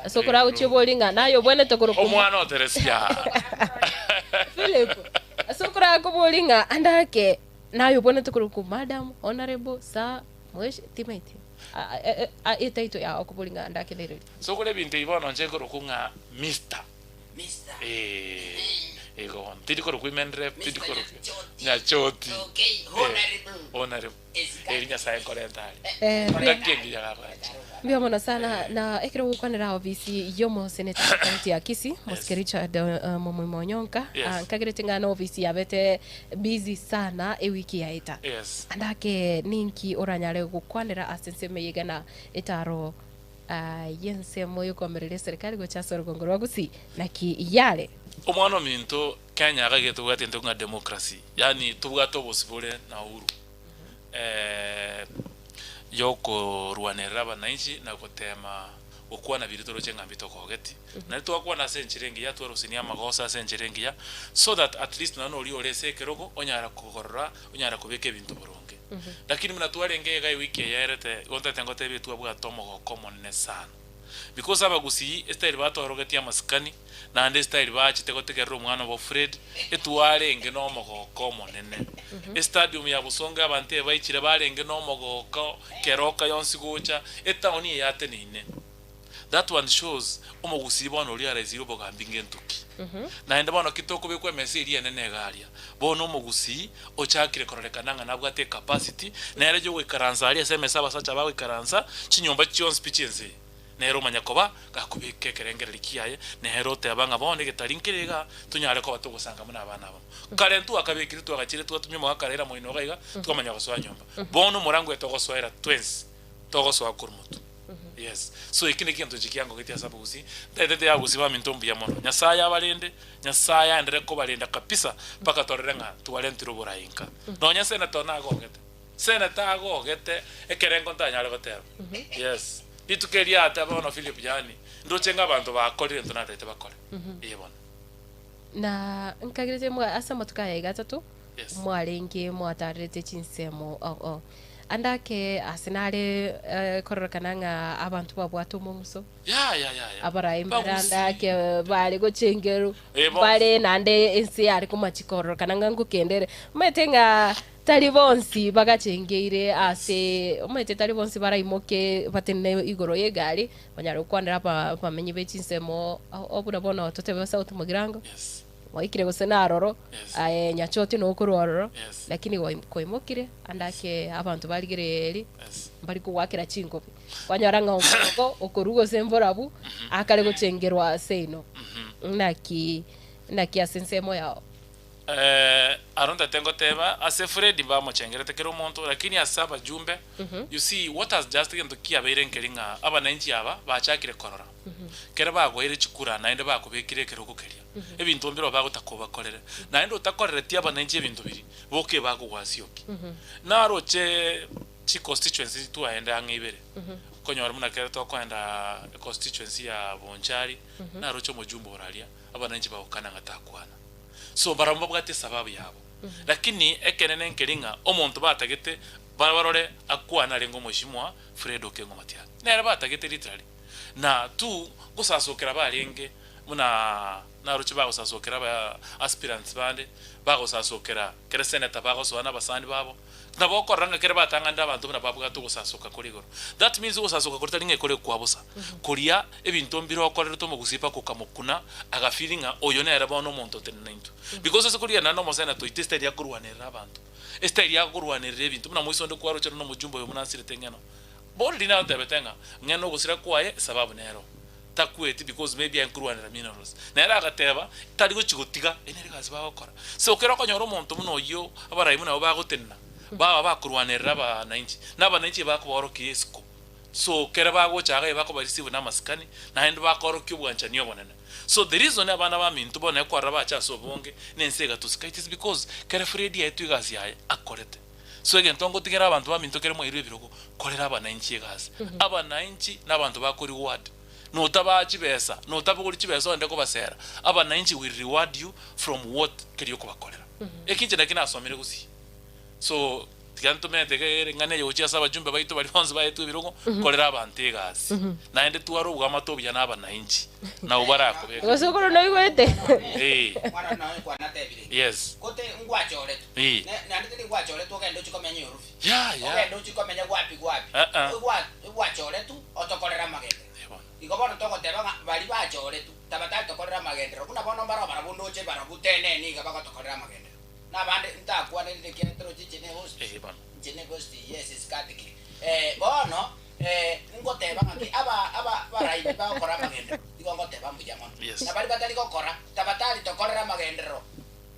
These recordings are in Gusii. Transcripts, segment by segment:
Ase okoragochia obori ng'a naye obwenerete korokwa omo- Omwana o Teresia. Philip, ase okorakobori ng'a ande ake naye obwenerete korokwa madam, honorable, sir, mweshi, timaeti. Etitle yao okobori ng'a ande ake nereri. Ase okore ebinto ebi bono inche nkorokwa ng'a Mister. Eeh, igo bono. Tindi korokwa women rep, tindi korokwa Nyachoti. Honorable. Eri Nyasaye nkorenta are. Engaki engiya gagwancha. Mbuya mono sana na ekero ogokwanera ofisi y'omoseneta wa county ya Kisii Mosike Richard Momoima Onyonka nkagerete ng'a na ofisi yabete busy sana ewiki yaeta ande ake ninki oranyare gokwanera ase ensemo eye iga na etaro y'ensemo y'okoamereria eserikali gocha ase orogongo rwa Gusii naki yare. Omwana ominto Kenya iga iga tobwate intwe ng'a democracy yaani tobwate obosibore na uhuru yokorwanerera abananchi na gotema gokwana biria toroche ng'a mbitokogeti. Naende twakwana ase enchera engiya twarosinia amagoso ase enchera engiya so that at least nonye noria ore ase ekerogo onyara kogorora onyara kobeka ebinto boronge. Lakini buna twarenge iga ewiki eye yaerete igo ntagete ngotebie twabwate omogoko omonene sana. Because abagusii estyle batorogetie amasikani naende estyle bachete gotegerera omwana obo Fred etwarenge nomogoko omonene. Estadium ya Bosongo abanto ebaichire barenge nomogoko keroka yonsi gocha etown eye yateneine. That one shows omogusii bono oria araisirie obogambi ngento ki. Naende bono ki tokobekwa emesa eria enene iga aria, bono omogusii ochakire kororekana ng'a nabwate ecapacity, nere yogoikaransa aria ase emesa abasacha bagoikaransa, chinyomba chionsi pi chi'ense eye, nere omanya koba gakobeka ekerengererio kiaye, nere oteba ng'a bono egetari nkere igaa, tonyare koba togosanga buna abana abamo. Kare ntwakabekire twagachire twatumia omogaka Raila moino iga iga, twamanya gosoa nyomba. Bono omorango oye togosoera twensi, togosoa korwa motwe. Yes. So eki nekio egento inche kiangogetie ase abagusii, ntaetete abagusii baminto mbuya mono. Nyasaye abarende, Nyasaye aenderere kobarenda kabisa mpaka torore ng'a twarentire oborai nka. Nonya senator nagogete, senator agogete ekerengo ntanyare goteba. Yes. Rituko erio ateba bono Philip yaani, ndoche ng'a abanto bakorire egento natagete bakore. Ee bono. Na nkagerete mwa ase amatuko aya iga atato, Yes. mwarenge mwatarerete chinsemo oo oo. Ande ake ase nare eh, kororekana ng'a abanto babwate omong'uso, Ya ya ya ya. abarai mbare ande Bagusii. ake bare gochengerwa, Eh, bonsi. mbare naende ense yare komachi kororekana ng'a ngokenda ere. Omanyete ng'a tari bonsi bagachengeire ase omanyete tari bonsi baraimoke batenene igoro y'egari, banyare gokwanera aba abamenyi be chinsemo oo buna bono totebe South Mugirango. Yes. Gwaikire gose naroro, Yes. aye nyachoti nokorwa ororo, Yes. lakini gwaim- kwaimokire ande ake abanto barigereiri Yes. mbari kogoakera chinkobi. Kwanyora ng'a omoroko okorwa gose mborabu akare gochengerwa ase ino. Naki naki ase ensemo yao. Eh, aro ntagete ngoteba, ase Fred mbamochengerete kera omonto, lakini ase abajumbe, you see what has just egento kiabeire nkeri ng'a abananchi aba bachakire korora, kere bagoeire chikura naende bakobekire ekerogo keria, ebinto mbirobio bagotaka obakorere, naende otakorereti abananchi ebinto biria, boka ebakogwasiokia. Naroche chiconstituency twaenda ang'e ibere, okonyora buna kere tokoenda econstituency ya Bonchari, naroche omojumbe ore aria, abananchi bagokana ng'a takwana. So barabwo mbabwate esababu yabo. Lakini ekenene nkeri ng'a omonto batagete barore akwane arenge omoshimwa Fred Okengo Matiang'i. Nere batagete literally. Na tu gosasokera barenge buna naroche bagosasokera aba aspirants bande, bagosasokera kere senator bagosoa na abasani babo. Nabo okorora ng'a kere batang'anire abanto buna babwate ogosasoka kore igoro. That means ogosasoka koria tari ng'a ekore kwa bosa. Koria ebinto mbire okorerete omogusii mpaka okamokuna aga feel ng'a oyo nere bono omonto otenena naintwe. Because ase koria naende omosenator oito estyle ya korwanerera abanto, estyle ya korwanerera ebinto buna moiso onde kwaroche rende omojumbe oyo buna asirete ng'eno. Bono riria nagotebete ng'a ng'eno ogosira kwaye esababu nero. Takweti because maybe aye nkorwanera minerals. Nere agateba tari gochi gotiga, eye nere egasi bagokora. So ekero okonyora omonto buna oyio abarai buna abwo bagotenena, baba bakorwanerera abananchi, na abananchi ebakobaorokia esiko. So ekere bagocha iga ebakoba receive na amasikani, naende bakorokia obwanchani obonene. So the reason abana baminto bono ekwarora bache ase obonge, na ense egatosika it is because kere Fred aetwe egasi yaye akorete. So egento ngotigera abanto baminto kere mwairwe ebirogo, korera abananchi egasi. Abananchi na abanto bako reward. Notabaa chibesa, notabogori chibesa ogende kobasera, abananchi will reward you from what keria okobakorera. Eki inche naki nasomire gusii. So. Tiga ntomete iga ring'ana eye gochia ase abajumbe baito baria bonsi baetwe ebirogo, korera abanto egasi. Naende tware obwamate obuya na abanainchi, nabwo barakobeke. Gose okoro noigwete? Eh. Mwana noyo kwanatebire, Yes. Kote ngwachoretwe, Eh. ne- naende teri gwachoretwe ogende ochie komenya Yorufi, Ya, ya. ogende ochie komenya gwapi gwapi, Ah, ah. Egwa- egwachoretwe otokorere amagenderero. Eh, bono. Igo bono togoteba ng'a baria bachoretwe tabatari tokorera amagenderero, buna bono mbaro barabwo ndoche barabwo tenene iga bagotokorera amagenderero. Na abande ntakwanerire ekiagera toroche inche negosti, Eh, bono. inche negosti yes esikatikire. Eh, bono eh, ngoteba ng'aki aba aba abaraini bagokora amagenderero, igo ngoteba mbuya mono. Yes. Na baria batari gokora, tabatari tokorera amagenderero,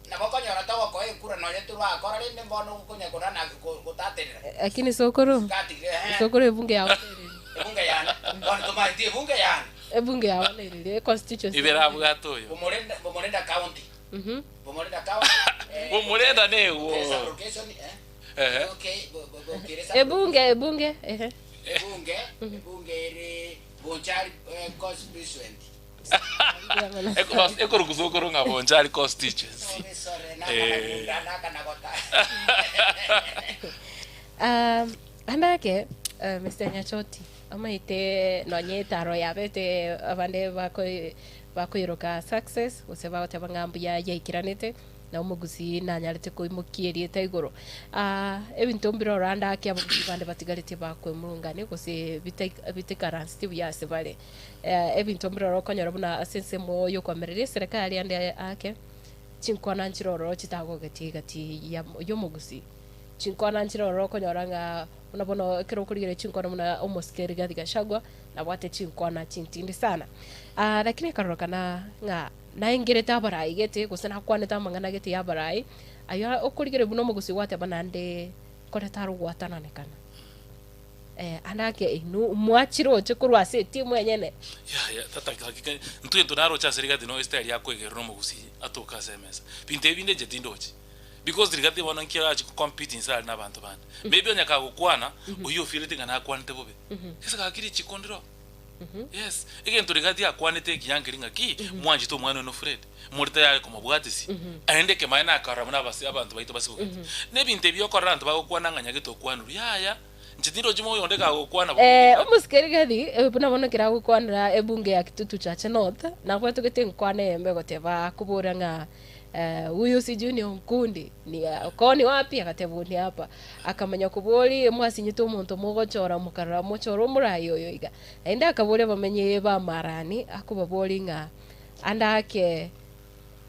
nabo okonyora togokoa ekura nonya torakora rende mbono okonya korana go- gotaterera. Lakini sokoro, Sikatikire, ehe. sokoro ebunge yao nereri? Ebunge yane, bono tomaeti ebunge yane. Ebunge yao nereri? Econstituency. Ibere abwate oyo. Bomorenda, Bomorenda County. Mhm. Bomorenda County. eh, Bomorenda negwo. eh, sub-location, eh. Ehe. Okay, bo- bo- bokire sub- Ebunge, ebunge, ehe. Ebunge, ebunge ere Bonchari eh, constituency. Eko- ekorugusa okoro ng'a Bonchari constituency. Sorry, sorry, Eh. nakana nakana gota. Um, andake uh, Mr. Nyachoti amaite nonye etaro yabete abande bako bakoiroka success gose bagoteba ng'a mbuya yaikiranete na omogusii nanyarete koimokia erieta igoro. Ah, ebinto mbire oro ande ake abagusii bande batigaretie bakwemurungania gose bita bitekaranseti buya ase bare. Eh, ebinto mbire oro okonyora buna ase ensemo yokoamereria eserekari ande ake, chinkwana nchire ororo chitagogetie egati ya yomogusii. Chinkwana nchire ororo okonyora ng'a buna bono ekero okorigereria chinkwana buna omosike Rigathi Gachagua, nabwate chinkwana chintindi sana. Ah, lakini ekarorokana ng'a naengerete abarai gete gose nakwanete amang'ana gete y'abarai, ayio okorigereria buna omogusii gwateba naende nkorete aro gwatananekana. Eh, ande ake inwe mwachiroche korwa ase etimu enyene. Yaya, tata hakika intwe intwe naroche ase Rigathi no estyle yakoigerera omogusii atoke ase emesa. Binto ebi binde inche tindochi. Because Rigathi bono nki arachi ko compete inse are na abanto bande. Maybe onye kagokwana, oyio ofeelete ng'a nakwanete bobe. Gese gaki richiko ndiro. Yes, egento Rigathi akwanete ekiya nkeri ng'aki, mwanchete omwana oino Fred, more tayari komobwatisia. Aende ekemaene akarora buna abase abanto baito basibogete. Na ebinto ebi okorora abanto bagokwana ng'a nyagete okwanirwe, yaya, inche tindochi moyo onde kagokwana bobe Eh, Rigathi. omosike Rigathi, eh, buna bono ekero agokwanera ebunge ya Kitutu Chache North, nabwatogete enkwana eyemo egoteba akobora ng'a Eh, huyu sijui ni Onkundi ni ukoo ni wapi agateba ni hapa akamanya kobori mwasinyete omonto mogochora mokarora mochore omorai oyo iga naende akaboria abamenyi ba marani akobabori ng'a ande ake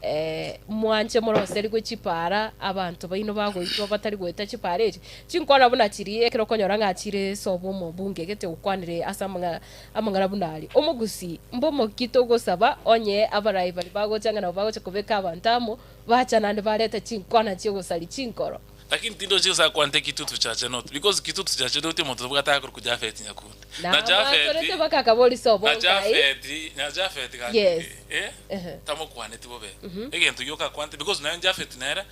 eh, mwanche moroserigwe chipara abanto baino bagoitwa batari goeta chipara echi chinkwana buna chiria ekero okonyora ng'a chire sobo omobunge gete okwanire ase amang'ana Amang'ana buna aria, Omogusii, mbomoki togosaba onye abarai baria bagocha ng'a nabo bagocha kobeka abanto amo, bacha naende bareta chinkwana chi'ogosaria chinkoro. Lakini tindochi gose akwante kitutu chache not because kitutu chache ndoche omonto tobwate akorokwa Japhet Nyakundi. Na Na Japhet abakorete baka akabori sobo na nkai. Japhet na Japhet gaki Yes. eh Ehe. tamokwaneti bobe. Egento gioka akwante because naye Japhet nere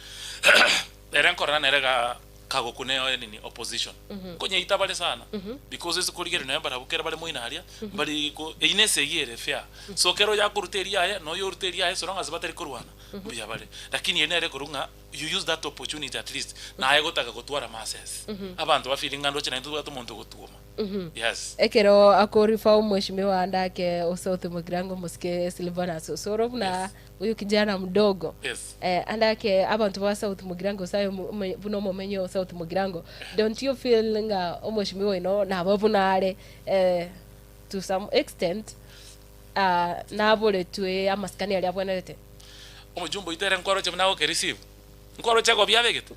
ere nkorora nere ga kagokuna eo nini opposition. Nkonyeita bare sana because ase korigereria nonya barabwo kere bare moino aria mbari ko eyio ne esegi ere fair. So kero oyakoruta eria yaye na oyo oruta eria yaye so long as batari korwana mbuya bare. Lakini eri nere ekorwa ng'a you use that opportunity at least naye gotaka gotwara masses. Abanto ba feeling ng'a ndoche naintwe tobwate omonto ogotuoma. Yes. Ekero akorifa omweshimiwa ande ake o South Mugirango omosike Silvanus Osoro buna Yes. huyu kijana mdogo Yes. eh, ande ake abanto ba South Mugirango gose aye omo- omo- buna omomenyi o South Mugirango don't you feel ng'a omweshimiwa oino nabo buna are eh, to some extent ah, naboretwe amasikani aria abwenerete Omojumbe oito ere nkwaroche buna agokereceive? Nkwaroche agobia abegete?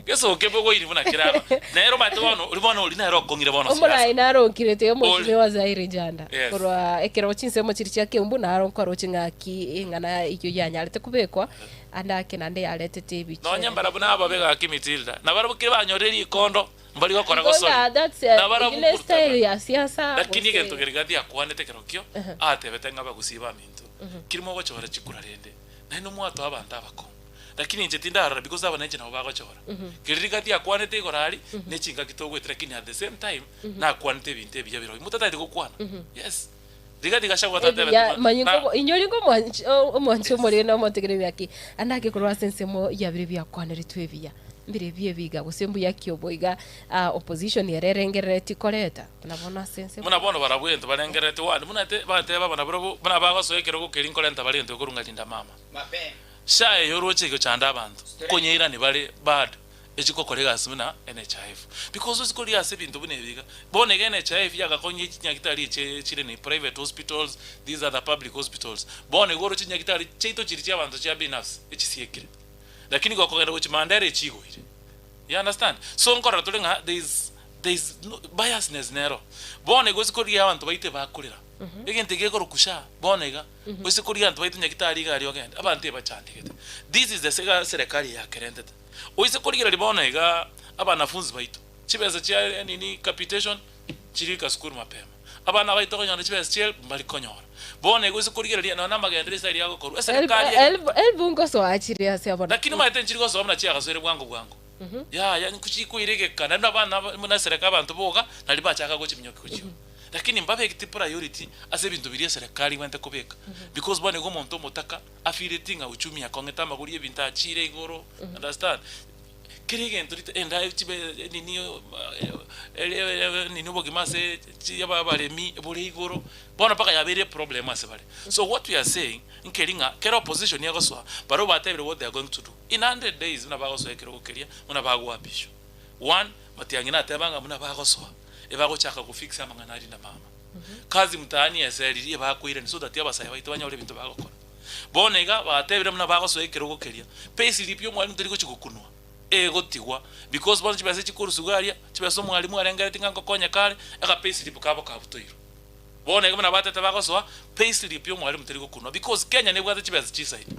Gesoke bogoiri buna kere aba. Nere omanyete bono, oria bono oria nere okong'ire bono siasa. Omorai naronkirete Ori. omweshimiwa Zaire Janda Yes. korwa ekero chinsemo chiria chia Keumbu naro nkwaroche ng'aki eng'ana eyio yanyarete kobekwa ande ake naende yaretete ebiche. Nonye mbarabwo nababe gaki Matilda, nabarabwo kere banyorire rikondo mbari gokora Igo gosori. ng'a that's a, Nabarabwo eyio ne nkoruta style bare. ya siasa Lakini gose egento keria Gadi akwanete kerokio, atebete ng'a abagusii baminto, keri mogochora chikura rende, naende mwatoa abanto abakong'u. Lakini inche tindarora because aba nainche nabo bagochora. Keria Rigathi akwanete igoro aria, ne chingaki togoeta lakini at the same time, nakwanete ebinto ebiya birobio. Motatagete gokwana. Yes. Rigathi Gachagua tatebete Ebiya, ng'a- manya na- nkobo- inyori ngomwanch- o- omwanchi Yes. omorere na omotegereri aki, ande ake korwa ase ensemo ya biria biakwaneretwe ebiya. Mbire ebi ebiga gose mbuya ki obo iga opposition ere erengerereti koreta buna bono ase ense. Buna bono barabwo egento barengerereti one buna te bateba buna barabwo buna bagosoa ekerogo keria nkorenta bare egento gekorwa ng'a linda mama. Sha eye oroche egochanda abanto nkonyeirani bare bado echi gokora egasi buna NHIF because ase koria ase ebinto buna ebi iga bono iga NHIF yagakonyire chinyagitari echi chire ne private hospitals these other public hospitals bono igo oroche chinyagitari chiaito chiria chia abanto chia binafsi echisiekire. Lakini gokogenda gochia Mandera echigoire. You understand? So nkorora tore ng'a there is there is no biasness nero. Bono igo ase korigia abanto baito ebakorera. Egento eke gekorokwa SHA bono iga, ase korigia abanto baito nyagitari iga aria ogende, abanto ebachandegete. This is the sega serikali yakerentete. Oise korigereria bono iga abanafunzi baito, chibesa chia nini capitation chirika sukuru mapema. Abana baito okonyora chibesa chia help mbari konyora. Bono igo ase korigereria nonya na amagenderero ase aria agokorwa, eserekari eye. Help help ngosoa chire ase abana. Lakini omanyete nchiri gosoa buna chiagasoire bwango bwango. Yaya nchikoira egeka naende abana buna esereka abanto boka nario bachaka gochiminyokia gochiora. Lakini mbabegeti priority ase ebinto biria eserekari ebwenerete kobeka. Because bono igo omonto omotaka afeeleti ng'a uchumi akong'ete amagori ya ebinto achire igoro, understand? Kera egento rite enda chibe nini nini obogima ase chi abaremi bore igoro, bono mpaka yabeire eproblem ase bare. So what we are saying, nkeri ng'a kera opposition egosoa, barabwo batebire what they are going to do. In 100 days buna bagosoa ekerogo keria, buna bagoapishwa. One, Matiang'i nateba ng'a buna bagosoa, ebagochaka gofix amang'ana aria na mama. Kazi mtaani eseriri ebakoirania so that abasae baito banyore ebinto bagokora. Bono iga batebire buna bagosoa ekerogo keria, payslip y'omwalimu teri gochia gokunwa, egotigwa because bono chibesa chikorusigwa aria, chibesa omwalimu arengereretie ng'a nkokonyeka are, aka payslip kabo kabutoirwe. Bono iga buna batete bagosoa, payslip y'omwalimu teri gokunwa because Kenya nebwate chibesa chisaini.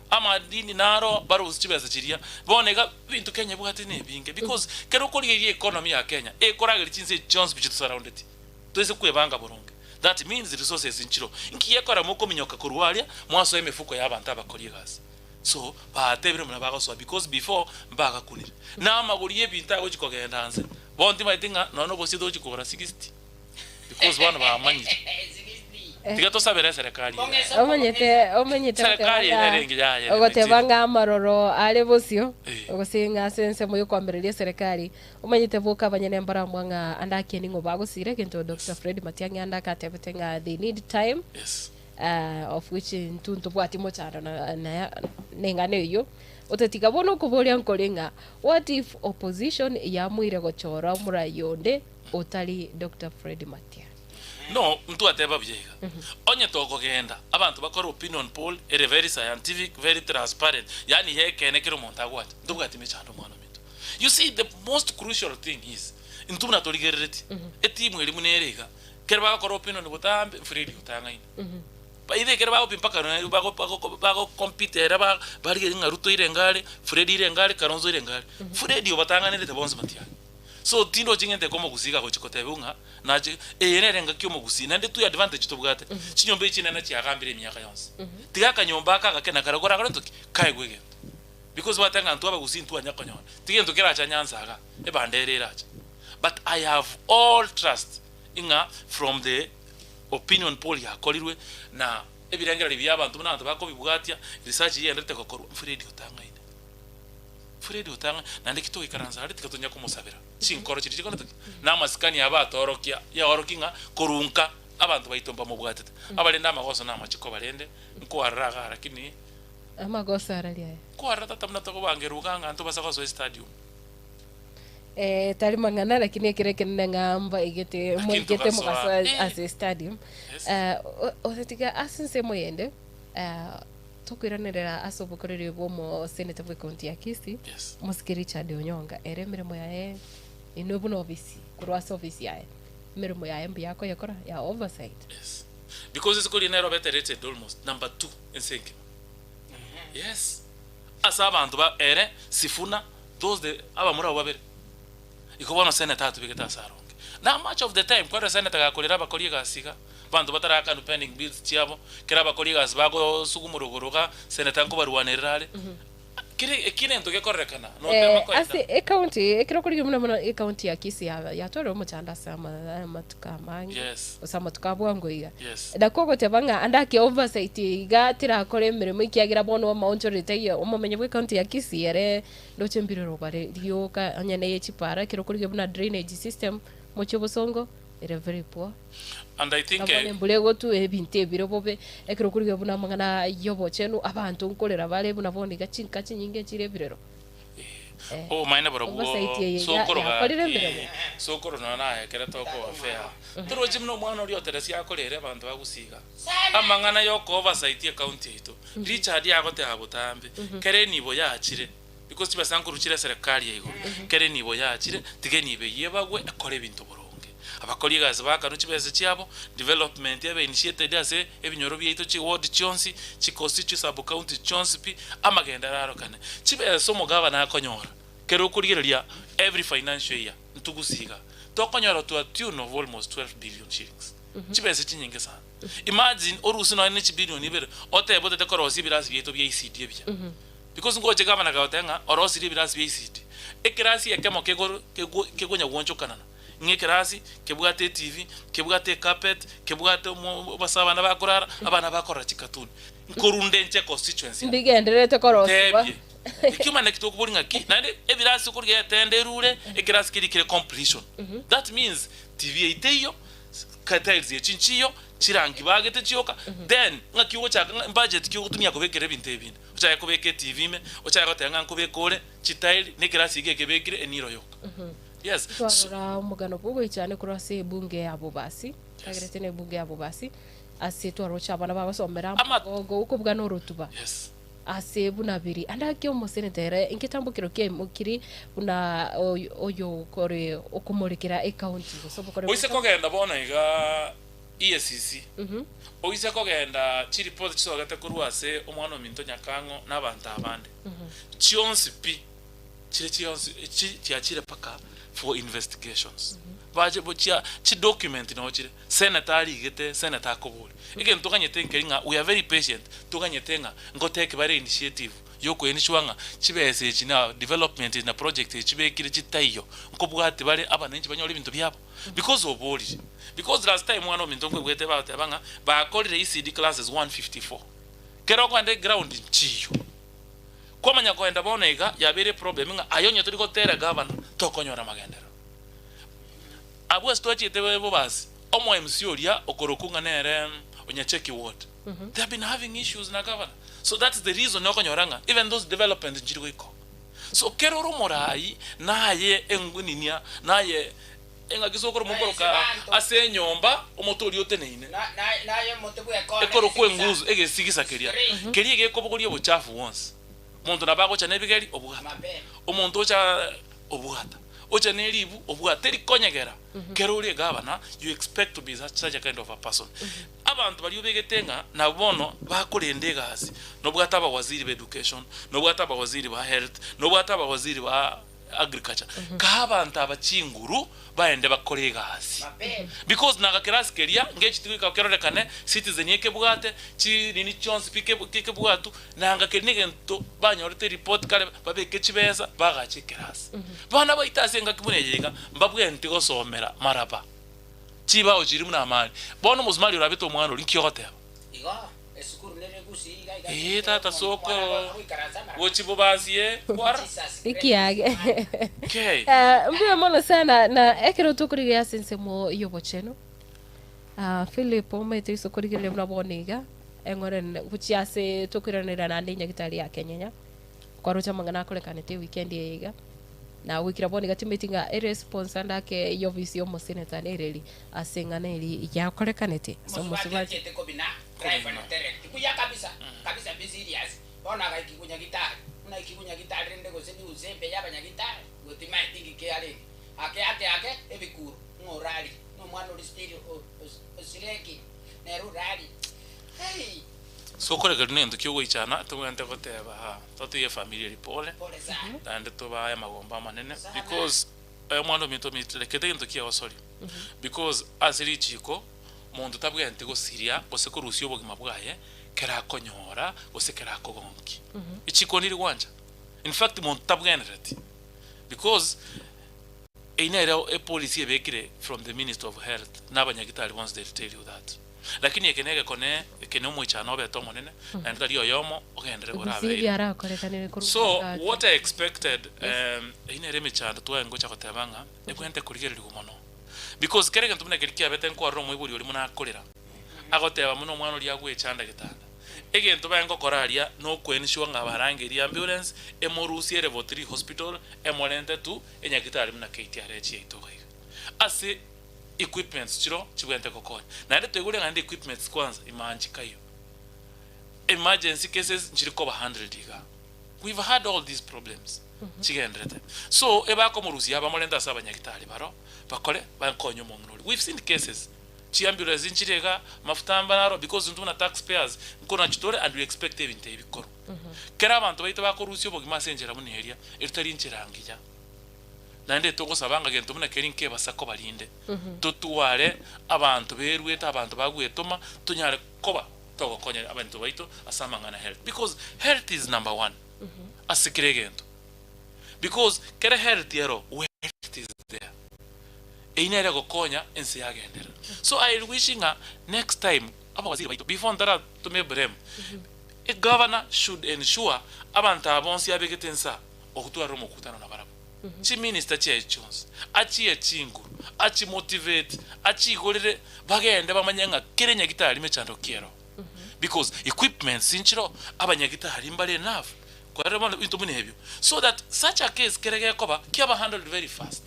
Amadini naro barusie chibesa chiria, bono iga ebinto Kenya ebwate nebinge because kero okorigereria economy ya Kenya, ekorageria chinse echi chionsi pi chitosurroundeti. Toise kwebanga boronge. That means resources nchiro. Nki gekora mokominyoka korwa aria mwasoa emefuko ya abanto abakori egasi. So batebire buna bagosoa because before mbagakunire. Na amagori ye ebinto agochi kogenda nse. Bono timanyeti ng'a nonya nobosie togochi kogora 60 because bono bamanyire. Tiga tosabere eserekari eye. Omanyete omanyete Serikali goteba ere erenge yaye ng'a ere ogoteba nechire. ng'a amaroro are bosio Eh. gose ng'a ase ensemo yokoambereria eserekari Omanyete boka abanyene mbaramwa ng'a ande akie ning'o bagosira egento Doctor Fred Matiang'i ande agatebete ng'a they need time Yes. of which intwe ntobwati mochando na na neng'ana eyio. Otatiga bono okoboria nkore ng'a what if opposition yamuire gochora omorai onde otari Doctor Fred Matiang'i? No, ntwateba buya iga. Onye tokogenda, abanto bakore opinion poll ere very scientific, very transparent, yaani y'ekeene kera omonto agwancha, ntobwati mechando omwana ominto. You see the most crucial thing is, intwe buna torigereretie, etimu eria buna ere iga, ekero bagokora opinion botambe, Fred otang'aine. By the way ekero bagopima mpaka nonye bago bago bago compete ere ba barigereria ng'a Ruto ire ngare, Fred ire ngare, Kalonzo ire ngare. Fred obatang'anerete bonsi matiang'i. So tindochi ng'ente komogusii iga agochia kotebiwa ng'a nache, eye nere engaki omogusii, naende twe advantage tobwate, chinyomba echi chinene chiagambire emiaka yonsi. Tiga akanyomba aka agake nakarabwo korakore ntoki? Kaegwe egento. Because bateba ng'a intwe abagusii ntwanya konyora, tigento keracha nyansa iga, ebandera erache. But I have all trust ng'a from the opinion poll yakorirwe na ebirengererio bia abanto buna abanto bakobibwatia, research egenderete gokorwa, Fred otang'aine. Fred otang'aine, naende ki togoikaransa aria tiga tonya komosabera chinkoro chiria chikorete ki? Na amasikani abo atorokia, yaorokia ng'a korwa nka abanto baito mbamobwatete. Abarende amagoso na amachiko barende, nkoarora igaa lakini. Amagoso araria aya. Kwarora tata buna tokobangerwa iga ng'a ntobasa gosoa estadium. Eh, tari mang'ana lakini ekero ekenene ng'a mbaigete Lakini moigete togasoa, mogasoa eh. ase estadium. Yes. Eh, o- otatiga ase ensemo eyende eh, tokoiranerera ase obokoreri bwa omoseneta bwe county ya Kisii Yes. omosike Richard Onyonga ere emeremo yaye inwe buna ofisi korwa ase ofisi yaye emeremo yaye mbuya akoyekora ya oversight. Yes. Because isiko riria nere obete rated almost number two ense engima. Yes. Ase abanto ba ere, Sifuna, those the abamura abwo babere. Igo bono senator atobegete ase aronge. Na much of the time kwarora senator gakorera abakori egasi iga, abanto batarakanwa pending bills chiabo, kera abakori egasi bagosugumwa rogoro iga, senator nkobarwanerera are. Kere eki nento gekorerekana, notema Eh, koenda. ase ecounty ekero okorigia buna mono ecounty ya Kisii ya- yatwarire omochando ase ama- amatuko amange Yes. gose amatuko a bwango iga. Yes. Nakwo ogoteba ng'a ande ake oversight iga terakore emeremo ekiagera bono amaonchoreri taiyo omomenyo bwa ecounty ya Kisii ere ndoche mbirero bare rioka onye neye chipara ekero okorigia buna drainage system mochie obosongo ere very poor. And I think Nabo eh, nembura egotwa ebinto ebire bobe, ekero okorigia buna amang'ana y'obochenu, abanto nkorera bare buna bono iga chinka chinyinge chire ebirero. Eh, obomaene borobwo oversight eye ya- sokoro yakorire gaki emeremo. sokoro nonya naye ekere tokoba fair torochi buna omwana oria oteresia akorere abanto bagusiga amang'ana yoka oversight ecounty yaito Richard agoteba botambe kere enibo yachire because chibesa nkorwa chire eserekari ya igoro kere enibo yachire tiga enibo eyio ebagwe ekore ebinto boronge abakori egasi bakanwe chibesa chiabo development ebe initiated ase ebinyoro biaito chiward chionsi chiconstituency sub county chionsi pi amagendo ararokane chibesa omogabana akonyora kere okorigereria every financial year ntugusiga tokonyora to a tune of almost 12 billion shillings chibesa chinyinge sana imagine orusie nonye ne chibillion ibere otebe otete korosia ebirasi biaito bia ECD ebiya Because ngoche gavana kagoteba ng'a orosirie ebirasi bia ECD. Ekerasi ekemo kegoro kego kegonya goonchokanana, ng'a ekerasi kebwate etv, kebwate ecarpet, kebwate omo ase abana bakorara, abana bakorora chikatuni. Nkorunda inche econstituency yane. Mbigendererete korosigwa. Ntebie, ekiomana eki tokoboria ng'aki, naende ebirasi okorigia etende erure, ekerasi keria kere completion. That means TV eyio teiyo, tiles echi nchiyo, chirangi bagete chioka, then ng'aki ogochaka ng'a ebudget ki ogotumia kobekera ebinto ebi binde. Ochake kobeka etv ime, ochake goteba ng'a nkobeka ore chitairi, na ekerasi iga ekebekire eniro yoka. Yes. So, Twarora omogano bw'ogoichana korwa ase ebunge ya Bobasi, kagerete na ebunge ya Bobasi, ase twaroche abana bagosomera Ama- amagogo okobua na orotuba yes. ase buna biri. Ande ake omoseneta ere ngetambokero kiaimokiri buna oyo oyo kore okomorekera ecounty gose obokore Oise kogenda bono iga EACC, oise kogenda chiripoti chisogete korwa ase omwana ominto Nyakang'o na abanto abande, chionsi pi, chire chionsi chi chiachire mpaka for investigations. Bache bo chia chidocument noo chire, senator arigete, senator akoboria. Egento toganyete nkeri ng'a we are very patient, toganyete ng'a ngotake bare initiative yokoeniswa ng'a chibesa echi na development echi na project echi chibekire chitaiyo, nkobwati bare abananchi banyore ebinto biabo. Because oborire. Because last time mwana ominto nkoigwete bagoteba ng'a bakorire ECD classes 154. Kero okogenda eground nchiyo. Kwamanya kogenda bono iga yabeire eproblem ng'a aye onye tori gotera gavana tokonyora magenderero. Abwo ase twachiete bobasi, omo MC oria okorokwa ng'a nere Onyacheki ward, they have been having issues na gavana. So that's the reason okonyora ng'a even those development nchiri goika oo. So kera ore omoraai, naye enguninia, naye engaki sokoro mokoroka ase enyomba omote oria oteneine, ekorokwa engusu, egesigisa keria, keria egekobogoria obochafu bwonsi. Omonto nabo agocha nebigeri, obwata, omonto ocha obwata, ocha neribu, obwata, teri konyegera. Kera ore egavana, you expect to be such a kind of a person. Abanto baria obegete ng'a nabwo bono bakorenda egasi, nobwate abawaziri ba education, nobwate abawaziri ba health, nobwate abawaziri ba agriculture, kae abanto aba chinguru baende bakore egasi. Because na agakerasi keria ngechi tigoika kerorekane, citizen ekebwate, chi nini chionsi pi keb kekebwatu, nanga keria negento banyorete eripoti kare babeke chibesa bagache ekerasi. Bana baito ase engaki buna eye iga, mbabwenereti gosomera maraba. Chibao chiria buna amani. Bono omosumari orabete omwana oria, nki ogoteba? Ee, tata sokoro, gochi bobasie kwara. Ekiage. Okay. Eh, mbuya mono sana na ekero tokorigereria ase ensemo y'obochenu ah, Philip omanyete ase okorigereria buna bono iga eng'ore gochia ase tokoiranerera naende enyagitari ya Kenyenya Kwaroche amang'ana akorekanete ewikendi eye iga, na goikera bono iga timeti ng'a eresponse ande ake y'ofisi y'omoseneta nereri ase eng'ana eri yakorekanete ase Omosubati omosubati. anchete kobina driver na terek buya kabisa kabisa be serious bono agaikigwa nyagitari buna aikigwa nyagitari rende gose news embe ya abanyagitari gotimaeti ng'iki arenge ake ake ake ebikuro ng'a orari na omwana oria still osireki nere orari hey. So okorekereria negento kiogoichana tobwenerete goteba aa totige efamiri eria pole naende tobae amagombo amanene because omwana ominto ominto rekete egento kiagosoria because ase richiko monto tabwenereti gosiria gose korusia obogima bwaye kera akonyora gose kera akogonkia. Richiko ndiri gwancha. In fact monto tabwenereti because eyio nere epolicy ebekire from the minister of health na abanyagitari bonsi they will tell you that. Lakini eke negekone eke na omoichano obete omonene naende tari oyomo ogenderere Gusii orabeire. biarakorekanire korwa So omogaka. what I expected eyio nere emechando twaye ngocha goteba ng'a ebwenerete korigererigwa mono because kera egento buna keria kiabete nkwarora omoibori oria buna akorera agoteba buna omwana oria agwechanda getanda. Egento baye ngokora aria nokoensure ng'a barangerie ambulance emorusie level 3 hospital emorente tu enyagitari buna KTRH yaito iga iga. Ase equipments chiro chibwenerete gokonya. Naende toigure ng'a naende equipments kwanza imanchi kaiyo. Emergency cases nchiri koba handled igaa. We've had all these problems chigenderete. So ebakomorusia bamorente ase abanyagitari baro bakore bakonye omong'ina oria. We've seen cases chiambulance nchire igaa, amafuta amba naro because intwe buna taxpayers nkonachi tore and we expect ebinto ebi bikorwe. Kera abanto baito bakorusia obogima ase enchera buna eria, erio tari enchera ngiya. Naende togosaba ng'a gento buna keria nkebasa koba rinde, totware abanto beruete, abanto bagwetoma, tonyare koba togokonya abanto baito ase amang'ana health because health is number one ase kera egento. Because kere health ero, wealth is there. Eyio nere egokonya ense yagenderera. So I wish ng'a next time abawaziri baito before ntaratome eblame, egavana should ensure abanto aba bonsi abegete inse aa, ogotwarera omokutano nabarabwo. Chiminister chiaye chionsi, achiye chinguru, achimotivate, achigorere bagende bamanye ng'a kera enyagitari mechando ki ero. Because equipments nchiroo, abanyagitari mbare enough, kwarora bono ebinto buna ebio. So that such a case kere gekoba, kiaba handled very fast.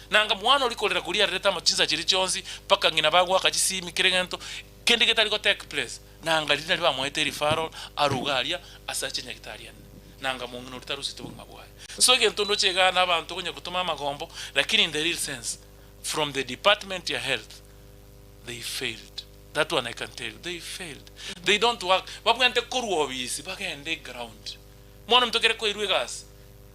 Nanga mwana oria korera koria arerete amo chinsa chiria chionsi, mpaka ng'ina bagoaka chisimi kera egento, kende getari go take place, nanga riria naria bamoete ereferral, aruge aria ase ache nyagitari ende. Nanga mong'ina oria taruseti obogima bwaye. So egento ndoche igaa na abanto konya gotoma amagombo, lakini in the real sense, from the department ya health, they failed. That one I can tell you, they failed. They don't work, babwenerete korwa obisi bagende eground. Mwana ominto ekere koirwa egasi,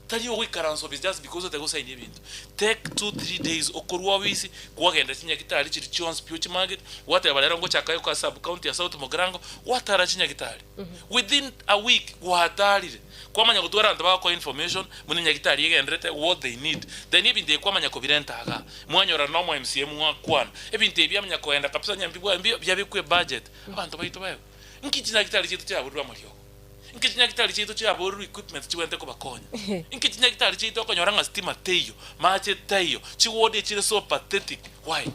Tari ogoikaransa ofisi just because otari gosaini ebinto. Take two, three days okorwa ofisi, kwagenda chinyagitari chiria chionsi pi ochimagete, gwateba rero ngochaka goka sub county ya South Mugirango, gwatara chinyagitari. Within a week gwatarire, kwamanya gotwara abanto bagokoa information buna enyagitari egenderete, what they need. Then ebinto ebi kwamanya kobirenta igaa, mwanyorana na omo MCA mwakwana, ebinto ebi biamanya kogenda kabisa onye mbibwa mbi biabekwa ebudget, abanto baito baegwe. Nki chinyagitari chiaito chiaborire amariogo? Inki chinyagitari chiaito chiaborirwe equipment chigwenerete kobakonya? Inki chinyagitari chiaito okonyora ng'a stima teiyo, mache taiyo, chiward echire so pathetic, why?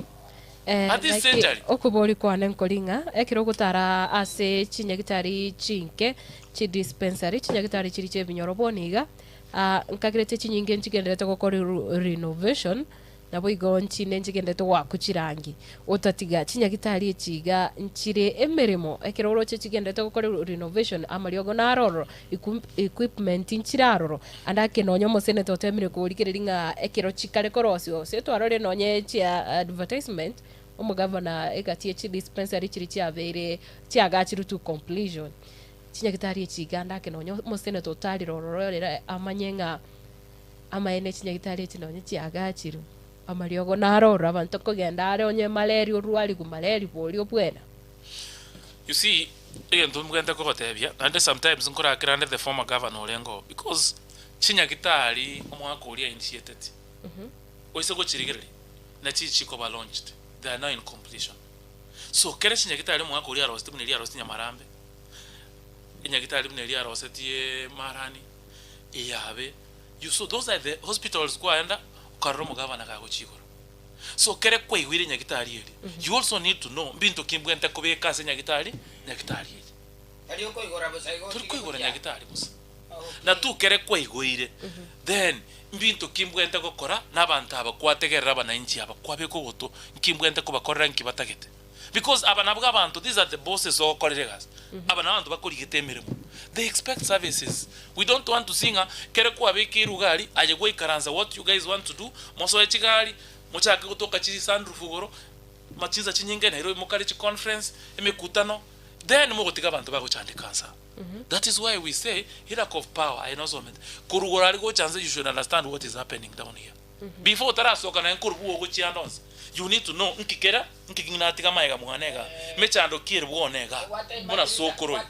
Eh, At this naki century? okobori kwane nkori ng'a ekero ogotara ase chinyagitari chinke, chidispensary, chinyagitari chiria chiebinyoro bono iga, ah, nkagerete chinyinge nchigenderete gokora renovation, Naboigo nchinde nchigendete goakwa chirangi, otatiga chinyagitari echi iga nchire emeremo, ekero oroche chigendete gokora renovation amariogo naro ororo, equipment nchire aroro, ande ake nonye omoseneta otemire korigereria ng'a ekero chikare korosiwa gose twarorire nonye chia advertisement, omogavana egati ye chidispensary chiria chiabeire chiagachirwe to completion, chinyagitari echi iga ande ake nonye omoseneta otarire ororo ere amanye ng'a. Amaene chinyagitari echi nonye chiagachirwe, amariogo naroro abanto kogenda are onye malaria orwarigwe malaria boria obwena. You see, egento mbwente kogotebia, naende sometimes nkorakera ande the former governor orenge oo, because chinyagitari omwaka oria ainitiateti, oise gochirigereria, nachi chikoba launched, they are now in completion. So kere chinyagitari omwaka oria aroseti buna eria aroseti Nyamarambe, enyagitari buna eria arosetie Marani, eyabe you so those are the hospitals kwaenda okarora omogabana gagochia igoro. So kere kwaigwire nyagitari eria, you also need to know mbinto ki mbwente kobeka ase nyagitari nyagitari eye. Tari okoigora bosa igo Tori otige koigora gochia. nyagitari bosa. Okay. Na tu kere kwaigoire, then mbinto ki mbwente gokora na abanto aba kwategerera abanainchi aba kwabeka ogoto nki mbwente kobakorera nki batagete. Because aba nabwo abanto, these are the bosses ogokorera egasi, aba nabanto bakorigete emeremo, they expect services, we don't want to see ng'a kere kwabekeirwe iga aria, aye gwaikaransa what you guys want to do, mosoe chigari, mochake gotoka chisandurufu igoro, machinsa chinyinge Nairobi mokare chiconference, emekutano, then mogotiga abanto bagochandeka nsa. That is why we say lack of power aye nosomete, korwa igoro aria gocha nse you should understand what is happening down here. Before otarasoka naye nkorwa ogochia ande onsi, you need to know nki kera, nki natiga amaega mwane igaa, mechando ki ere bwone igaa, buna sokoro oyo.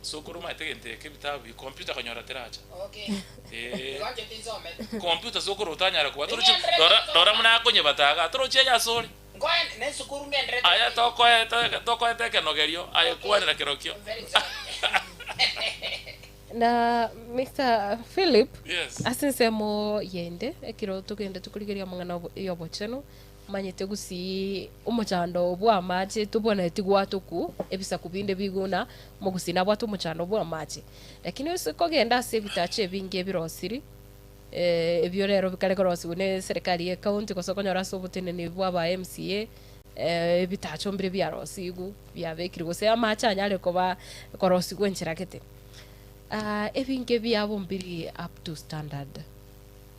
Sokoro omanyete egento eke ebitabu bi computer konyora teracha. Okay. Eeh. Igo inche tinsomete. Computer sokoro otanyara koba torochi Ngenderete rora gosoma. rora buna akonyebata igaa torochi aye ase ore. Nkoe ne esukuru ngenderete Aye gosoma. tokoete tokoete ekenogerio aye Okay. kwanera kerokio. I'm very sorry. Na Mister Philip, Yes. ase ensemo yende, ekero togende tokorigereria amang'ana obo- ya obochenu, omanyete gusii omochando bw'amache tobwenereti gwatokwa ebisaku binde biguna, omogusii nabwate omochando bw'amache. Lakini ase kogenda ase ebitacho ebinge ebirosiri, ebio rero bikare korosiwa ne eserekari ye county gose okonyora ase oboteneneri bwa aba MCA, ebitacho mbire biarosigwe, biabekirwe gose amache anyare koba korosigwa enchera gete. Ebinge biabo mbiri up to standard.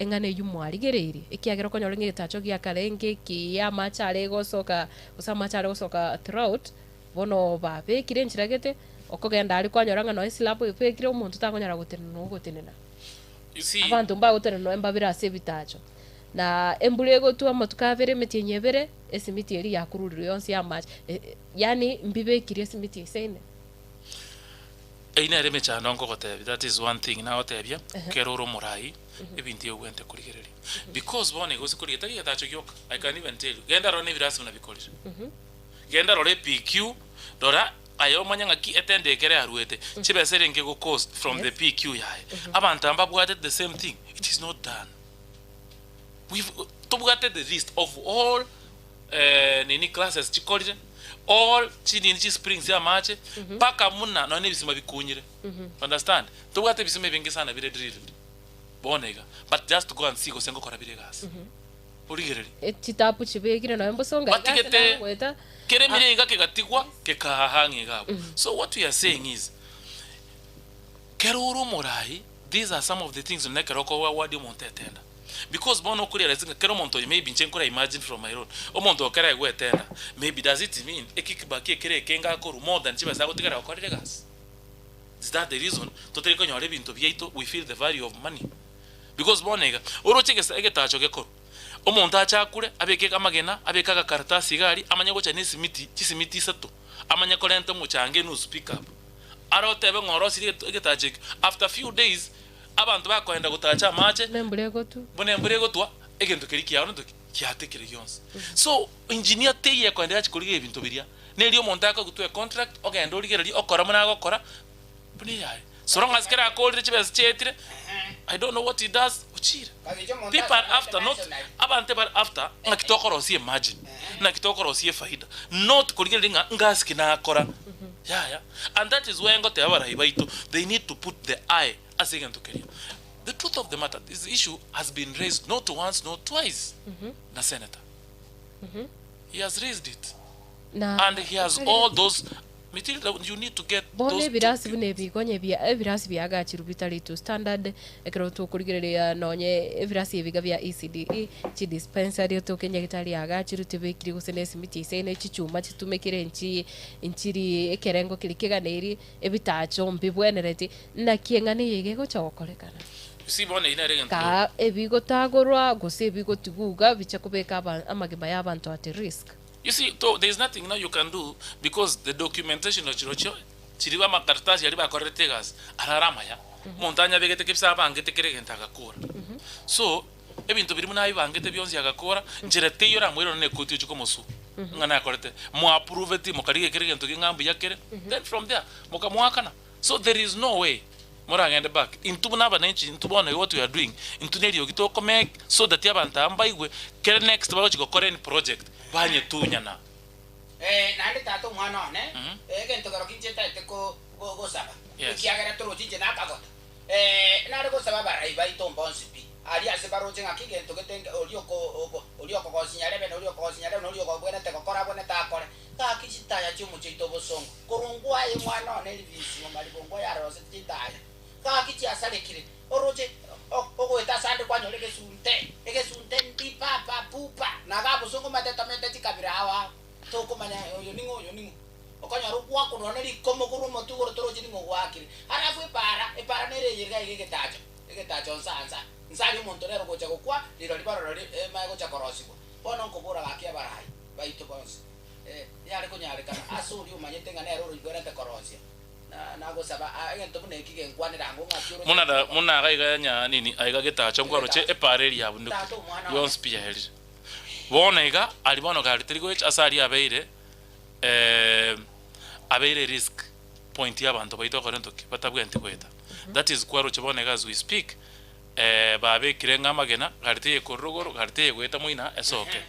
Eng'ana eyio mwarigereirie, ekiagera okonyora ng'a egetacho giakare ngekiya amache are gosoka gose amache are gosoka throughout, bono babekire enchera gete, okogenda aria kwanyora ng'a nonya eslab ebekire omonto takonyara gotenena ogotenena. You see, Abanto mbagotenena nonya mbabere ase ebitacho. Na embura egotwa amatuko abere emetienyi ebere, esimiti eria yakururirwe yonsi y'amache, yaani mbibekire esimiti eisaine. Eyio nere emechando nkogotebia, that is one thing nagotebia, ekero ore omorai, ebinto ebi obwenerete korigereria. Because bono igo gose korigereria tari egetacho gioka, I can even tell you, genda rora na ebirasi buna bikorire. Genda rora ePQ, rora aye omanye ng'aki etenda ekere yaruete, chibesa ere enke egocost from the PQ yaye. Abanto aba mbabwate the same thing, it is not done. We've tobwate the list of all nini classes chikorire, all chinini chi springs chia amache, mpaka buna nonya na ebisima bikunyire. Understand? Tobwate ebisima ebinge sana bire drilled bono iga, but just go and see gose ngokora bire egasi. Origererie. Chitapu chibekire nonya mbosonga iga ase Batigete nagoeta. kere emire iga kegatigwa kekahaha ang'e iga abwo. So what we are saying is, kero ore omorai, these are some of the things nonya ekero okoa award omonto etenda. Because bono okorealize ng'a kera omonto oyo maybe inche nkora imagine from my own, omonto oyo kera aigwe etenda, maybe does it mean ekickback ekere ekenge akorwa more than chibesa agotigara gokorera egasi? Is that the reason totari konyora ebinto biaito we feel the value of money? Because bono iga, oroche egesa egetacho gekorwa, omonto ache akure, abeke amagena, abeke agakaratasi iga aria, amanye gocha na esimiti, chisimiti isato, amanye korenta omochanga enusu pick up, are otebe ng'a orosirie egetacho ekio, after few days, Abanto bakoenda gotacha amache, Buna embura egotwa. buna embura egotwa, egento keria kiao nento ki? Giatekire gionsi. So, engineer teiyo ekoenda yachi korigia ebinto biria. Nerio omonto akogutwa econtract, ogende origererie okore buna agokora, buna eyaye. So long as kera akorire chibesa chiaetire, I don't know what he does, ochire. People are after not, abanto ebare after ng'aki tokorosia emargin, naki tokorosia efaida, not korigereria ng'a ngasi ki nakora. Yaya. And that is why ngoteba abarai baito, they need to put the eye ase egento keria. The truth of the matter, this issue has been raised not once not twice na senator. He has raised it Na and he has all those material you need to get Bono those ebirasi buna documents. ebi konya ebia ebirasi biagachirwe bitari to standard ekero tokorigereria nonye ebirasi ebi iga bia ECDE, chidispensary otoke nyagetari yagachirwe tebekiri gose na esimiti eisaine chichuma chitumekire nchi nchiri ekerengo keria keganeiri ebitacho mbibwenereti, naki eng'ana eye iga egocha gokorekana. You see bono eyio nere egento Kaa ebigotagorwa gose ebigotigwa iga biche kobeka aba amagima y'abanto at risk. You see to there is nothing now you can do because the documentation ochirochio chiri amakaratasi aria bakorerete egasi arare amaya omonto anyabegete kebisa abangete kera egento agakora. So ebinto biria buna abibangete bionsi agakora nchera teiyo oramoire nonye na ekoti ochie komosua ng'a nakorete moapproveti mokarigia kera egento ki ng'a mbuya kere then from there mokamoakana. So there is no way moragende back intwe buna abananchi intwe bono iga what we are doing intwe neriogi tokomake so that abanto aba mbaigwe kere next bagochi gokora any project banyetunyana. Eh, naende tata omwana one, egento kero ki inche ntaete ko- go- gosaba, Yes. ekiagera toroche inche nakagota. Eh, nare gosaba abarai baito mbonsi pi, aria ase baroche ng'aki egento gete nge oria oko oko oria okogosinya rebe na oria okogosinya rebe na oria okobwenerete gokora abwenerete akore. Gaki chitaya chi'omochie oito obosongo, korwa ngwaye omwana one Elvis Omariba ngwaye arosete chitaya, gaki chiasarekire, oroche ogoeta ase ande kwanyora egesunte, egesunte ndi papa pupa, na iga abosongo omanyete tomente chikabira ao ao, tokomanya oyo ning'o oyo ning'o. Okonyora ogwakwa nonya ne rikomo korwa omotwe igoro toroche ning'o ogwakire. Alafu epara, epara nere eye iga iga egetacho, egetacho nsa nsa, nsa aria omonto nere ogocha gokwa, rirorio baroro emaye gocha korosigwa. Bono nkobora gaki abarai baito bonsi, eh, yare konyarekana ase oria omanyete ng'a nere oroigwerete korosia. Na nagosaba aa egento buna eki genkwanera ango ng'aki oroche Muna da gokoba. muna iga iga nya nini aiga getacha nkwaroche Egetacha. epaara eria yabunekire Tata omwana one. yonsi pi yaerire. Bono iga aria bono gari teri goecha ase aria abeire abeire risk point ya abanto baito okore ntoki batabwenti goeta. That is kwaroche bono iga as we speak babekire ng'a amagena gari teyekorire igoro gari teyegoeta moina esoke.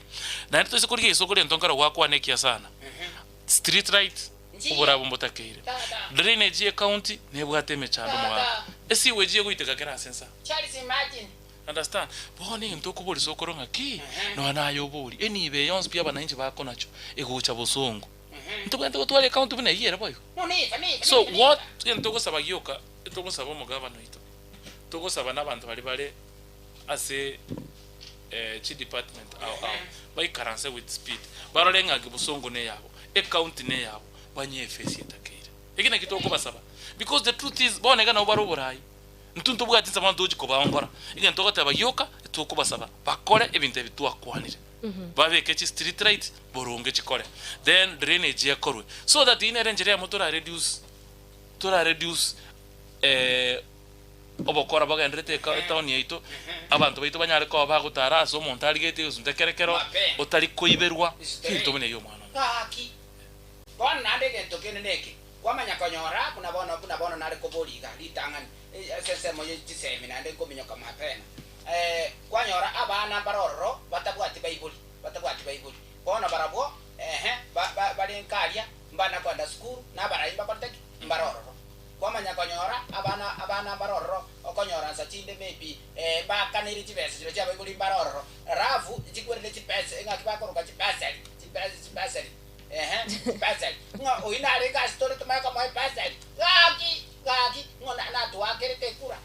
Naende toise korigia isiko rento nkero gwakwana ekiya sana. Street light oborabu mbotakeire. Drainage ye county nebwate emechando omogaka. Esewage egoiteka kera ase ensa. Understand? Bono egento okoboria sokoro ng'aki, nonya naye obori, enibo eye yonsi pi abananchi bakonachwa egocha bosongo. Ntobwenerete gotwara ecounty buna eyio ere boigo. So what egento togosaba gioka, etogosaba omogavana oito, togosaba na abanto baria bare ase chidepartment ao ao, baikaranse with speed, barore ng'aki bosongo neyabo, ecounty neyabo, banyefesie etakeire. Eki naki tokobasaba, because the truth is bono iga nabo bare oborai. Intwe ntobwati inse bono togochia kobaongora, egento togoteba gioka, etokobasaba bakore ebinto ebi twakwanire. Babeke chi street light boronge chikore, then drainage ekorwe, so that eyio nere enchera eyemo tora reduce tora reduce obokora bogenderete eka etown yaito, abanto baito banyare koba bagotara ase omonto arigetie egesunte kere kero, otari koiberwa, ebinto buna ebio omwana one. Gaki, bono naende egento kende neke, Kwamanya konyora buna bono, buna bono nare koboria iga ritang'ani, ase ensemo ye chisemi naende nkominyoka mapema. Kwanyora abana mbare ororo batabwati baibori, batabwati baibori. Bono barabwo, ehe, ba, ba, bare nkaria, mbana kwenda sukuru, na abarai mbakorete ki? Mbare ororo. Kwamanya konyora abana, abana mbare ororo, okonyora nsa chinde maybe, mbaakanire chibesa chiria chia abaibori mbare ororo, alafu chikwerire chipesa, eng'aki bakoroka chibasari, chibesa, chibasari. Ehe, bursary. Ng'a oyio narenge ase tore tomanye komoa ebursary. Gaki, gaki, ng'o na- natwakerete ekura?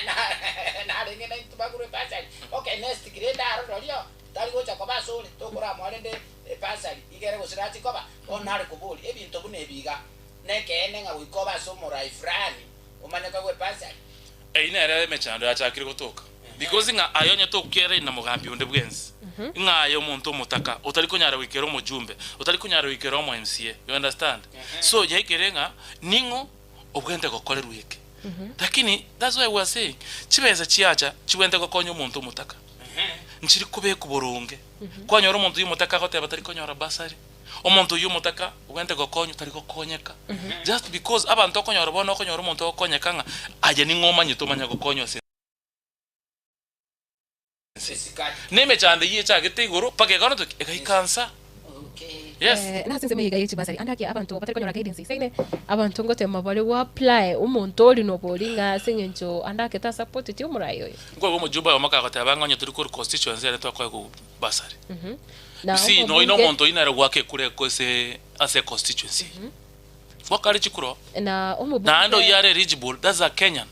Na- narenge naintwe bagure ebursary. Okay, next grade aro rorio, tari gocha koba ase ore, tokoramoa rende ebursary, iga ere gose rachi koba, bono nare koboria, ebinto buna ebi iga, nekeene ng'a goika obe ase omorai fulani, omanye koegwa ebursary. Eyio nere emechando yachakire gotoka. Because ng'a aye onye tokiareiri na mogambi onde bwensi, ng'a aye omonto omotaka otari konyara goikera omojumbe, otari konyara goikera omo MCA, you understand? So yaikere ng'a ning'o obwenerete gokorerwa eke. Lakini that's why we are saying, chibesa chiacha chibwenerete gokonya omonto omotaka, nchiri kobekwa boronge. Kwanyora omonto oyio omotaka agoteba tari konyora bursary, omonto oyio omotaka obwenerete gokonywa tari gokonyeka, just because abanto okonyora bono okonyora omonto ogokonyeka ng'a aye ning'o omanyete omanye gokonywa ase ense. Na emechando eyio echagete igoro mpaka ekaba ntoki? Egaika nsa. Yes. Nase ensemo eye iga ye chibasari ande akia abanto batari konyora guidance isaine abanto ngotema bare go apply omonto ori nobori ng'a ase eng'encho ande ake tasapoteti omorai oyo. Nkoigwa omojumbe oyomo kagoteba ng'a onye tori korwa constituency ere twakoegwa bursary. Na You see, nonya omobunge omonto oyio nere goaka ekura ase ase econstituency eyio. Goaka are chikura oo. Na Naende omobunge oyio are eligible, that's a Kenyan.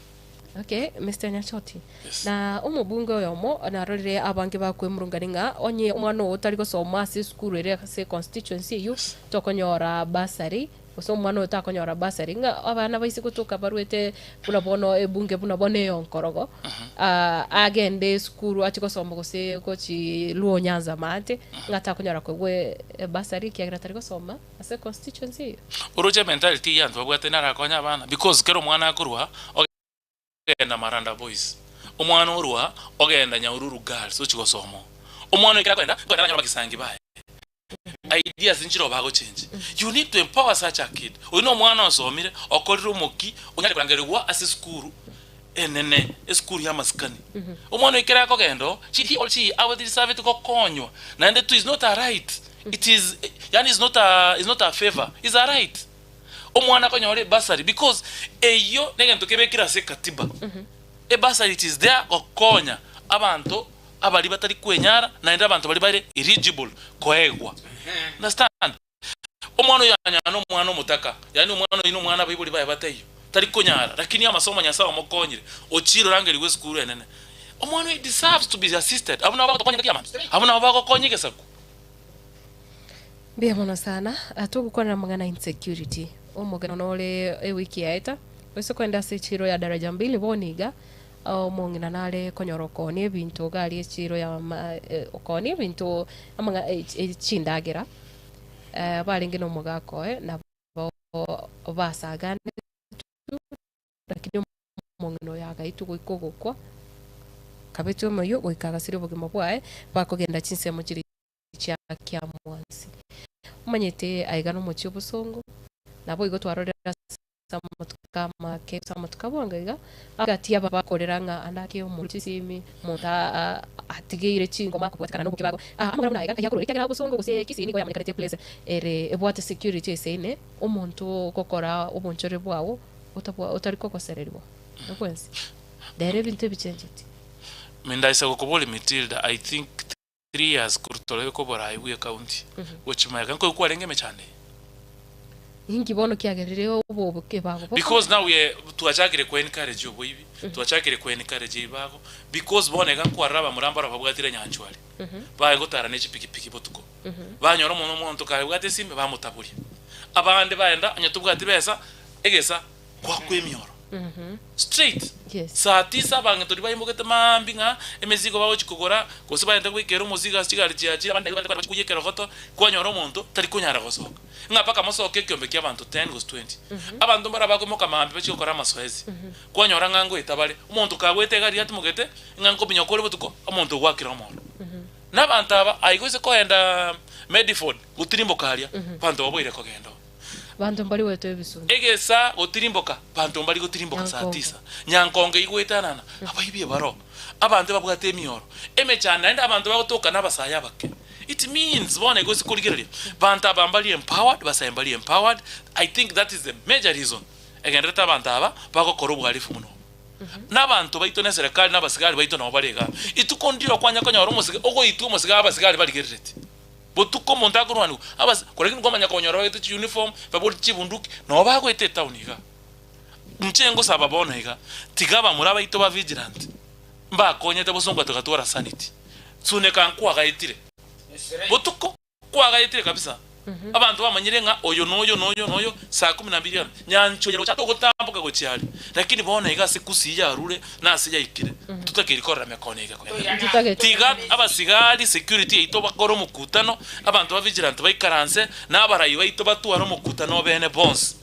Okay, Mister Nyachoti. Yes. Na omobunge oyomo narorire abange bakwemurungania ng'a onye omwana oo tari gosoma ase esukuru ere ase econstituency eyio, tokonyora bursary, gose omwana oyo takonyora bursary, ng'a abana baise gotoka barwete buna bono ebunge buna bono eyonkorogo, agende esukuru achie gosoma gose gochi Luo Nyanza maate, ng'a takonyora koegwa ebursary ekiagera tari gosoma ase econstituency eyio. Oroche ementality eyio abanto babwate narakonye abana because kera omwana akorwa ogenda Maranda Boys, omwana orwa ogenda Nyahururu Girls ochia gosoma oo, omwana oyo ekero akogenda, nkogenda aranyore abagisangi baye, ideas nchire bagochengi. You need to empower such a kid. Oyio na omwana osomire, okorire omoki, onyare korangerigwa ase esukuru enene, esukuru ya amasikani. Omwana oyo ekero akogenda oo, he or she adeservete gokonywa, naende too is not a right, it is yaani is not a is not a favour, is a right. Omwana akonyora ebursary because eyio negento kebekire ase ekatiba. Ebursary it is there gokonya abanto abaria batari kwenyara naende abanto baria bare eligible koegwa. Understand? Omwana oyo anyara na omwana omotaka, yaani omwana oyio na omwana abaibori baye bataiyo, tari konyara, lakini amasomo Nyasaye omokonyire, ochire orangerigwe esukuru enene. Omwana oyo deserves to be assisted. Abwo nabo bagotokonya engaki y'amambia, abwo nabo bagokonya egesaku. Mbuya mono sana. Togokwanera amang'ana insecurity. Omogeni one ore ewiki yaeta, gose kwenda ase echiro ya Daraja Mbili bono iga, omong'ina nare konyora okoonia ebinto iga aria echiro ya ma okoonia ebinto amang'a chindagera, barenge na omogaka oye nabo basaganete. Lakini omong'ina oyo agaitwa goika ogokwa, akabetwa omoyio goika agasiria obogima bwaye, bakogenda chinsemo chiria chia kiamwansi. Omanyete aiga nomochie obosongo, naboigo twarorire ase amatuko amake, ase amatuko a bwango iga, egati y'abakorera ng'a ande ake omonto chisimi, omonto atigeire chingoma kobwatekana noboke bago. Amang'ana buna aiga nkai akorwa, ekiagera obosongo gose Kisii nigo yamanyekanete eplace ere ebwate security eseine, omonto ogokora obonchore bwao otabwa otari kogosererigwa na bwensi. Rero ebinto ebichencheti. Mindaisa gokoboria Matilda, I think 3 years korwa tore koborai bwe county gochia magega nkoigwa kwarenge emechando eye? Inki bono kiagerire obo ebago bokong'u? Because now we are twachakire ko encourage oboibi, twachakire ko encourage ebibago because bono iga nkwarora abamura mbaro babwatire nyanchwari, baye gotara ne chipikipiki botuko, banyora omonto omonto karebwate esime bamotaboria, abande baenda onye tobwati besa egesa kwakwa emioro straight. Yes. Saa tisa abang'etori baimogete maambia ng'a emesigo bagochia kogora, gose bagende goikera omosigo ase chigari chiachire, abande bagende koyia ekerogoto, kwanyora omonto tari konyara gosoka. Ng'a mpaka mosoke ekiombe kia abanto 10 gose 20. Abanto mbare abakoimoka maambia bachie gokora amasoesi, kwanyora ng'a ngoeta bare, omonto kagoeta egari atimogete, ng'a nkominyoka ore botuko, omonto ogwakire omoro. Na abanto aba, aye gose koenda Mediford, gotirimboka aria, abanto baboire kogenda oo. Banto mbari goetwa ebisunte. Egesa gotirimboka, banto mbari gotirimboka saa Nyankonge. tisa. Nyankonge igoetanana, abaibie baroo, abanto babwate emioro, emechando naende abanto bagotoka nabasae abake. It means bono igo ase korigereria, banto aba mbari empowered, basae mbari empowered, I think that is the major reason egenderete abanto aba bagokora obohalifu buna obo. Nabanto baito na eserekari na abasigari baito nabo bare igaa. Ituko ndiro kwanya konyora omosige ogoitwa omosige abasigari barigerereti. Botuko omonto akorwanigwa, abas korende nkomanya konyora bagete chiuniform, babwate chibunduki, nabo bagoeta etown igaa. Inche ngosaba bono iga, tiga abamura baito ba vigilant, mbakonyete bosongo togatwara sanity. Suneka nkwagaetire, botuko kwagaetire kabisa, abanto bamanyire ng'a oyo noyo noyo noyo saa kumi na mbili aro, nyancha oye roche ogotamboka gochia aria. Lakini bono iga ase Gusii yarure na ase yaikire, totakeiri korora mekono iga kogenda. Ntitageti. Tiga abasigari security yaito bakore omokutano, abanto ba vigilant baikaranse, na abarai baito batware omokutano obene bonsi,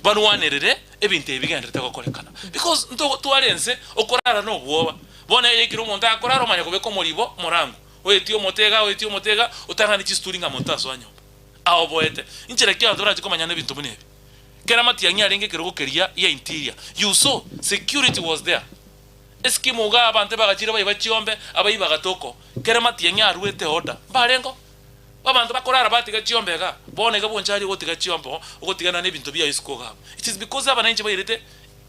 barwanerere ebinto ebi bigenderete gokorekana. Because nto tware ense okorara na obwoba, bono eyekire omonto akorara omanya kobeka omoribo omorango, oetie omote igaa oetie omote igaa, otang'ane chisituri ng'a monto asoa nyomba, aoboete. Inchera ki abanto barache komanya na ebinto buna ebi? Kera matiang'i arenge ekerogo keria gia interior, you saw security was there. Eskimu igaa abanto ebagachire baiba chiombe, abayi bagatoko, kera matiang'i aruete order, mbarengeo. Abanto bakorara batiga chiombe igaa, bono iga bwanchari ogotiga chiombe oo, ogotigana na ebinto biaye isiko iga abwo. It is because abananchi bairete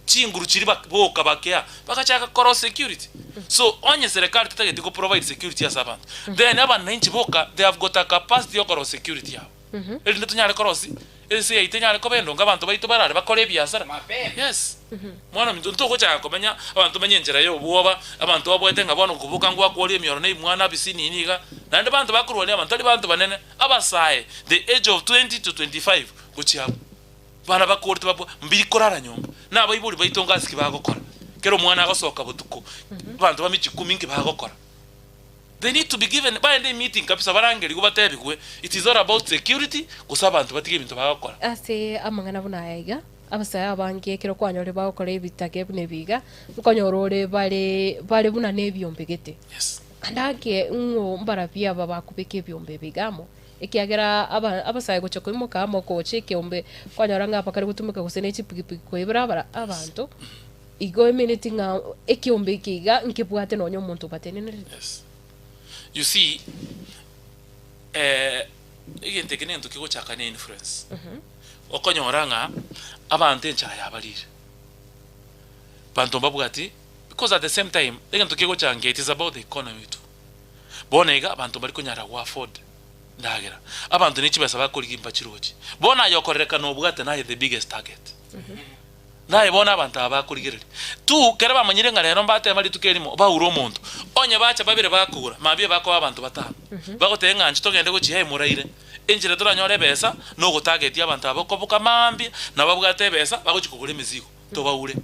chinguru chiria bak boka bakea, bagachaka korosia security. So, onye serikali tetageti ko provide security ase abanto, then abananchi boka they have got a capacity ya okorosia security yabo. Erinde tonyare korosia ense yaito enyare koba endonge abanto baito barare bakore ebiasara. Yes. Mwana ominto ntogochaka komenya abanto bamenye enchera ya obwoba, abanto babwate ng'a bono koboka ngwakworia emioro na ebimwana abisinini iga, naende banto bakorwania abanto tari banto banene, abasae the age of 20 to 25 gochia abwo. Bana bakorete babwa mbiri korara nyomba, na abaibori baito ngasi ki bagokora? Kera omwana agosoka botuko, abanto ba michikumi nki bagokora? They need to be given baende emeeting kabisa barangerigwe batebigwe it is all about security gose abanto batige ebinto bagokora. Ase amang'ana buna aya iga, abasae abange ekero kwanyorire bagokora ebitage buna ebi iga, nkonyora ore bare bare buna nebiombe gete. Yes. Ande ake ng'o mbarabwo aba bakobeka ebiombe ebi iga amo, ekiagera aba abasae gocha koimoka amo kogocha ekeombe, kwanyora ng'a bakare gotumeka gose ne chipikipiki koibera abara abanto, Igo emineti ng'a ekiombe eke iga nkebwate nonya omonto obatenenerete. Yes. You see, eh, egento eke negento kegochaka ne influence. Okonyora ng'a abanto enchara yabarire. Banto mbabwati, because at the same time, egento kegochangia it is about the economy too. Bono iga abanto mbari konyara go afford ndagera. Abanto ne chibesa bakorigia mbachirochi. Bono aye okorerekana obwate naye the biggest target. Naye bono abanto aba bakorigereria tu, kere bamanyire ng'a rero mbatema rituko erimo, baure omonto. Onye bacha babere bakogora, mambia bakoba abanto batano. Bagoteba ng'a inche togende gochia emoraire. Enchera toranyore ebesa nogotagetia abanto aba okoboka mambia, nabo babwate ebesa bagochia kogora emesigo, tobaure.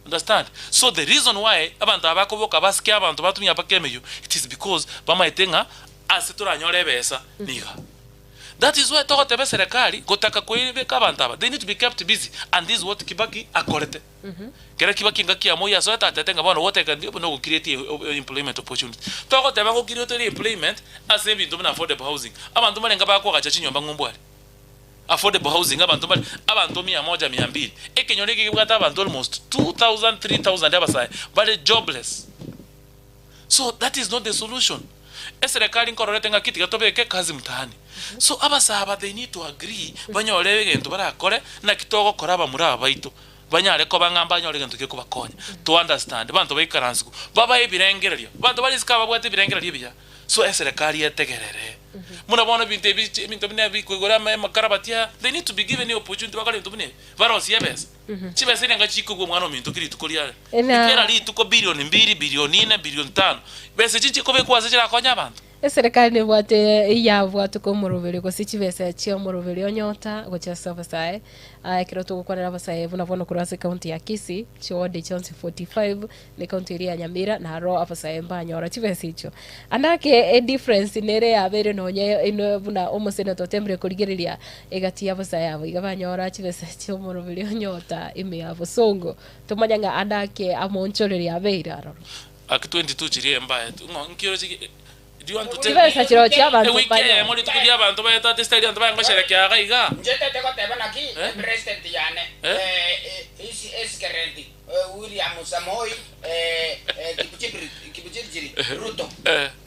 Understand? So the reason why abanto aba bakoboka basike abanto batumia mpaka emeyio, it is because bamaete ng'a ase toranyore ebesa niga. That is why togoteba eserekari gotaka koibeka abanto aba, they need to be kept busy and this is what Kibaki akorete. Kera Kibaki engaki ya Moi asoete atete ng'a bono goteka ndi buna ogo create employment opportunity. Togoteba ngo create ore employment ase ebinto buna affordable housing. Abanto mbarenge bakoagacha chinyomba ng'umbu aria. Affordable housing abanto mbare abanto mia moja mia mbili. Ekenyoro eke kebwate abanto almost 2000, 3000 abasae bare jobless. So that is not the solution. Eserekari nkororete ng'aki tiga tobeke kazi mtaani. So abasae aba they need to agree banyore egento barakore naki togokora abamura aba baito banyare koba ng'a mbanyore egento gekobakonya. To understand abanto baikaransigu babae ebirengererio. Abanto bare isiko aba babwate ebirengererio ebiya. So eserekari etegerere. Buna bono ebinto ebi ebinto buna ebi koigora amakarabati aya they need to be given opportunity bakore ebinto buna ebi barosie ebesa. Chibesa eria ngachikogwa omwana ominto ki rituko riare. Ena- Kera rituko bilioni mbiri, bilioni ine, bilioni tano. Besa echi nchikobekwa ase chirakonye abanto. Eserekari nebwate eyabwatoka omoroberi gose chibesa chia omoroberi onyota gochia ase abasae. Ah, ekero togokwanera abasae buna bono korwa ase ekaunti ya Kisii, chiward chionsi 45 na ekaunti eria ya Nyamira naro abasae mbanyora chibesa echio. Ande ake edifference nere yabeire nonye inwe buna omosenetor otemire korigereria egati y'abasae abo iga banyora chibesa chi'omoroberi onyota ime ya bosongo tomanye ng'a ande ake amoonchoreria abeire aroro. Aki 22 chiria embaye ng'o nki oroche ki do you want to tell Chibesa chirochio abanto ewiki mbanyore. eyemo rituko ria abanto baete ate style abanto baye ngosherekea iga iga. Inche tete goteba naki Eh? president yane Eh? eh, his excellency William Samoei Kipchirchir Ruto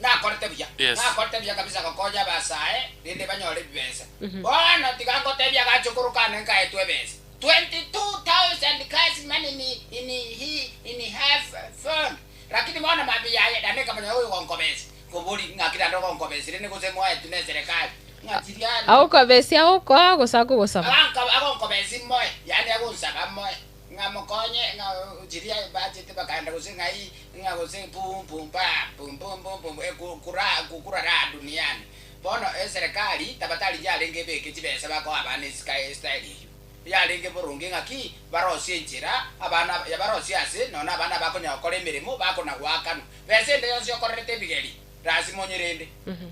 nakorete buya, nakorete buya kabisa gokonya abasae rende banyore ebibesa. Bono tiga ngotebie agachokoro kane nkaetwe ebesa 22,000 cash money in in in her phone lakini bono mambia yaye naende nkamanya oyo ogonkobesa nkobori ng'aki naende ogonkobesa rende gose moetwe ne eserekari ng'a chiria Agokobesia agokoa gose akogosaba? Agonkobesi moe yaani agonsaba moe. Ng'a mokonye, ng'a chiria bachete bakaenda gose ng'ai, ng'a gose pum pum pa, pum pum pum pum eku kura kukura raha duniani. Bono eserekari tabatari yarenge ebeke chibesa bakoa abana esika estyle eyio. Yarenge boronge ng'aki barosie enchera abana yabarosie ase nonya abana bakonya gokora emeremo bakona goakanwa. Besa ende yonsi okorerete ebigeri lasima onyerende.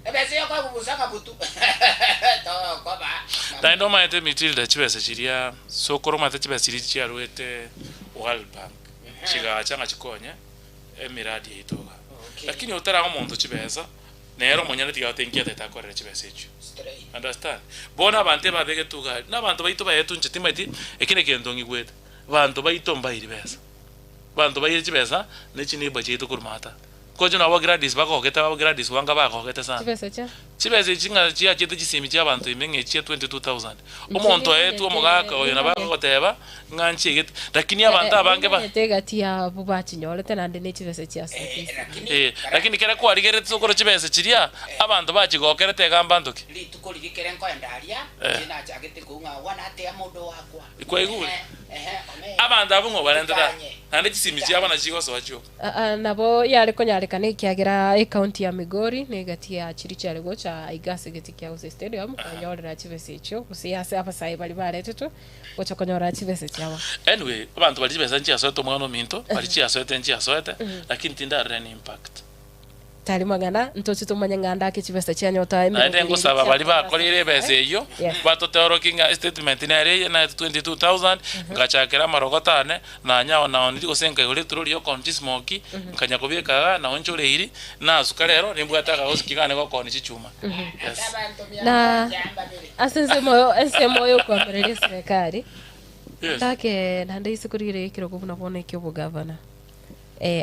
Ebesa eyo okoebubusa ng'a butu tokoba. Naende omanyete Matilda chibesa chiria sokoro omanyete chibesa chiria chiaruete World Bank chigacha ng'a chikonye emiradi yaito iga. Lakini otaraha omonto chibesa nere omonyene tiga agotebi nki atagete akorere chibesa echio. Understand? Bono abanto ebabegete iga aria, na abanto baito baetwe inche timanyeti eki negento ng'igwete, banto baito mbairi besa. Abanto baire chibesa ne chineighbour chiaito korwa maata. Kochia nabo Gladys bagogete abo Gladys wanga bagogete sana. Chibesa chia? Chibesa echi ng'a chiachete chisimi chia abanto ime ng'a echia 22,000. Omonto oetwe omogaka oyo nabo agogoteba ng'a nchiegete lakini abanto abange ba. Nimanyete egati yabo bachinyorete naende ne chibesa chia CPC. Eh, lakini kere kwarigeretie sokoro chibesa chiria, abanto bachigokerete iga mbanto ki? Rituko riria kere nkoenda aria, Eh. inche nachagete koung'a agwo natea mondo wakwa. Kwaigure? Ehe, ehe, omenya. Abanto abwo ng'o barentete aa? Ikanye. Naende chisimi chiabo nachi chigosoa chioka. Aa, nabo yare konyarekana ekiagera ecounty ya Migori negati ya chiria chiare gocha aiga ase egeti kia Gusii Stadium konyorera chibesa echio gose ase abasae baria baretetwe gocha konyora chibesa chiabo. Anyway, abanto baria chibesa nchiasoete omwana ominto, baria chiasoete nchiasoete, lakini tindarora any impact. Tari mang'ana, ntoche tomanye ng'a ndake chibesa chianyota Naende emeroberio eri ngosaba baria chiakorera ase bakoreire ebesa abasae. eyio, Yes. batoteorokie ng'a estatement nere eye naetwe 22,000, ngachakera amarogoto ane, nanyao naoniri gose nkaigora eturori ya okooni chismoki, nkanya kobeka igaa, naonchoreiri, nasuka rero, nimbwate akagosuki kane gokooni chichuma. Yes. Na ase ensemo ensemo yokoamereria eserekari, Yes. ndake naende ase korigereria ekerogo buna bono ekiobogavana.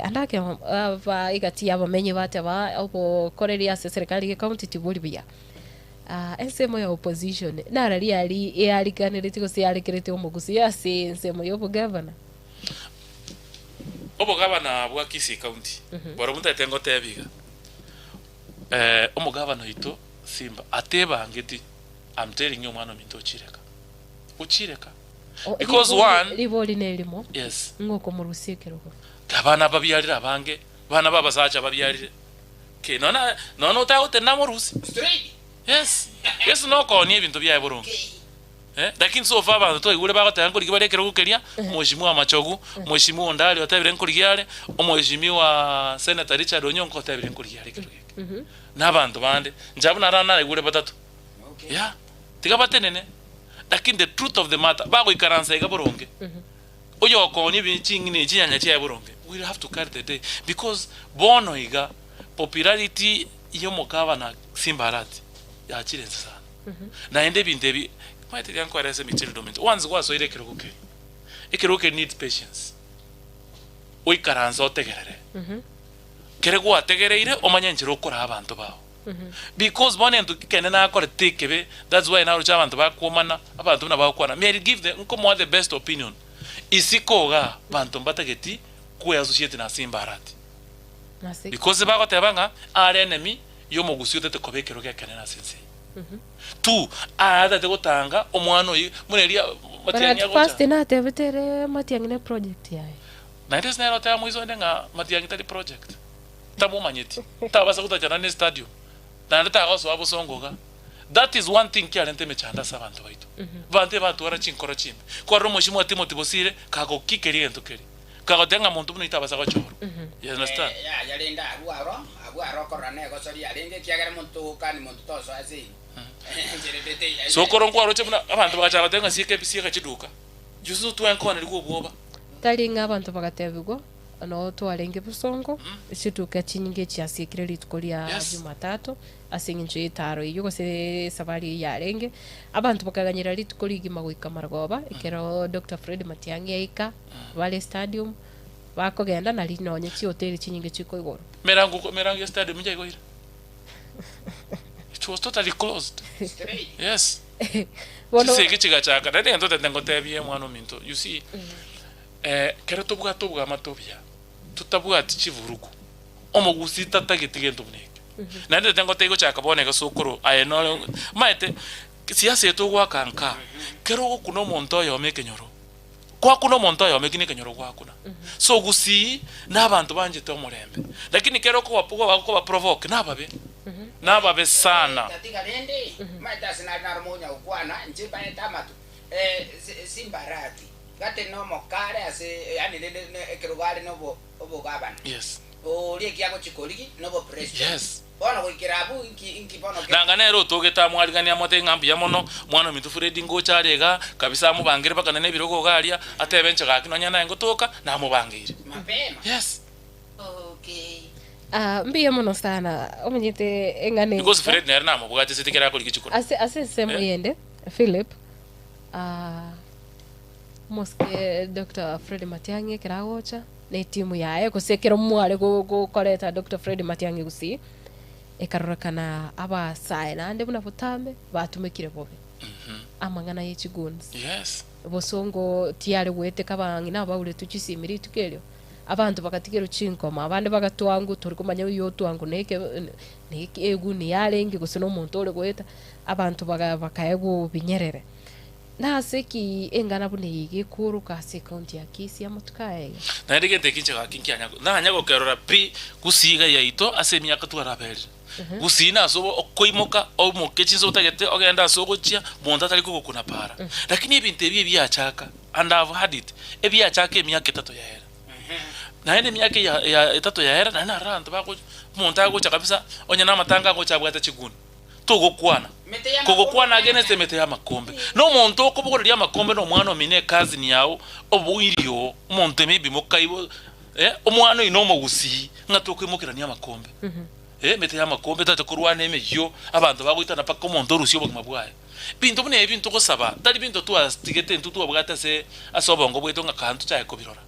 Ande ake aba egati y'abamenyi bateba obokoreri ase eserekari y'ecounty tibori buya. Ensemo ya opposition narari yari eariganeretie gose yarekerete omogusii ase ensemo y'obogavana. Obogavana bwa Kisii County barobwo ntagete ngotebie iga, omogavana oito Simba atebangeti, I'm telling you omwana ominto ochireka, ochireka. Because one. Ribori nerimo, Yes. ng'a okomorusia ekerogo. Abana babiarire abange, abana b'abasacha babiarire. Ki, nonya nonya otagotenena amorusie. Straight. Yes. Yeso nokoonia ebinto biaye boronge. Eh, lakini so far abanto twaigure bagoteba nkorigia bare ekerogo keria, omweshimiwa Machogu, omweshimiwa Ondari otebire nkorigia are, omweshimiwa Senator Richard Onyonka otebire nkorigia are ekerogo eke. Na abanto bande, inche abwo naro naigure batato. Okay. Yeah. Tiga batenene, lakini the truth of the matter, bagoikaransa iga boronge, oyokoonia ebi ching'ina chinyanya chiaye boronge, we will have to carry the day because bono iga popularity ya omogavana Simba Arati yachire inse sana. Naende ebinto ebi, omanyete tiga nkoerese Michelle ominto, once gwasoire ekerogo keria, ekerogo keria needs patience, oikaranse otegerere, kere gwategereire omanye enchera okoraa abanto bao. Because bono egento kende nakorete ekebe, that's why naroche abanto bakwomana, abanto buna bagokwana, may I give the, nkomoa the best opinion, isiko igaa banto mbatageti kwe associate na Simba Arati. Nase ki? Because bagoteba ng'a are enemy y'omogusii otete koba ekerogo ekenene ase ense eye. Two, aatete gotanga omwana oyio, buna eria But Matiang'i at agocha. first natebete ere Matiang'i ne project yaye. Naende ase nere oteba moiso onde ng'a Matiang'i tari project. Tamomanyeti, tabasa gotachana ne stadium, naende tagosoa bosongo iga. That is one thing kiarente emechando ase abanto baito. Abanto ebatwara chinkoro chimbe. Kwarora omweshimiwa Timothy Bosire kagokikeria egento keria, kagoteba ng'a monto buna oyio tabasa gochorwa. You understand? Eh, yaya rende abwo aro, abwo aro okorora negoso riarenge, ekiagera monto togokani monto tosoa ase ime. Enchera ende teiyo. Sokoro nkwaroche buna abanto bagachaka goteba ng'a sieka sieka chiduka. Juzi twenkonerigwe obwoba. Tari ng'a abanto bagatebigwa Noo twarenge bosongo, chituka chinyinge chiasiekire rituko ria Yes. Jumatatu ase eng'encho y'etaaro eyio gose esafari eyio yarenge. Abanto bakaganyera rituko rigima goika marogoba ekero Doctor Fred Matiang'i aika bare stadium bakogenda nari nonye chihoteli chinyinge chikoigorwa. Emerango emerango ya stadium nchaigoire. It was totally closed. Straight. Yes. Bono Chisegi chigachaka. Naende egento ntete ngotebie omwana ominto, you see, Ekero tobwate obwamate obuya, totabwati chiburugu, omogusii tatageti gento buna ekio. Naende tete ngotebie gochaka bono iga sokoro aye nore omanyete siasa eye togoaka nka, kero ogokuna omonto oyomo ekenyoro, kwakuna omonto oyomo eki na ekenyoro gwakuna. So gusii na abanto banchete omorembe, lakini kero okoba okoba provoke nababe, nababe sana. Tatiga rende, omanyete ase nare naro monya gokwana, inche mbaete amato, simbarati. Gati nomokare ase, yaani rende ne ekerogo are nobo obogabana. Yes. Oria eki agochia korigi nobopresident. Yes. Bono goikera abwo inki inki bono ke. Nanga nere otogete amwariganie amotebi ng'a mbuya mono, omwana ominto Fred ngocha are igaa, kabisa amobangere mpaka nene ebirogo iga aria, atebe inche gaki nonya naye ngotoka, namobangeire. Mapema. Yes. Okay. Ah, mbuya mono sana omanyete eng'ana Because eye Fred nere namobwate ase tikere akorigia chikura. ase ase ensemo Eh. yende Philip ah, Omosike Doctor Fred Matiang'i ekero agocha na etimu yaye gose ekero mware go- gokoreta Doctor Fred Matiang'i gusii, ekarorekana abasae naende buna botambe batumekire bobe. Amang'ana ye chigoons. Yes. Bosongo tiare goeteka abang'ina abauretwe chisimi rituko erio, abanto bagatigerwa chinkoma, abande bagatwangwa tori komanya oyio otwangwa na eke na eke eguni yarenge gose na omonto ore goeta, abanto baga bakaegwa obinyerere. Nase ki eng'ana buna eye iga ekooroka ase ekaunti ya Kisii amatuko aya iga? Naende gento eki inche gaki nkianya nanya gokerora pi gusii iga yaito ase emiaka twaraberire. Gusii nase obo okoimoka oimoke chinse otagete ogende ase ogochia monto atari kogokuna para. Lakini ebinto ebi ebiachaka and I have heard it, ebiachaka emiaka etato yaera. Naende emiaka eya ya etato yaera naende narora abanto bago omonto agocha kabisa onye na amatanga agocha abwate chiguni. Togokwana. Kogokwana against emete y'amakombe. Na omonto okobogoreria amakombe na omwana omino ecousin yao oboiri oo, omonto maybe mokaibo eh, omwana oino omogusii ng'a tokoimokerania amakombe. Eh, emete y'amakombe totagete korwana emeyio, abanto bagoitana mpaka omonto orusie obogima bwaye. Binto buna ebi ntogosaba, tari binto twatigete intwe twabwate ase ase obongo bwaito ng'a kaa ntochake kobirora.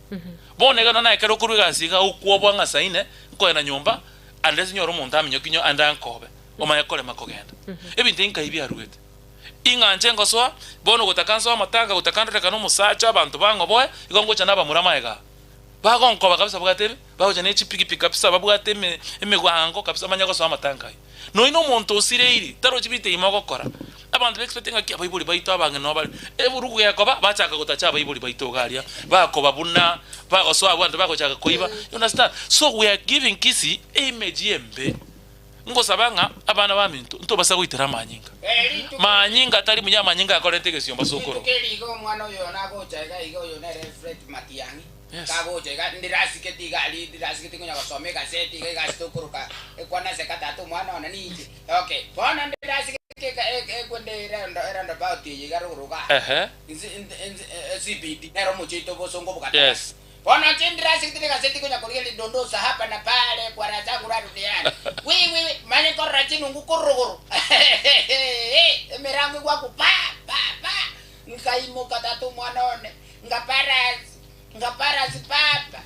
Bono iga nonye ekero okorwa egasi iga okwoboa ng'a saine, nkoenda nyomba, unless nyore omonto aminyoki nyo ande ankobe. omanye korema kogenda. Ebinto ebi nkai biaruete? Ing'anche ngosoa, bono gotaka nsoe amatanga, gotaka ndorekane omosacha, abanto bang'oboe, igo ngocha nabamura amaega aa. Bagonkoba kabisa babwate ebe, bagocha ne chipikipiki kabisa, babwate eme emegango kabisa bamanye gosoa amatanga ayio. Nonya na omonto osireiri, tarochi binto ime ogokora. Abanto ba expect ng'aki abaibori baito abang'ina noo bare, eburugu gekoba, bachaka gotacha abaibori baito iga aria, bakoba buna, bagosoa abwo abanto bagochaka koiba, you understand? So we are giving Kisii eimage embe. Ngosaba ng'a abana baminto ntobasa goitera amanyinga. Manyinga atari muya, amanyinga akorenta egesiomba sokoro. Rituko eri iga omwana oyo nagocha iga iga oyo nere Fred Matiang'i Yes. kagocha iga ndirasigeti iga aria ndirasigeti konya gosoma egaseti iga egasi tokoroka ekwana ase tata omwana one ninche okay bono ndirasigeti. Ekwende eroundabout eye iga rogoro igaa, Ehe. CBD, nero omochie oito bosongo bogataka. Yes. Bono inche ndire ase gete negaseti konya korigia ridondosa hapa na pale kwa raha zangu la duniani. Wi wi wi, manye nkorora chinungu korwa rogoro. Emerango egwakwa pa pa pa. Nkaimoka tata omwana one, nkaparasi, nkaparasi papa.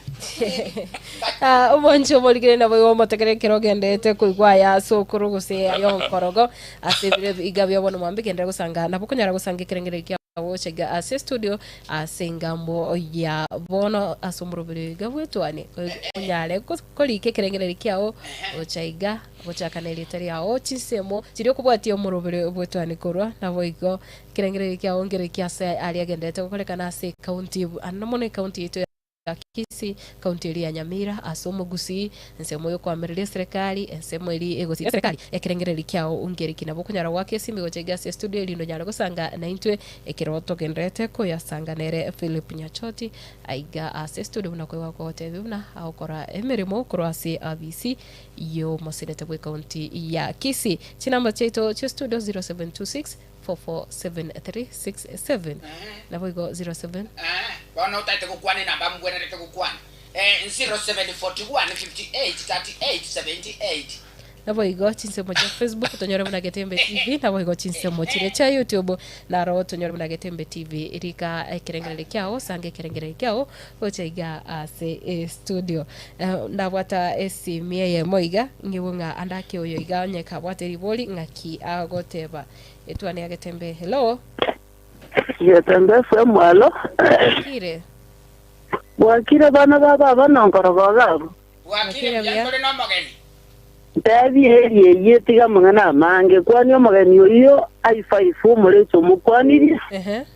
Ah, omwanchi omorigere nabo igo omotegere ekero ogenderete koigwa aya ase okoro gose aya onkorogo ase ebiro ebi iga bia bono mwambe genderera gosanga nabo okonyara gosanga ekerengererio kiao gocha iga ase estudio ase engambo ya bono ase omoroberi iga bwetwane onyare korika ekerengererio kiao gocha iga gochaka na erieta riao chinsemo chiria okobwatia omoroberi bwetwane korwa nabo igo ekerengererio kiao nkere kia ase aria agenderete gokorekana ase ekaunti ande mono ekaunti yaito ya Kisii, County eria ya Nyamira, ase omogusii, ensemo y'okoamereria eserekari, ensemo eria egosira eserekari, ekerengererio kiao nkeriki. Nabo okonyara goaka esimi gocha iga ase estudio erinde onyare gosanga naintwe ekero togendererete koyasanga nere Philip Nyachoti aiga ase estudio buna koigwa gotebia buna agokora emeremo korwa ase abisi y'omoseneta bw'ecounty ya Kisii. Chinamba chiaito chia studio 0726 447367 naboigo 07. Bono otaete gokwana enamba mobwenerete gokwana, 0741 58 38 78. Naboigo chinsemo chia Facebook tonyore buna Getembe TV, naboigo chinsemo chiria chia YouTube naro tonyore buna Getembe TV. Rika ekerengererio kiao, sanga ekerengererio kiao gocha iga ase estudio. Ndabwata esimi eyemo iga, ng'igwe ng'a ande ake oyo iga onye kabwate ribori ng'aki agoteba. Etuani ya Getembe, hello. Getembe FM alo. Bwakire. Bwakire bana ba baba nonkorogo gabu. Bwakire buya ntore nomogeni. Ntebie eeri eyio etige amang'ana amange, kwania omogeni oyio Aifaifu omorechi omokwanirie. Ehe.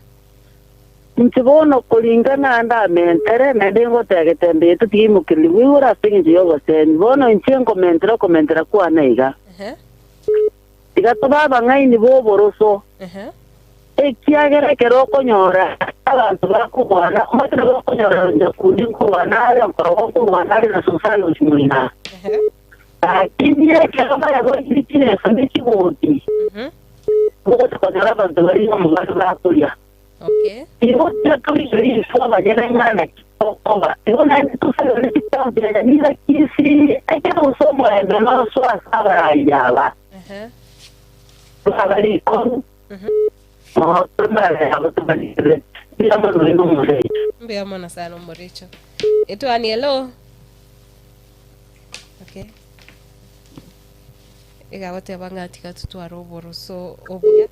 Inche bono koringana ande amentere, naende ngoteba getembe gete tigeimokererigwe igoro ase engencho y'obosemi. Bono inche nkomentera okomentera kwane iga. Ehe. Tiga tobe abang'aini b'oboroso, ekiagera ekero okonyora abanto bakorwana, omanyete nabo okonyora nyakundi nkorwana are, nkorogo nkorwana are, na Susana ochimoina. Lakini ekero bayaboirie chireso ne chigoti, ogocha konyora abanto baria ng'a omobaro bakoria. Igo tiga torigererie intwe abanyene ng'a naki tokoba. Igo naende tosabere chikaunti ya Nyamira, Kisii, ekero gose omorembe nosoe ase abarai aba. Baba rikong'u, motomare abo tobarikire, mbuya mono inwe omorecho. Mbuya mono sana omorecho. Etwani hello. Okay. Egagoteba ng'a tiga totware oboroso obuya.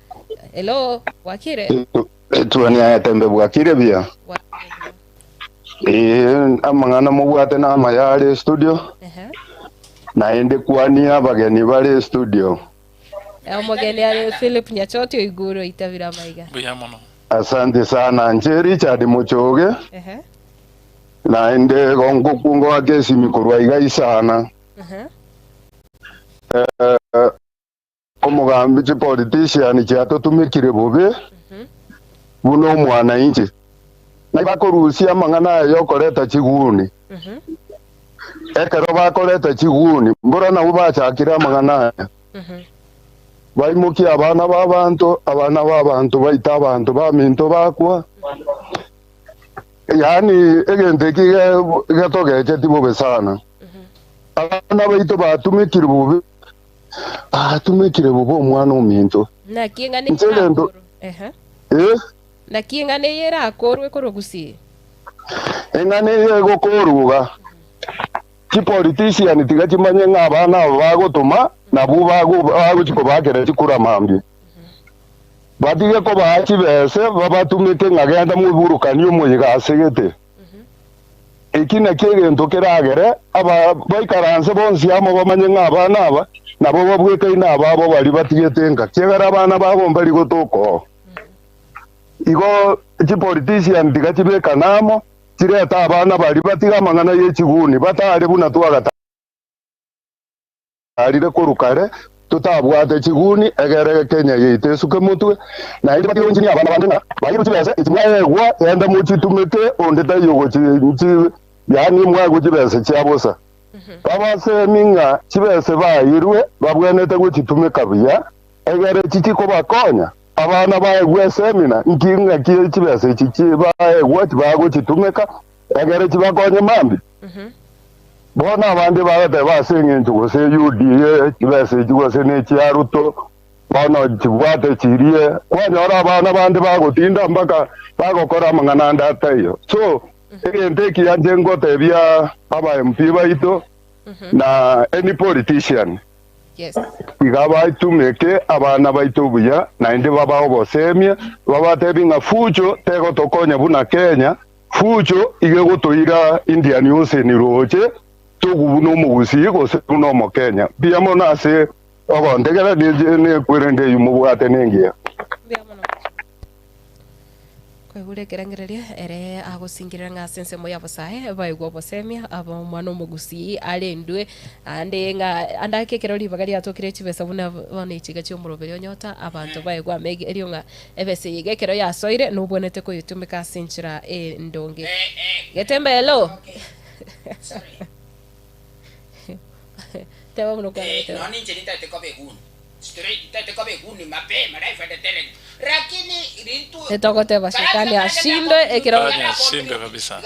Hello, bwakire? Etuoni ya Getembe bwakire buya? Bwakire buya. Ee, amang'ana mobwate namaya are estudio, Ehe. naende kwania abageni bare estudio. Omogeni are Philip Nyachoti oigure oitabire amaiga. Mbuya mono. Asante sana. Inche Richard Mochoge, Ehe. naende igo ngokungoaka esimi korwa iga isana. Ehe. Eh, Omogambi chipolitician chiatotumekire bobe buna omwanainchi, na bakorusia amang'ana aya yokoreta chiguni. Ekero bakoreta chiguni, mbora nabwo bachakire amang'ana aya. Baimokie abana b'abanto, abana b'abanto baite abanto baminto bakwa. Yaani egento eki getogecheti bobe sana. Abana baito batumekire bobe. Atumekire bobe omwana ominto. Naki eng'ana Inche eye egento erakorwe? Ehe. Eh? Naki eng'ana eye erakorwe korwa gusii? Eng'ana eye egokorwa iga, Chipolitician tiga chimanye ng'a abana aba bagotoma nabwo bago bagochi kobakera chikura mambia. Batige kobaa chibese babatumeke ng'a genda moburukanie omoyega ase gete. Eki nakio egento keragere aba baikaranse bonsi amo bamanye ng'a abana aba nabo babwekaine ababo baria batigete enka, kiagera abana babo mbari gotoka oo. Igo chipolitician tiga chibekane amo, chirete abana baria batige amang'ana ye chiguni, batare buna twagata. Arire korwa kare, totabwate chiguni, egere Kenya yaito esuke motwe, naende batige gonchinia abana bande ng'a bairwe chibesa echi mwaegwa, genda mochitumeke, onde taiyo ogochi nchi yaani mwaegwe chibesa chia bosa. Babasemi ng'a chibesa baeirwe babwenerete gochitumeka buya. Egere chichikobakonya abana baegwe esemina, inki ng'aki chibesa echi chibaegwa chibagochitumeka egere chibakonye mambia? Bono abande bagateba ase engencho gose UDA chibesa echi gose nechia Ruto, bono chibwate chirie, kwanyora abana bande bagotinda mpaka bagokora amang'ana ande ataiyo. So egento ekiya inche ngotebia aba MP baito na any politician, Yes. Tiga baitumeke abana baito buya, naende babae obosemia, babatebi ng'a fucho tegotokonya buna Kenya, fucho iga egotoira Indian Ocean roche togu buna omogusii gose buna omokenya. Mbuya mono ase ogontegera nekwerende eyio mobwate nengiya. Mbuya mono. Kwaigure ekerengererio ere agosingirera ng'a ase ensemo ya Bosae baigwe obosemia aba omwana omogusii arendwe ande ng'a ande ake ekero ribaga riatokire chibesa buna bono echiga chi'omoroberi onyota abanto baigwe amegi erio ng'a ebesa eye iga ekero yasoire nobwenerete koyetumeka ase enchera endonge. Getembe hello. Teba buna okwana goteba. Nonya ninche nintagete koba eguni straight ntagete koba eguni mapema life and direct lakini rintu Etogoteba shetani ashindwe ekero Shetani ashindwe kabisa.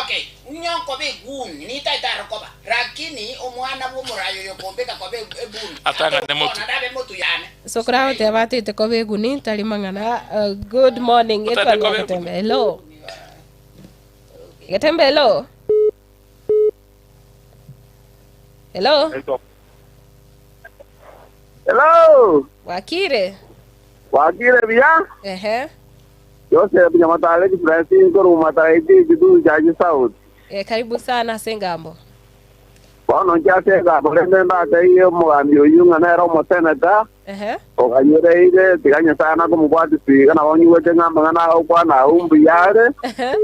Okay onye nkoba eguni nintagete aro koba lakini omwana bwa omoraia oyo okombeka koba ebuni Atang'ane motu. Nabe motu yane So koragoteba atete koba eguni tari mang'ana good morning Otagete etwani koba ya Getembe hello Getembe hello Hello, Hello, wakire? wakire buya? Ehe. Joseph Nyamatare Kipuresi nkorwa Mataraiti Kitutu Chache South. Eh, karibu sana ase engambo. Bono inche ase engambo rende ndateire omogambi oyio ng'a nere omoseneta Ehe. oganyereire tiga Nyasaye nakomobwatisia iga nabo nyigwete ng'a amang'ana agokwana agwo mbuya are. Ehe.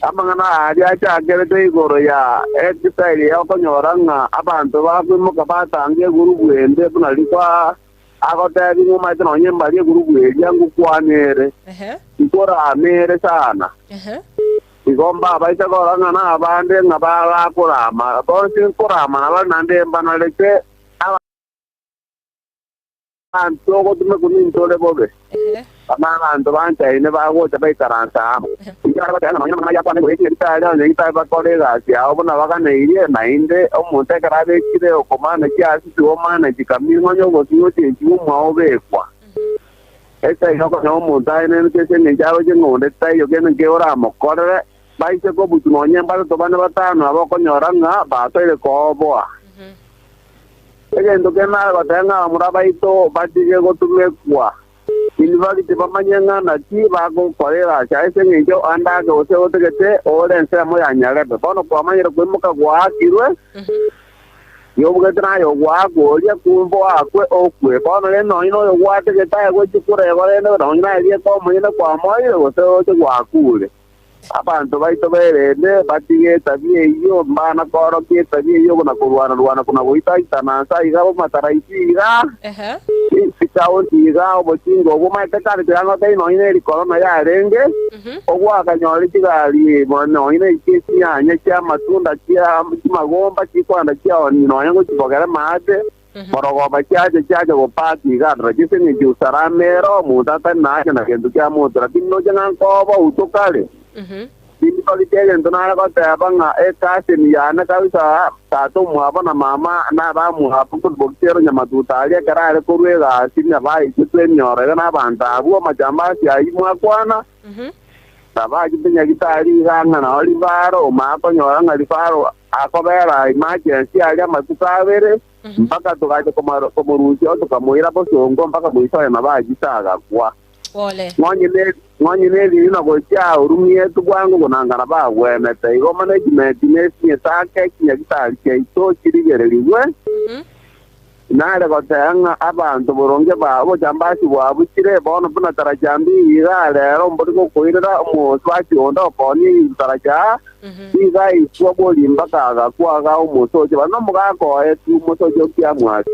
Amang'ana aria achakerete igoro ya exile okonyora ng'a abanto bakoimoka batanga egurubu ende buna rikwa agotebi ng'a omanyete nonya mbari egurubu eria ngokwana ere, nkoramere sana. Igo mbabaise korora ng'a nabande ng'a barakorama, bonsi nkorama nabare naende mbanarete. Abanto ogotumekwa ninto ore bobe, buna abanto banchaine bagocha baikaransa amo. Inche nare goteba ng'a nonya namang'ana ayio akwane igoro ye chinyagitari, abanyagitari bakore egasi yabo buna baganeirie, naende omonto ekero abekire okomanachia ase tiga omanachie kamiri onye ogotiga ochenchigwe omwao obekwa. Etaiyo okonyora omonto aenenete ase engencho aroche ng'a onde taiyo kende nke oramokorere, baise kobuchwa nonya mbatato bane batano nabo okonyora ng'a batoire kooboa. Egento kende nare goteba ng'a abamura baito batige gotumekwa. In fact bamanye ng'a naki bagokora egasi ase engencho ande ake gose otagete ore ensemo ya nyarebe. Bono kwamanyire koimoka gwaakirwe, yobugete naye ogoakwa oria kumbe oakwe okwe. Bono rende nonye noyo gwategete aye gochia koreba rende nonye naye rieta omonyene kwamoeire gose oche gwakure. Abanto baito berende, batige etabia eyio, mbana koorokia etabia eyio buna korwana-rwana buna goita-itana ase aiga bomataraiti iga, chikaunti iga, obochinga obwo omanyete kare tiga ngotebie nonya neri korona yarenge, ogwakanyore chigari nonya ne chie chinyanya chi'amatunda chia chimagomba chikoenda chiaoni nonya ngochibogere maate, Morogoba chiacha chiacha gopaka iga ase engencho usalama ere omonto atari nacha na gento kia monto, lakini noche ng'a nkoba uto kare. Tindi korika egento nare goteba ng'a ecousin yane kabisa tata omwabo na mama nabamwabo korwa bokisero nyamatuta aria ekero are korwa egasi ng'a baichetwe emioro iga nabanto abwo amajambazi ayio mwakwana nabachete nyagitari iga ng'a nao rifaro omanye konyora ng'a rifaro Akobera emergency aria amatuko abere, mpaka togacha komorusia oo tokamoira bosongo mpaka moiso oye nabo achete agakwa. Pole. Ng'onye neriri na gochia orumietwe bwango konangana bagwenete. Igo management nesinye ake chinyagitari chiaito chirigererigwe. Nare goteba ng'a abanto boronge ba obochambasi bwabuchire, bono buna taracha mbiga iga rero mbori gokoirera omosubati onde okoonia ebinto taracha aa, nigo aitwa bori mpaka agakwa iga omosoche bana nomogaka oye tu omosoche okiamwase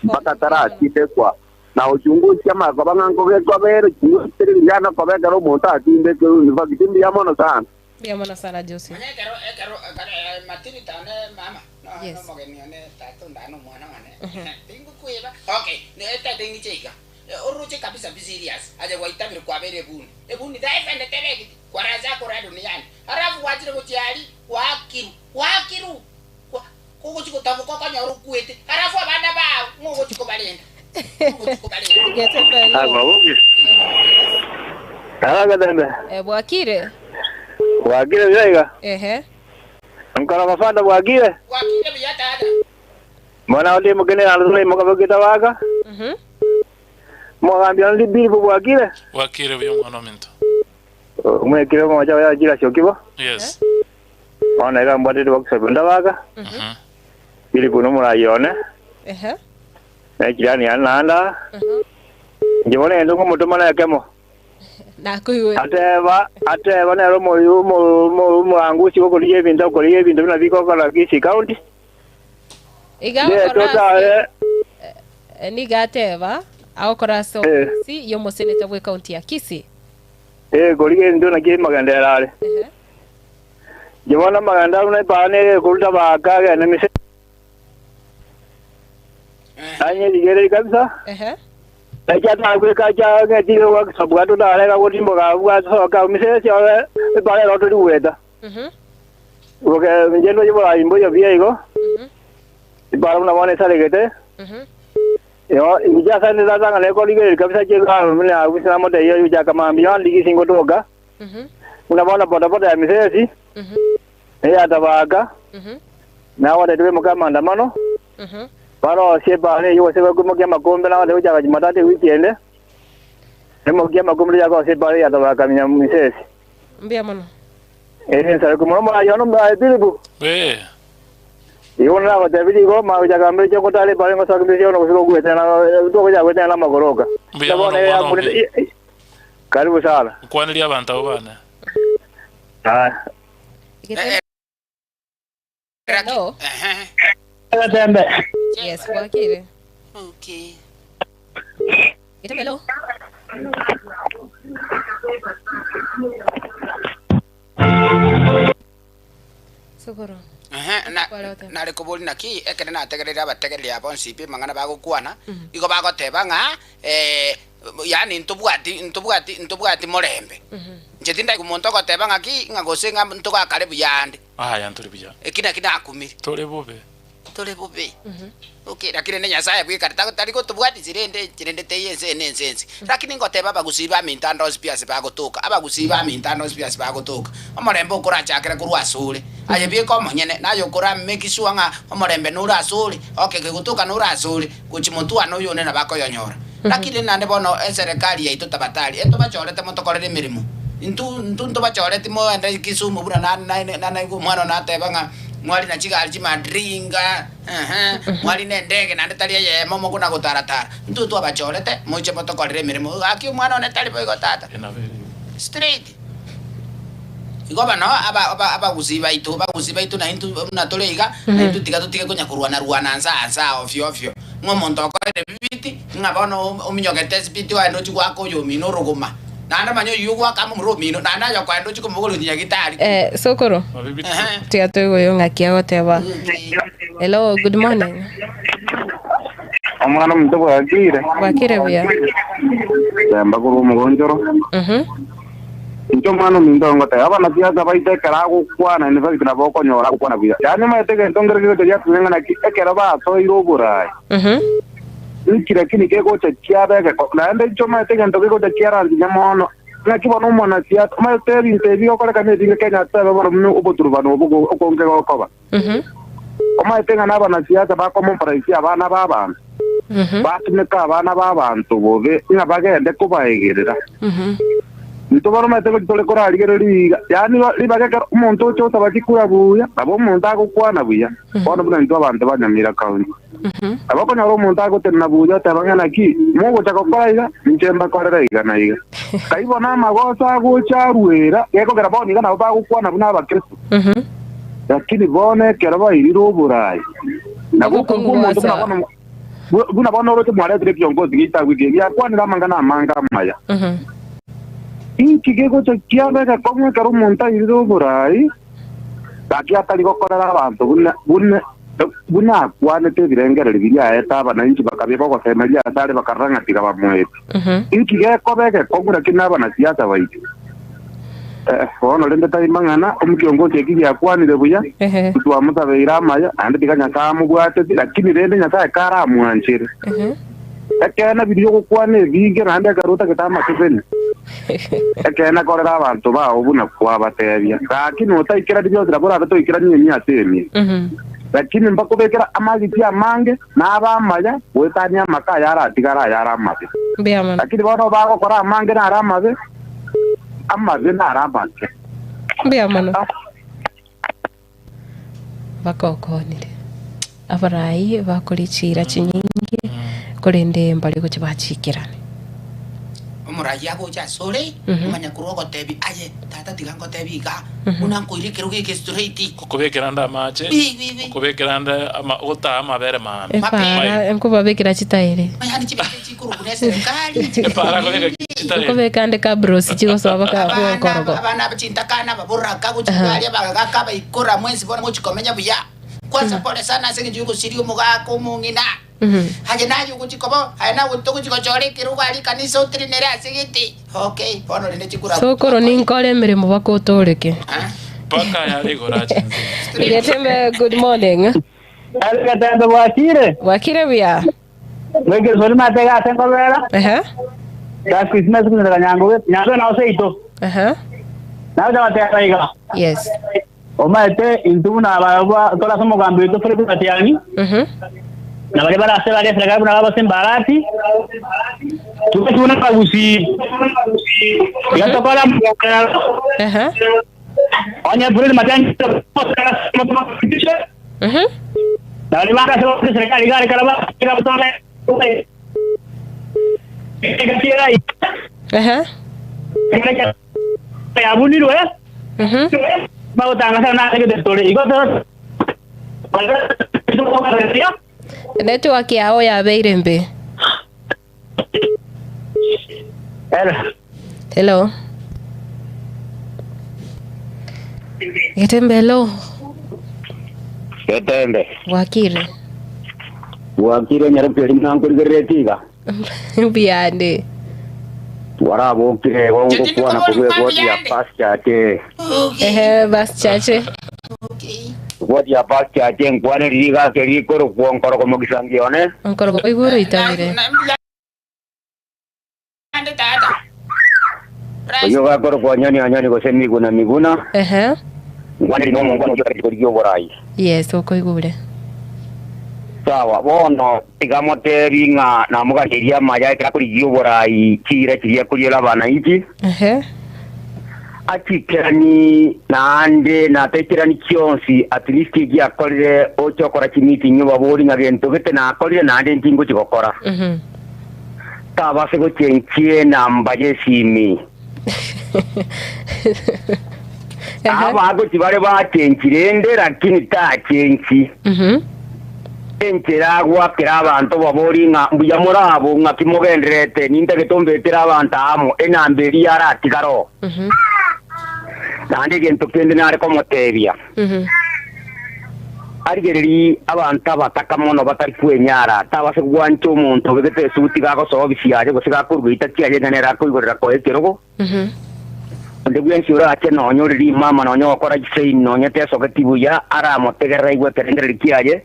mpaka taratindekwa. Na uchunguzi amakoba ng'a nkogekwa bere chunguzi teri buya na koba ekero omonto atindekirwe in fact mbuya mono sana. Mbuya mono sana Joseph. Nonya ekero ekero ekero matirita one mama. Yes. Nomogeni one tata ondane omwana one tingokweba okay tata ing'iche iga oroche kabisa be serious aye gwaitabire kwabeire ebuni ebuni daefendete regiti kwaracha akora duniani alafu gwachire gochia aria gwaakirwa gwaakirwa Kwa- kogochi gotaboka okonyora okwete alafu abana bao ng'o ogochi kobarenda Ng'o ogochi kobarenda Gete pelo. Ababugi. Agatembe. Eh, bwakire. Bwakire buya Ehe. Nkora mafanda bwakire. Gwakire buya tata. Mwana ndi mugene arule mukabugita waka. Mwagambia ndi bili bwakire. Bwakire buya omwana ominto. Umwekire mwacha ya jira shokibo. Yes. Ona ega mbwatete bakusabira ndabaka. Bili kuno murayone. Ehe. Na jirani yananda. Njibone endo ngumutumana yakemo. Nakuiwe. Ateba ateba nero moyu mo murangusi gokoria ebinto okoria ebinto buna bikokora Kisii County. Iga Ye okora totare niga ateba agokora ase Eh. ofisi y'omoseneta bwe county ya Kisii. eh korigia ebinto naki magendera are. Ehe. Njibona magenda buna epana koruta baka agende mise. Anyerigere kabisa. Ehe. Ekiatagwika kia ng'etire workshop gatũtarega gũtimbũka gwacoka mise ciothe ĩparero tũrigwĩta Buke njendo jibora imbo yo bia igo ipara muna mwana isaregete yo ijasa ni zatanga ne kolige kabisa je ka mna usina mote yo yuja kama mbi ligi singo toka muna bona boda boda ya misesi ya tabaga na wale tuwe muka maandamano baro sie ba ne yo se ba kumokia makombe na wale uja Jumatatu weekend ne mokia makombe ya ko sie ba ya tabaga minya misesi Mbia mono. eh sare kumono yo no ba bilibu We. Igo na ko tebiri go ma uja kambe choko tale pare ngo sakbe sio no kusigo gwete na to ko ja gwete na magoroka. Mbuya mono mwana ominto. Karibu sana. Nkwanirie abanto abo bane. Ah. Gete Hello. Ehe. Gatembe. Yes, bwakire. Okay. Gete hello. Sokoro. Ehe, na Kwara ote. nare kobori naki ekere nategerera abategereri abo nsipi mang'ana bagokwana igo bagoteba ng'a yani ntobwati ntobwati ntobwati morembe inche tindai omonto ogoteba ng'aki ng'a gose ng'a ntogakare buya ande Aya ntore buya. eki naki nakumire Tore bobe. Tore bobe. Okay, lakini ne Nyasaye bwekare tari gotobwati chirende chirende teiyo ense ene ense ense. Lakini ngoteba abagusii ba minto ande onsi pi ase bagotoka abagusii ba minto ande onsi pi ase bagotoka omorembe okorachakera korwa ase ore aye bieka omonyene naye okora make sure ng'a omorembe nore ase ore okay kegotoka nore ase ore gochi motwana oyo one nabo akoyonyora. Lakini naende bono eserekari yaito tabatari etobachorete motokorere emeremo Intwe intwe ntobachoreti moende Kisumu buna na na na naigwa omwana one ateba ng'a mwari na chigari chimadringa, ehe, mwari na endege naende tari eyemo mokona gotaratara. Intwe twabachorete moche motokorere emeremo. Gaki omwana one tari boigo tata. Straight. Igo bono aba aba abagusii baito, abagusii baito naintwe buna tore iga, naintwe tiga totige konya korwana rwana nsa nsa ofio ofio. Ng'a omonto okorire bibiti, ng'a bono ominyogete esibiti oende ochie goaka oyomino orogoma. Naende manya oyio ogoaka amo omorero omino, naende aye okoenda ochie komobogoria gochia nyagitari. Eh, sokoro. Ehe. Tiga toigwe ng'aki agoteba. Hello, good morning. Omwana omonto bwakire. Bwakire buya. Temba korwa omogonchoro. Inche omwana ominto ngoteba abanasiasa baito ekero agokwana in fact nabo okonyora agokwana buya. Yaani omanyete egento nkere kegocha giatumia ng'a naki ekero basoire oboraai. Inki lakini kegocha kiaba egeko naende inche omanyete egento kegocha kiaransinya mono ng'aki bono omonasiasa omanyete ebinto ebi bigokorekana ebinge Kenya tobe bono buna oboturubano obo okonge gokoba. Omanyete ng'a na abanasiasa bakomopraisia abana ba abanto batumeka abana ba abanto bobe ng'a bagende kobaegerera. Intwe bono omanyete gochi tore korarigereria iga, yaani ribaga ekero omonto ocha otaba chikura buya, nabo omonto agokwana buya, bono buna intwe abanto ba Nyamira County. Nabo okonyora omonto agotenena buya oteba ng'a naki, mogocha gokora iga, inche mbakorere iga na iga. Kai bono amagoso agocha arwera, gekogera bono iga nabo bagokwana buna abakristo. Lakini bono ekero bairire oboraai, nabo Obokong'u okoigwa omonto buna bwasoa. bono buna bono oroche mwaretire ekiongozi geitagwe eke, giakwanire amang'ana amange amaya. Inki gegocha kiaba egekong'u ekero omonto airire oboraai, gaki atari gokorera abanto buna buna Buna akwanete ebirengererio biria aete abananchi bakabeka ogosemeria asare bakarora ng'a tiga bamoete. Inki gekoba egekong'u lakini nabanasiasa baito? Eh, bono rende tari mang'ana, omokiongosi eki giakwanire buya, twamosabeire amaya, naende tiga Nyasae amobwateti, lakini rende Nyasae karamwanchere. Ekeene biria ogokwana ebinge naende ekero otagete amaseseni, ekeene korera abanto bao buna kwabatebia. Gaki notaikerani bionsi nabo orabe toikeranie emia ase emia. Lakini mbakobekera amagiti amange na abe amaya goetania amaka aya aratigare ayare amabe. Mbuya mono. Lakini bono bagokora amange nare amabe, amabe nare amake. Mbuya mono. Bakokonire. Abarai bakore chiira chinyinge, korende mbare gochia bachiikerane. Omoraia agocha asore, omanya korwa ogotebi, Aye, tata, tiga ngotebi iga, buna nkoira ekerogo eke straight. Okobekera ande amache, Bi, bi, bi. okobekera ande ama, ogotaa amabere maambia. Epaara nkobabekera chitaere. Yaani chibesa echikorwa buna eserekari, Epaara akobeka chitaere. Nkobeka ande kabros chigosoa baka Abana bwonkorogo. abana aba chintakana ababoraka gochia baria abagaka abaikora mwensi bono mochi komenya buya. Kwanza pole sana ase eng'encho yogosiria omogaka omong'ina. Aye naye ogochia koba aye naye togochia gochora ekerogo aria ekanisa otenenere ase gete. Okay, bono rende chikura Sokoro ninkore emeremo baka otooreke. Mpaka ayare igoro ache inse. Getembe good morning. Getembe bwakire? Bwakire buya. Mwekesori matega ase nkobera. Ehe. Last Christmas kunyereka nyango nyango na oseito. Ehe. Nawe tabateba iga. Yes. Omaete intwe buna abarabwo tore ase omogambi oito Philip Matiang'i, na baria bare ase bare eserekari buna abase Mbarati, twensi buna abagusii, tiga tokore omogenderero. Onye Fred Matiang'i na baria bare ase eserekari iga are karaba yabunirwe bagotangasana nase gete tore igo Network yao yabeire mbe. Hello. Getembe hello. Getembe. Bwakire. Bwakire nyaroki nankorigereretie iga. Mbuyande. Twarabokire igo ngokwana korwa egoti ya Past Church. Ehe, Bas Church. Egoti ya Past Church enkwane riria iga ase rikorokwa Nkorogo mogisangi one. Nkorogo oigure oitabire. Oyio gakorokwa Onyoni Onyoni gose Miguna Miguna. Ehe. Nkwane riria nomongwana oyio otari korigia oborai. Yes, okoigure. Sawa, bono tiga motebi ng'a namoganerie amaya ekero akorigia oborai chiira chiria akoriera abanainchi. Ehe. Achikerani naende nataikerani chionsi, at least eki akorire oche okora chimeeting obabori ng'a gento gete nakorire naende ntingochi gokora. Tabase gochenchia enamba y'esimi. Abagochi bare bachenchi rende lakini tachenchi. Enchera agoakera abanto obabori ng'a mbuya more abwo, ng'aki mogendererete, nintagete ombetere abanto amo, enamba eria yaratigare oo. Naende egento kende nare komotebia, arigererie abanto abataka mono batari kwenyara, tabase gwancha omonto obegete esuti gagosoa obisi yaye gose gakorua geita kiaye ng'a nere akoigorera koa ekerogo. Onde bwensi orache nonya ore rimama, nonya ogokora chisaini, nonya tesogeti buya, aramotegerere aigwe ekerengererio kiaye.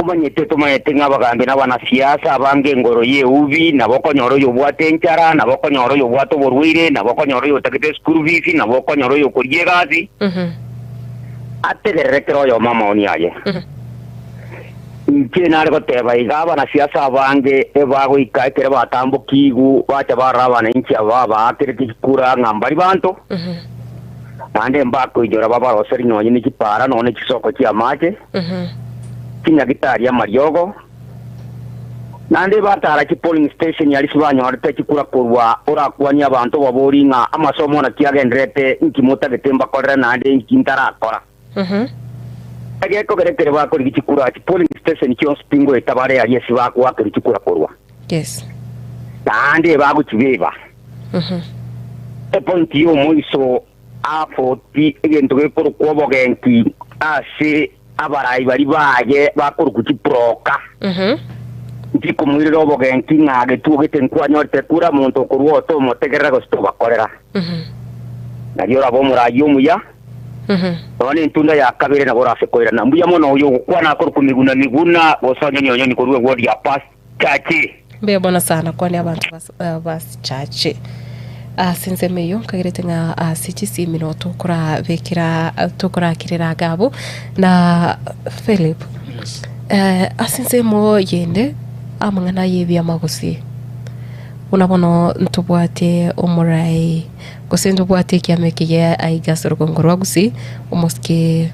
Omanyete tomaete ng'a abagambi na abanasiasa abange engoro y'eubi, nabo okonyora oyobwate enchara, nabo okonyora oyobwate oborwaire, nabo okonyora oyotagete eschool fees, nabo okonyora oyokorigia egasi. Ategerere kera oyomo amaoni aye. Inche nare goteba iga, abanasiasa abange ebagoika ekero batambokigwe, bacha barora abananchi aba baakerete chikura ng'a mbari banto, naende mbakoinyora babaroserie nonya ne chipaara nonya ne chisoko chi'amache, chinyagitari amariogo, naende batara chipolling station aria sibanyorete chikura korwa orakwanie abanto obaborie ng'a amasomo naki agendererete, inki motagete mbakorere naende inki ntarakora. Egekogera ekere bakorigia chikura chipolling station chionsi pi ngoeta bare aria ase bagoakerwa chikura korwa. Yes. Naende ebagochibeba. Epointi y'omoiso afoti egento gekorokwa obogenki ase. Abarai baria baye bakorokwa chiproka, nchikomoirera obogenki ng'a agetuo gete nkwanyorete kura monto okorua oo tomotegerera gose tobakorera. Nario orabe omorai omuya, nonya nentunda ya kabere nabo orase koirana. Mbuya mono oyo ogokwana akorokwa Miguna Miguna, gose Onyoni Onyoni korwa egwodi ya Past Chache. Mbuya mono sana kwania abanto bas chache. Ase ensemo eyio nkagerete ng'a ase chisimino tokorabekera tokorakirera iga abwo na Philip Yes. eh, ase ensemo yende amang'ana aya ebiama gose buna bono ntobwate omorai gose ntobwate ekiama eke gia aiga ase orogongo rwa Gusii omosike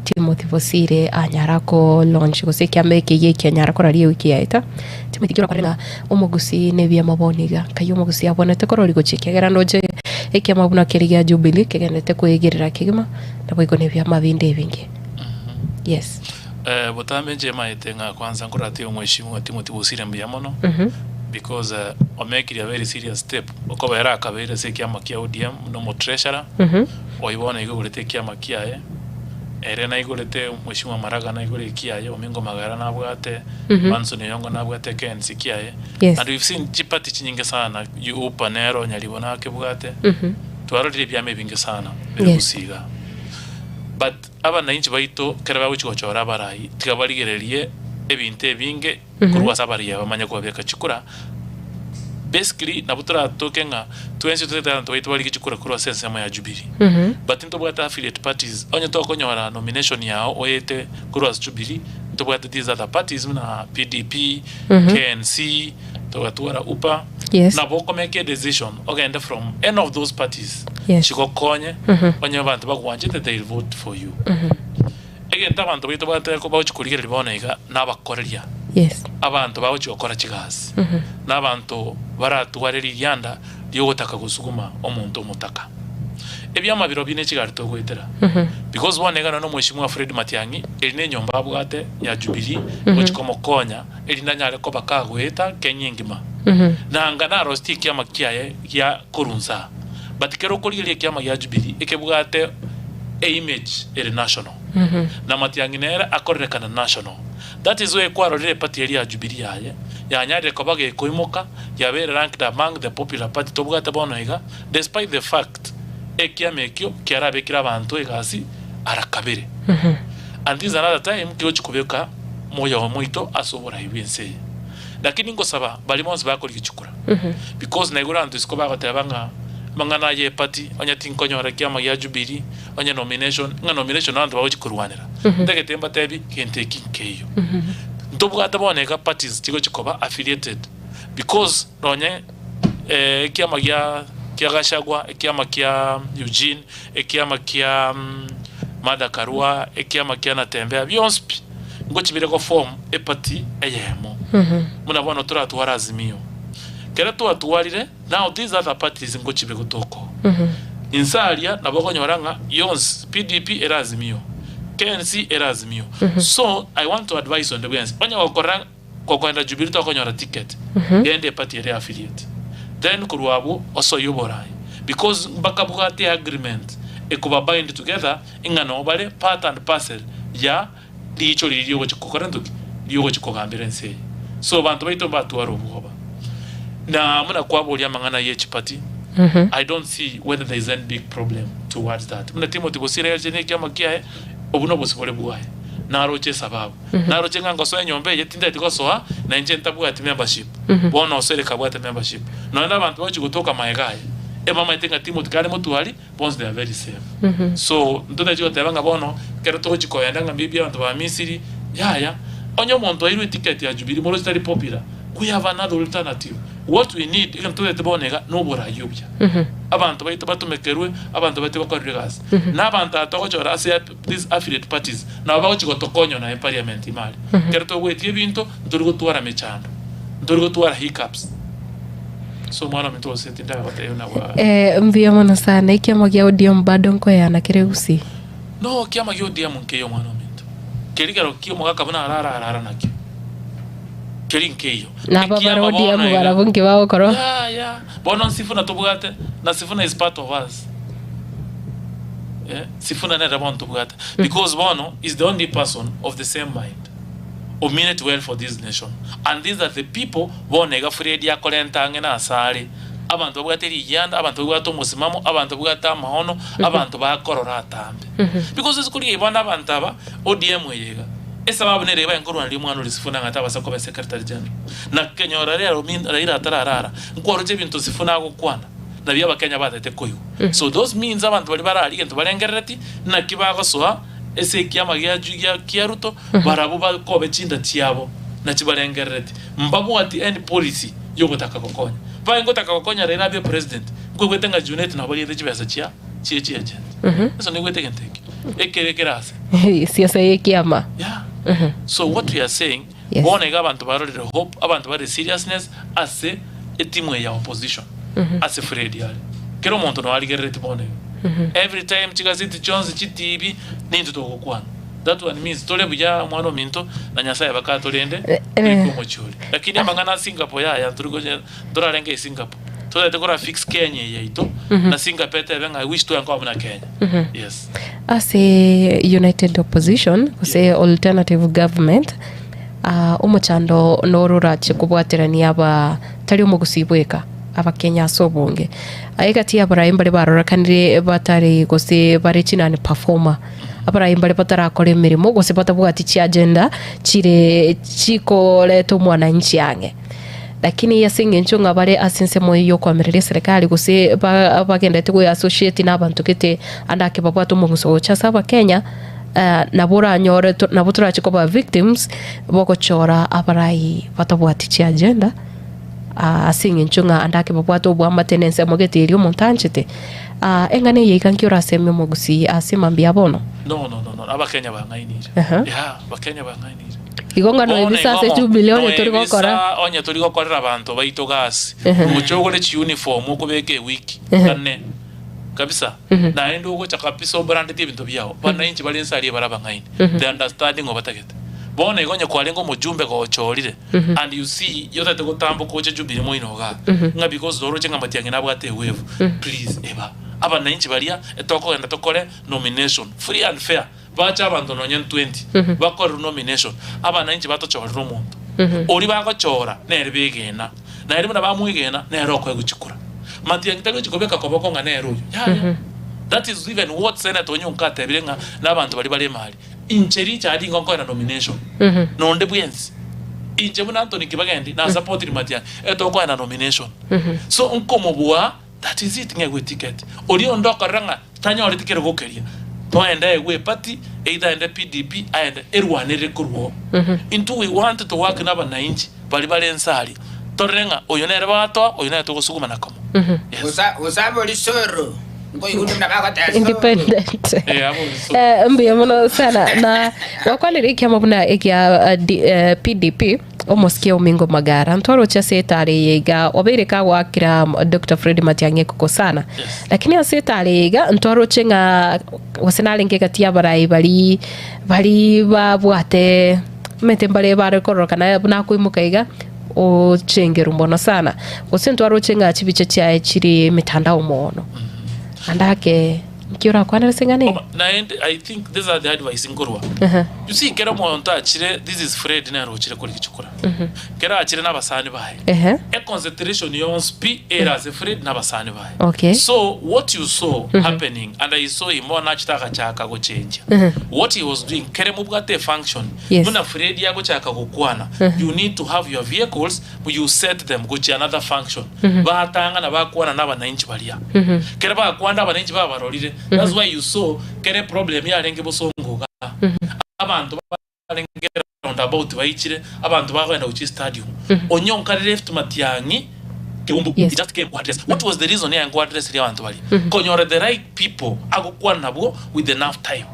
Timothy Bosire anyara ko launch gose ekiama eke iga ekianyara koraria ewiki yaeta. Timothy ekio orakore ng'a omogusii na ebiama bono iga. Nkai omogusii abwenerete korori gochia ekiagera ndoche ekiama buna keria gia Jubilee kegenderete koegerera kegima naboigo na ebiama binde ebinge. Yes. Eh, botambe inche maete ng'a kwanza nkorate omweshimiwa Timothy Bosire mbuya mono because eh, omekire a very serious step okoba ere akabeire ase ekiama kia ODM buna omotreasurer Oyio bono aigorete ekiama kiaye, ere naigorete Mheshimiwa Maraga naigore ekiaye, Omingo Magara nabwate, Manson Oyongo nabwate ekensi kiaye. Yes. And we've seen chiparty chinyinge sana, UPA nero Nyaribo nakebwate, twarorire ebiama ebinge sana bire Yes. gusii igaa. But abanainchi baito ekero bagochia gochora abarai, tiga barigererie ebinto ebinge korwa ase abarai aba bamanye kobabeka chikura. Basically nabo toratoke ng'a twensi totagete abanto baito barige chikura korwa ase ensemo ya Jubilee. But ntobwate affiliate parties, onye tokonyora nomination yao oete korwa ase Jubilee, ntobwate these other parties buna PDP, KNC, togatwara UPA, Yes. nabo okomake a decision ogende from any of those parties Yes. chigokonye onye abanto bagwanchete they will vote for you. Egento abanto baito batari bagochia korigereria bono iga nabakoreria, Yes. abanto bagochia gokora chigasi, na abanto baratware ririanda ri'ogotaka gosuguma omonto omotaka. Ebiama birobio ne chigari togoetera. Because bono iga nonya omweshimiwa Fred Matiang'i, eri nenyomba abwate ya Jubilee gochia komokonya erinde anyare koba kagoeta Kenya engima. Nanga naroseti ekiama kiaye gia korwa nsaa. But kero okorigereria ekiama gia Jubilee ekebwate eimage ere national. Na Matiang'i nere akorerekana national. That is why kwarorire eparty eria ya Jubilee yaye yanyarire koba gekoimoka yabeire ranked among the popular party tobwate bono iga despite the fact ekiama ekio kiarabekire abanto egasi ara kabere. And this is another time kegochi kobeka moyo oito ase oborai bwense eye. Lakini ngosaba baria bonsi bakorigia chikura because naigure abanto isiko bagoteba ng'a amang'ana aya eparty onye tinkonyora ekiama gia Jubilee onye nomination ng'a nomination abanto bagochi korwanera. Ntagete mbatebi gento eki nkeiyo. Ntobwate bono iga parties chigochi koba affiliated because nonye ekiama gia kia Gachagua, ekiama kia Eugene, ekiama kia Martha Karua, ekiama kia Natembeya bionsi pi ngochi bire go form eparty eyemo. Buna bono toratware Azimio. Kere twatwarire now these other parties ngochi bire gotoka oo. Inse aria nabo okonyora ng'a yonsi PDP ere Azimio, KNC ere Azimio. So I want to advise onde bwensi onye gokora Gokoenda Jubilee tokonyora ticket, genda eparty ere affiliate then korwa abwo osoie oborai because mbakabwate agreement ekoba bind together ing'a noo bare part and parcel ya riicho riria riogochi gokora ntoki? Riogochi kogambera ense eye. So banto baito mbatware obwoba. Na buna kwaboria amang'ana ye chiparty, I don't see whether there is any big problem towards that. Buna Timothy Bosire ache ne ekiama kiaye, obwo nobosibore bwaye, naroche esababu. Naroche ng'a ngosoa enyomba eye tintageti gosoa, na inche ntabwati membership. Bono osoire kabwate membership. Nonya na abanto bagochia gotoka magega aye, ebamaete ng'a Timothy kare motwari, bonsi they are very safe. So, ntotageti goteba ng'a bono, ekero togochia koenda ng'a maybe abanto ba Misiri, yaya, onye omonto oirwe eticket ya Jubilee moroche tari popular, we have another alternative. What we need, egento totagete bono iga, na oborai obuya. Abanto baito batomekerwe, abanto baito bakorerwe egasi. Na abanto aba togochora ase These affiliate parties nabo bagochia gotokonya naye parliament ime aria. Ekero togoetia ebinto ntori gotwara mechando, ntori gotwara hiccups. So omwana ominto gose tindagotebia buna bwa. Eh, mbuya mono sana. Ekiama gia ODM bado nkoyana kere gusii. No kiama gia ODM nkeiyo omwana ominto. Keri kero kia omogaka buna arara arara nakio. Keri nkeiyo. Nabo bare Ekiama bono ODM iga. barabwo nki bagokora? Yaya. Bono Sifuna tobwate na Sifuna is part of us. Eh, Sifuna nere bono tobwate because bono is the only person of the same mind o mean it well for this nation and these are the people bono iga Fred akorenta ang'e na ase are abanto babwate rigianda, abanto babwate omosimamo, abanto babwate amaono, abanto bakorora atambe because ase korigia bono abanto aba ODM eye iga esababu nere iga baenkorwaneria omwana ore Sifuna ng'a tabasa koba secretary general na kenyora rero Raila atararara nkwaroche ebinto Sifuna agokwana. nabio abakenya batete koigwa. So those means abanto baria barari egento barengerereti naki bagosoa ase ekiama gia gia kia Ruto barabwo bakobe chinda chiabo nachi barengerereti. Mbabwati any policy yogotaka gokonya. Baye ngotaka gokonya Raila abe president nkoigwete ng'a Junet nabo bariete chibesa chia chie chi agent. Sasa noigwete egento ekio ekere kere ase. Siasa ya ekiama. Yeah. So what we are saying Yes. bono iga abanto barorire hope abanto bare seriousness ase etimu eye ya opposition ase Fred are. Kera omonto noo arigerereti bono iga. Every time chigazeti chionsi chitibi nintwe togokwana. That one means tore buya omwana ominto na Nyasaye bakatorende toike omochie oria. Lakini amang'ana a Singapore yaya ntori gocha ntorarenge Singapore. Totagete kora fix Kenya eye yaito na Singapore etebe ng'a I wish twenkoba buna Kenya. Yes. Ase United Opposition gose Alternative Government ah, omochando noro orache kobwaterania aba tari omogusii bweka abakenya ase obonge. Aye gati y'abarai mbare barorekanire batari gose bare chinani performer abarai mbare batarakora emeremo gose batabwati chiagenda chire chikoreta omwananchi ang'e. Lakini ase engencho ng'a bare ase ensemo y'okoamereria eserekari gose ba bagenderete goeassociate na abanto gete ande ake babwate omong'uso gocha ase abakenya, nabo oranyore to nabo torache koba victims bogochora abarai batabwati chiagenda ase eng'encho ng'a ande ake babwate oboamate na ensemo gete eria omonto anchete. Eng'ana eye iga nki orasemie omogusii ase mambia bono? No no no no abakenya bang'ainire. Aha. Yeah, abakenya bang'ainire. Igo ng'a Bono noebisa igo ase mo- Jubilee onye tori gokora. noebisa onye tori gokorera abanto baito gasi. Ehe. Roche ogore chiuniform okobeka ewiki Ehe. kane kabisa naende ogocha kabisa obrandeti ebinto biao bananchi bare inse aria bare abang'aini the understanding obatagete. Bono igo onye kwarenge omojumbe gochorire and you see yotagete gotamboka oche Jubilee moino igaa ng'a because noroche ng'a Matiang'i nabwate ewave please eba abananchi baria etokogenda tokore nomination free and fair Bache abanto nonya ntwenti bakorerwe nomination, abananchi batochorere omonto. Oria bagochora nere begena, na ere buna bamwegena nere okoegwa chikura. Matiang'i tari gochia kobeka koboko ng'a nere oyo, yaya. That is even what Senator Onyonka atebire ng'a na abanto baria bare emari. Inche Richard nigo nkoenda nomination na onde bwensi. Inche buna Anthony Kibagendi na supportiri Matiang'i, etokoenda nomination. So nkomobua. That is it, ng'egwe eticket. Oria onde okorora ng'a tanyoreti kerogo keria, toende aegwe eparty, either aende PDP, aende erwanerere korwa oo. Intwe we want to work na abanainchi baria bare inse aria, torore ng'a oyo nere batoa, oyo nere togosuguma na komo. Yes. Usa usabori soro nkoigure buna bagoteba soro. Independent. Eh, abori soro. Eh, mbuya mono sana na gwakwanire ekiama buna ekia eh, D- eh, PDP Omosike Omingo Magara ntwaroche ase etara eye iga obeire kagoakera Doctor Fred Matiang'i ekoko sana. Lakini ase etara eye iga ntwaroche ng'a gose narenge egati y'abarai baria baria babwate omanyete mbare bare kororokana buna akoimoka iga ochengerwa mono sana. Gose ntwaroche ng'a chibicha chiaye chire emitandao mono. Ande ake Nki orakwanere ase eng'ana eye? Oma, naende I think these are the advice nkorwa. Aha. You see kera omonto achire this is Fred nere ochire korigia chikura. Kera achire na abasani baye. Ehe. E concentration yonsi pi ere ase Fred na abasani baye. Okay. So what you saw happening and I saw him bono achete agachaka gochenjia. What he was doing kere mobwate e function Yes. buna Fred agochaka gokwana you need to have your vehicles you set them gochia another function batang'ana bakwana na abanainchi baria kere bakwana abanainchi babarorire that's why you saw kere problem yarenge bosongo igaa abanto barenge round about baichire abanto bagenda gochia estadium onye onkare left matiang'i keumbu Yes. he just came ku address what was the reason yaye nko address ria abanto baria konyora the right people agokwana nabwo with enough time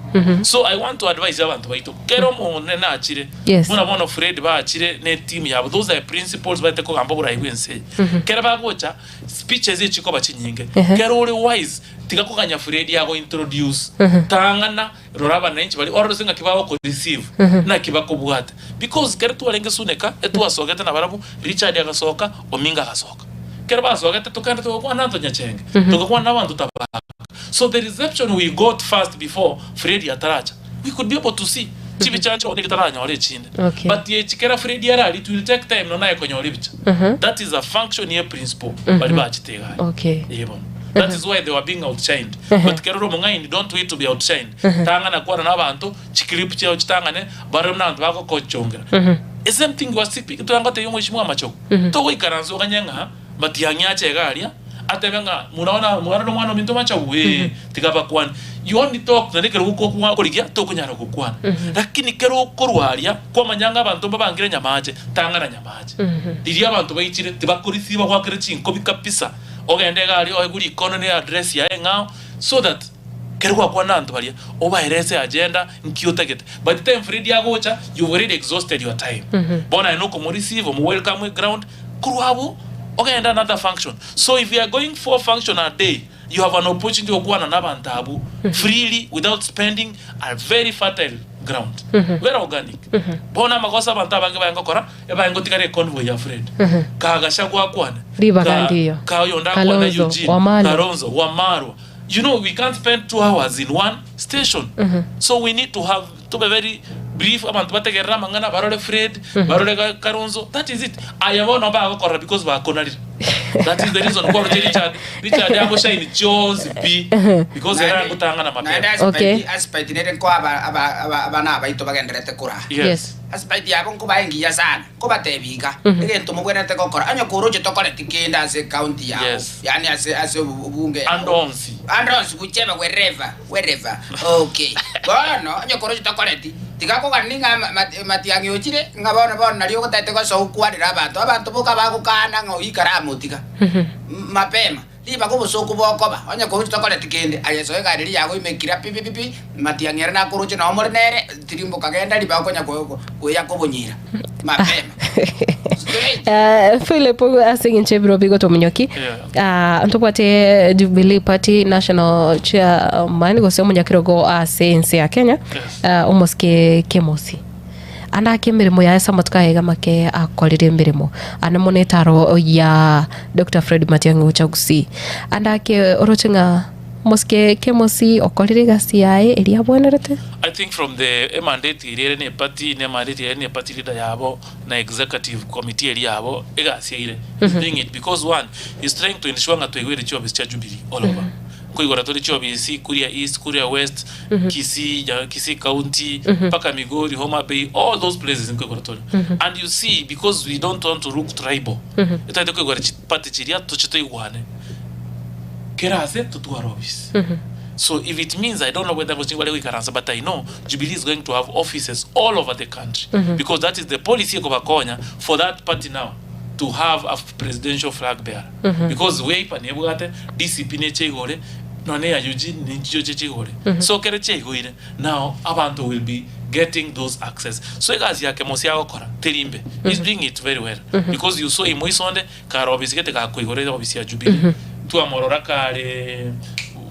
So I want to advise abanto baito, kera omonene achire, Yes. buna bono Fred baachire ne team yabo, those are principles baete kogamba oborai bw'ense eye. Kera bagocha, speeches echikoba chinyinge. Ehe. Kera ore wise, tiga koganya Fred ago introduce. Tang'ana, rora abananchi baria, orore gose ng'aki bagoko receive, naki bakobwata. Because kera twarenge Suneka, etwasogete nabarabwo, Richard agasoka, Ominga agasoka. Kera basogete, tokagenda togakwana na Anto Nyachenge, togakwana na abanto tabaka. So the reception we got first before Freddy ataracha, we could be able to see chibicha nchio nigo taranyore echinde. Okay. But echi kera Freddy arari it will take time nonya naye konyora ebicha. That is a function ye principal baria bachete iga aria. Okay. Ee bono. That is why they were being outshined. But kero ore omong'aini don't wait to be outshined. Tang'ana kwana na abanto, chiclip chiao chitang'ane, barore buna abanto bagokochongera. The same thing was speaking, totangotebia omweshimiwa Machogu, togoikaransa oganye ng'a Matiang'i ache iga aria, atebe ng'a muraona mwarora omwana ominto Machogu? Ee, tiga bakwane. You only talk naende ekero okorigia tokonyara gokwana. Lakini kero okorwa aria, kwamanya ng'a abanto mbabangire nyamache, tang'ana nyamache. Riria abanto baichire, tibakorisiba goakera chinkobi kabisa, ogende iga aria oegwe rikono ne address yaye eng'ao, so that kero gwakwana na abanto baria, obaerese agenda nki otagete. By the time Freddy agocha, you've already exhausted your time. Bono aye nokomoreceive, omo welcome eground, korwa abwo ogende another function. So if you are going four function a day, you have an opportunity gokwana na abanto abwo freely without spending a very fertile ground. Very organic. Bono amagoso abanto abange baye ngokora, ebaye ngotigara econvoy ya Fred. Kagasha gwakwana. Ribaga Ka, ndiyo. ka oyonde akwane Kalonzo, Eugene, Wamalwa. Kalonzo, Wamalwa. You know we can't spend 2 hours in one station. So we need to have tobe very brief abanto bategerere amang'ana barore Fred, barore Kalonzo, that is it. Aya bono bagokora because bakonarire. That is the reason kwaroche Richard, Richard agoshine chionsi pi because ere agotang'ana Naende mapema. Okay. aspect nere nko abana abaito bagenderete kora. Yes. Aspect yabo nkobae engiya sana, nkobatebi iga, egento mobwenerete gokora, onye koroche tokoreti kende ase county yabo, Yes. yaani ase obunge yabo. And onsi. And onsi, whichever, wherever, wherever. Okay. Bono, onye koroche tokoreti, tiga kogani ng'a matiang'i ochire, ng'a bono bono nari ogotaete gosoa okwarera abanto, abanto boka bagokana ng'a oikare amotiga. Mapema. Ribaga obosoku bokoba, onye koroche tokoreti kende, aye soa egari riria yagoimekira pi pi pi pi, matiang'i ere nakoroche noo more nere, tirimboka genda ribaga okonya koya kobonyira. Mapema. Straight. Philip ase eng'encho ebiro bigotomonyoki Yeah. ntobwate Jubilee Party National Chairman gose omonyakerogo ase ense ya Kenya Yes. omosike Kemosi ande ake emeremo yaye ase amatuko aye iga make akorire emeremo ande mono etaro ya Dr. Fred Matiang'i gocha Gusii ande ake oroche ng'a omosike Kemosi okorire egasi yaye eria abwenerete. I think from the emandate eria ere ne party ne mandate ere ne party leader yabo na executive committee eria yabo egasi yaire is doing it because one is trying to ensure ng'a twaigwere chiofisi chia Jubilee all over nkoigora tore chiofisi Kuria East, Kuria West, Kisii, ja, Kisii County mpaka Migori, Homa Bay, all those places nkoigora tore and you see because we don't want to look tribal etwaete koigora chiparty chiria toche toigwane kera ase totware office. So if it means I don't know whether gochi bare goikaransa but I know Jubilee is going to have offices all over the country because that is the policy ekobakonya for that party now to have a presidential flag bearer because Wiper nebwate DCP necheigore nonye ya Eugene ninchiyo checheigore so kere cheigoire now abanto will be getting those access so egasi yake mosi agokora terimbe he's doing it very well because you saw him moisonde kare ofisi gete gakoigora ofisi ya Jubilee twamorora kare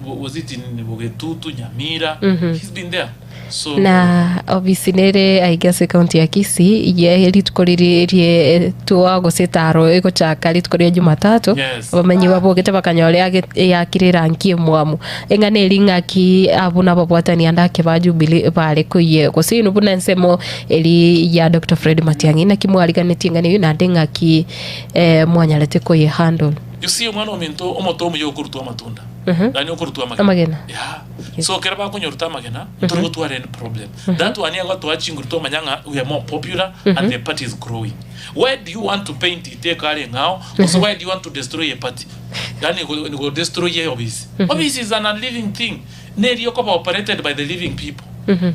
was it in Bogetutu Nyamira he's been there so Na obisi nere aiga ase county ya Kisii ye rituko riri rie twa gose taro egochaka rituko ria Jumatatu Yes. abamenyi babogete bakanyora yakire erangi emwamu eng'ana eri ng'aki abwo nababwatani ande ake ba Jubilee bare koiye gose ino buna ensemo eri ya Dr. Fred Matiang'i naki mwariganetie eng'ana eywo naende ng'aki mwanyarete koye handle. You see omwana ominto omoto omuya okorutwa amatunda yani okorutwa amagena Amagena. Yeah. So kera bakonyoruta amagena tori gotwara any problem that one yagotwa chinguru twamanya ng'a we are more popular and the party is growing. Why do you want to paint it ekare ng'ao gose why do you want to destroy a party? Yani go destroy a office. Office is an living thing neri okoba operated by the living people.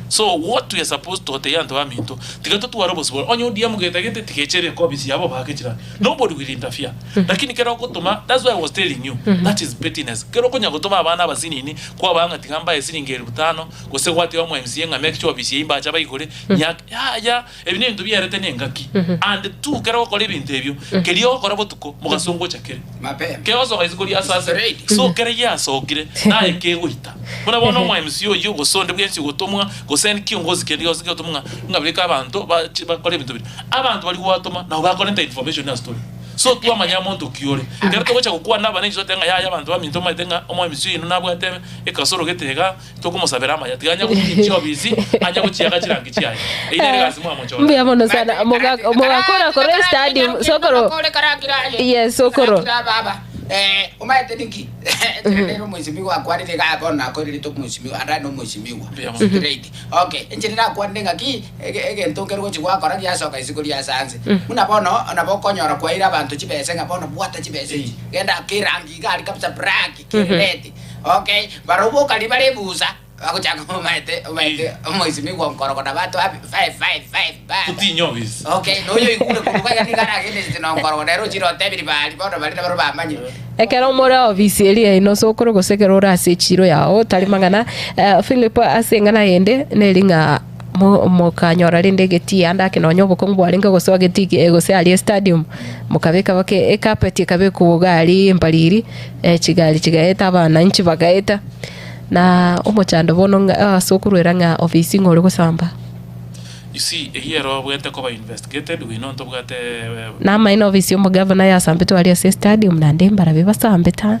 So what we are supposed to oteya anto baminto tiga totware obosibore onye ODM getagete tigechere office yabo bakechira nobody will interfere lakini kero ogotoma that's why I was telling you that is pettiness kero okonya gotoma abana abasinini kwabanga tiga mbae siringi elfu tano gose gwatiga omo MCA ng'a make sure office imbacha baigore nyak ya ya ebi nebinto biarete nengaki and two kero ogokora ebinto ebio keria ogokora botuko mogaso ngocha kere Mapema. kegosoka isiko ria asase Straight. so kere giasokire naye kegoita buna bono omo MC oyio gose onde bwensi gotomwa gose kiongozi kende gose gegotomwa ng'a ng'a bireka abanto bakore ebinto biri abanto bari gwatoma nabo bakorenta information ya story. So twamanya monto ki ore. Ekero togocha gokwana abanenchi totebe ng'a yaya abanto baminto omanyete ng'a omoemisi oino nabwate ekasoro gete iga, tokomosabera amaya tiga anya gochia chiofisi anya gochiaka chirangi chiaye. Eyio nere egasi mwamochorera. Mbuya mono sana moga mogakora korwa estadium sokoro yes sokoro. Eh, omaete ninki rero omwesimigwa akwarire iga bono nakoirerete omwesimigwa ande aye nomwesimigwa Mbuya mono. straight okay inche ndirakwanire ng'aki ege egento nkere gochi gwakora giasoka isiko riase anse buna bono nabo okonyora kwaeire abanto chibesa ng'a bono bwata chibesa echi genda aka erangi iga aria kabisa black kerereti okay barobwo okari bare ebusa bagochaka omaete omaete omwesimigwa onkorogo nabo atoa five five five baba Totinya obisi. Okay, noyo oigure korwa iga nigo aragenderete nonkorogo nere ochire otebiri baria bono baria nabaro bamanyire. Ekero more ofisi eria yaino ase okoro gose ekero ore ase echiro yao tari mang'ana eh, Philip ase eng'ana yende neri ng'a mo- mokanyora rende egetii ande ake nonya obokong'u bwarenge gosoa getii ki- gose aria estadium mokabeka bake ecarpet ekabekwa iga aria embariri chigari chigaeta abananchi bagaeta. Na omochando bono ng'a ase okoruera ng'a ofisi ng'a ore gosamba. You see, eyio ero obwate koba investigated, we know ntobwate Namaene ofisi y'omogavana yasambetwe aria ase estadium naende mbarabio basambete aa.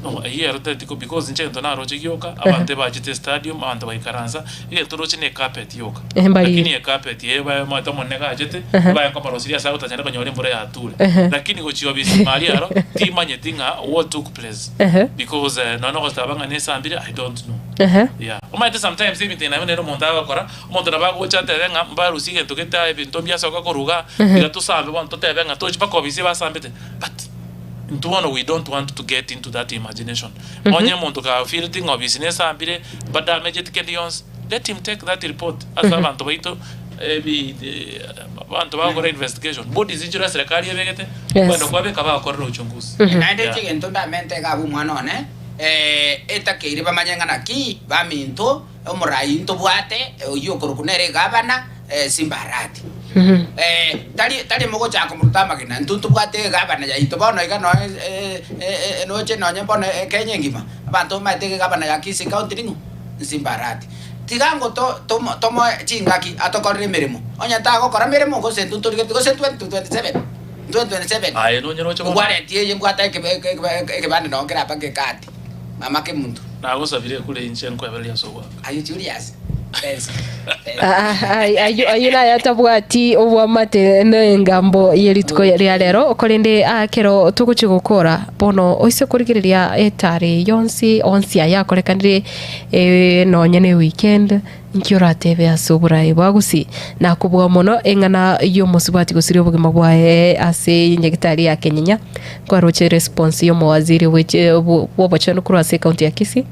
No, eyio ero teti ko because inche egento naroche gioka, abanto ebachete estadium, abanto baikaransa, egento oroche ne ecarpet yoka. Ehe, mbarire. Lakini ecarpet eye baye omanyete omonene gachete, Ehe. baye nkomorosiria ase agotanyare konyora embura yature. Ehe. Lakini gochia ofisi maria aro, timanyeti ng'a what took place. Ehe. Because nonya nogoteba ng'a nesambire, I don't know. Ehe. Yeah. Omanyete sometimes ebinto ebi nabio nere omonto agokora, omonto nabo agocha atebe ng'a mbarusie egento gete aa ebinto mbiasoka korwa igaa, tiga tosambe bono totebe ng'a tochi mpaka ofisi basambete, but intwe bono we don't want to get into that imagination. Onye omonto ka feeleti ng'a ofisi nesambire, badamageti kende gionsi, let him take that report ase abanto baito ebi abanto bagokora investigation, bodies inchire eserekari ebegete, Yes. okogenda kwabeka bagokorera uchunguzi. Naende Yeah. inche egento ndamente iga abwo omwana one, etakeire bamanye ng'a naki baminto omorai ntobwate oyio okorokwa nere egavana Simba Arati. Tari tari mogochaka komoruta amagena, intwe ntobwate egavana yaito bono iga noe noche nonye bono Kenya engima, abanto bamaete egavana ya Kisii County ning'o? Simba Arati. Tiga ngo to tomo tomoe chingaki atokorere emeremo, onye tagokora meremo gose intwe ntorigetie gose 2027 2027 Aye nonye roche bono. Obwareti eye mbwate ekebe ekebe ekebande noo keraba gekati. Mama kemunto. Nagosabire ekure inche nkwebereria ase ogoaka. Aye Julius, thanks. Ayio ayio naye atabwati obwamate nengambo ye rituko ria rero, korende aa ekero togochia gokora bono oise korigereria etare yonsi onsi aya akorekanire nonye ne weekend, inki oratebe ase oboraai bwa gusii? Nakobua mono eng'ana y'omosubati gosiria obogima bwaye ase nyagetari ya Kenyenya, Nkwaroche response y'omowaziri bwe bw'obochenu korwa ase ecounty ya Kisii,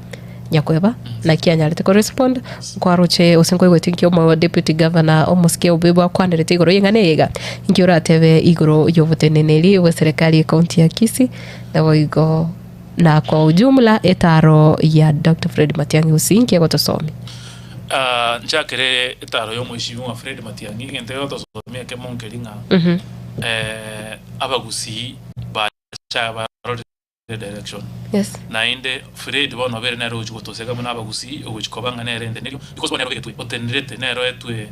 Nyakweba, naki anyarete korespond, nkwaroche gose nkoigwete inki omo deputy governor omosike Obibo akwanerete igoro y'eng'ana eye iga, inki oratebe igoro y'oboteneneri bw'eserekari y'ecounty ya Kisii, naboigo na kwa ujumla etaro ya Doctor Fred Matiang'i gose inki egotosomia? Ah, nchakere etaro y'omoishimiwa Fred Matiang'i, egento egotosomia ekemo nkeri ng'a abagusii bacha barorire direction. Yes. Naende Fred bono obere nere ogochi gotoseka buna abagusii, ogochi koba ng'a nere ende nerio, because bono nere obegetwe, otenerete, nere oetwe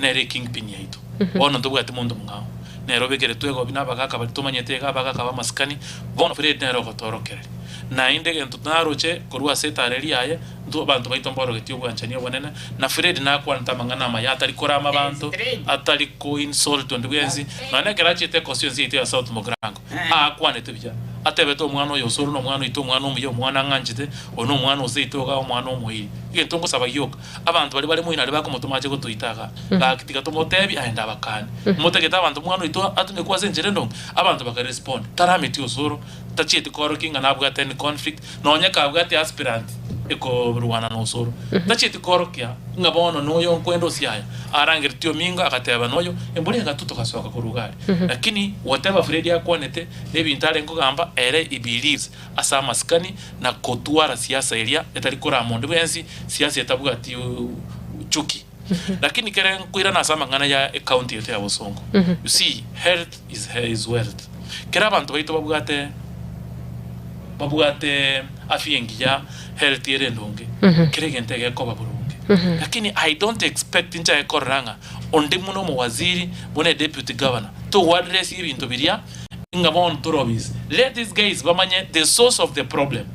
nere ekingpin yaito. Bono ntobwati monto mong'ao. Nere obekeretwe egobi na abagaka baria tomanyete iga, abagaka b'amasikani, bono Fred nere ogotoorokereria. Naende egento naroche korwa ase etara eria yaye, Intwe abanto baito mborogetie obwanchani obonene, na Fred nakwanete amang'ana amaya atari korama abanto, atari ko insult onde bwensi, nonya nekero achiete econstituency yaito ya South Mugirango, aakwanete buya, atebete omwana oyo osoro nomwana oito omwana omuya, omwana ang'anchete, oyo nomwana oseito igaa omwana omoiri. Egento ngosaba gioka, abanto baria bare moino aria bakomotoma ache gotoita igaa, gaki tiga tomotebie aende abakane. Motagete abanto omwana oito atumekwe ase enchera endonge? Abanto bakarespond, tarameti osoro, tachieti koorokia ng'a nabwate any conflict, Nonya kabwate aspirant ekorwana nosoro, tachieti koorokia ng'a bono noyo nkwenda osiaya, arangeretie omingo agateba noyo, embura egatwa togasoka korwa iga aria. Lakini whatever Freddy akwanete na ebinto arenge kogamba ere he believes ase amasikani na kotwara siasa eria etari korama onde bwensi, siasa etabwati chuki. Lakini kere nkoirana ase amang'ana ya ecounty yaito ya Bosongo, you see health is is wealth. Kera abanto baito babwate babwate afya engiya, health ere endonge, kera egento egekoba boronge. Lakini I don't expect nchake korora ng'a onde buna omowaziri, buna deputy governor, togo address ebinto biria. Ng'a bono tore obisi. Let these guys bamanye the source of the problem.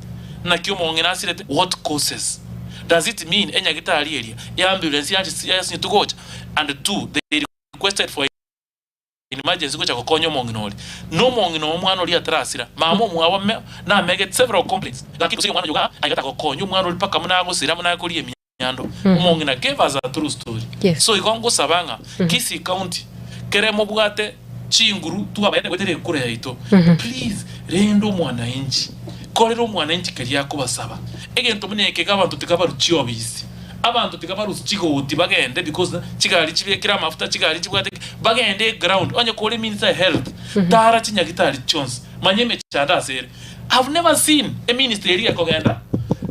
Naki omong'ina asirete, what causes? Does it mean enyagitari eria ya ambulance yasinyetwe gocha? And two, they requested for an emergency gocha gokonya omong'ina oria. Na omong'ina oo omwana oria atarasira, mama omwabo ame namegete several complaints. Gaki gose omwana oyo igaa aiga tagokonya omwana oria mpaka buna agosira buna akoria emiando. Omong'ina gave us a true story. Yes. So igo ngosaba ng'a Kisii County kere mobwate chinguru twabaete goetera ekura yaito, please renda omwananchi, korera omwananchi keria akobasaba. Egento buna eke iga abanto tiga barwe chiobisi, abanto tiga barwe chigoti bagende because chigari chibekire amafuta, chigari chibwate ki, bagende eground. Onye kore minister ya health, tara chinyagitari chionsi, manya emechando ase ere. I've never seen eministry eria gekogenda,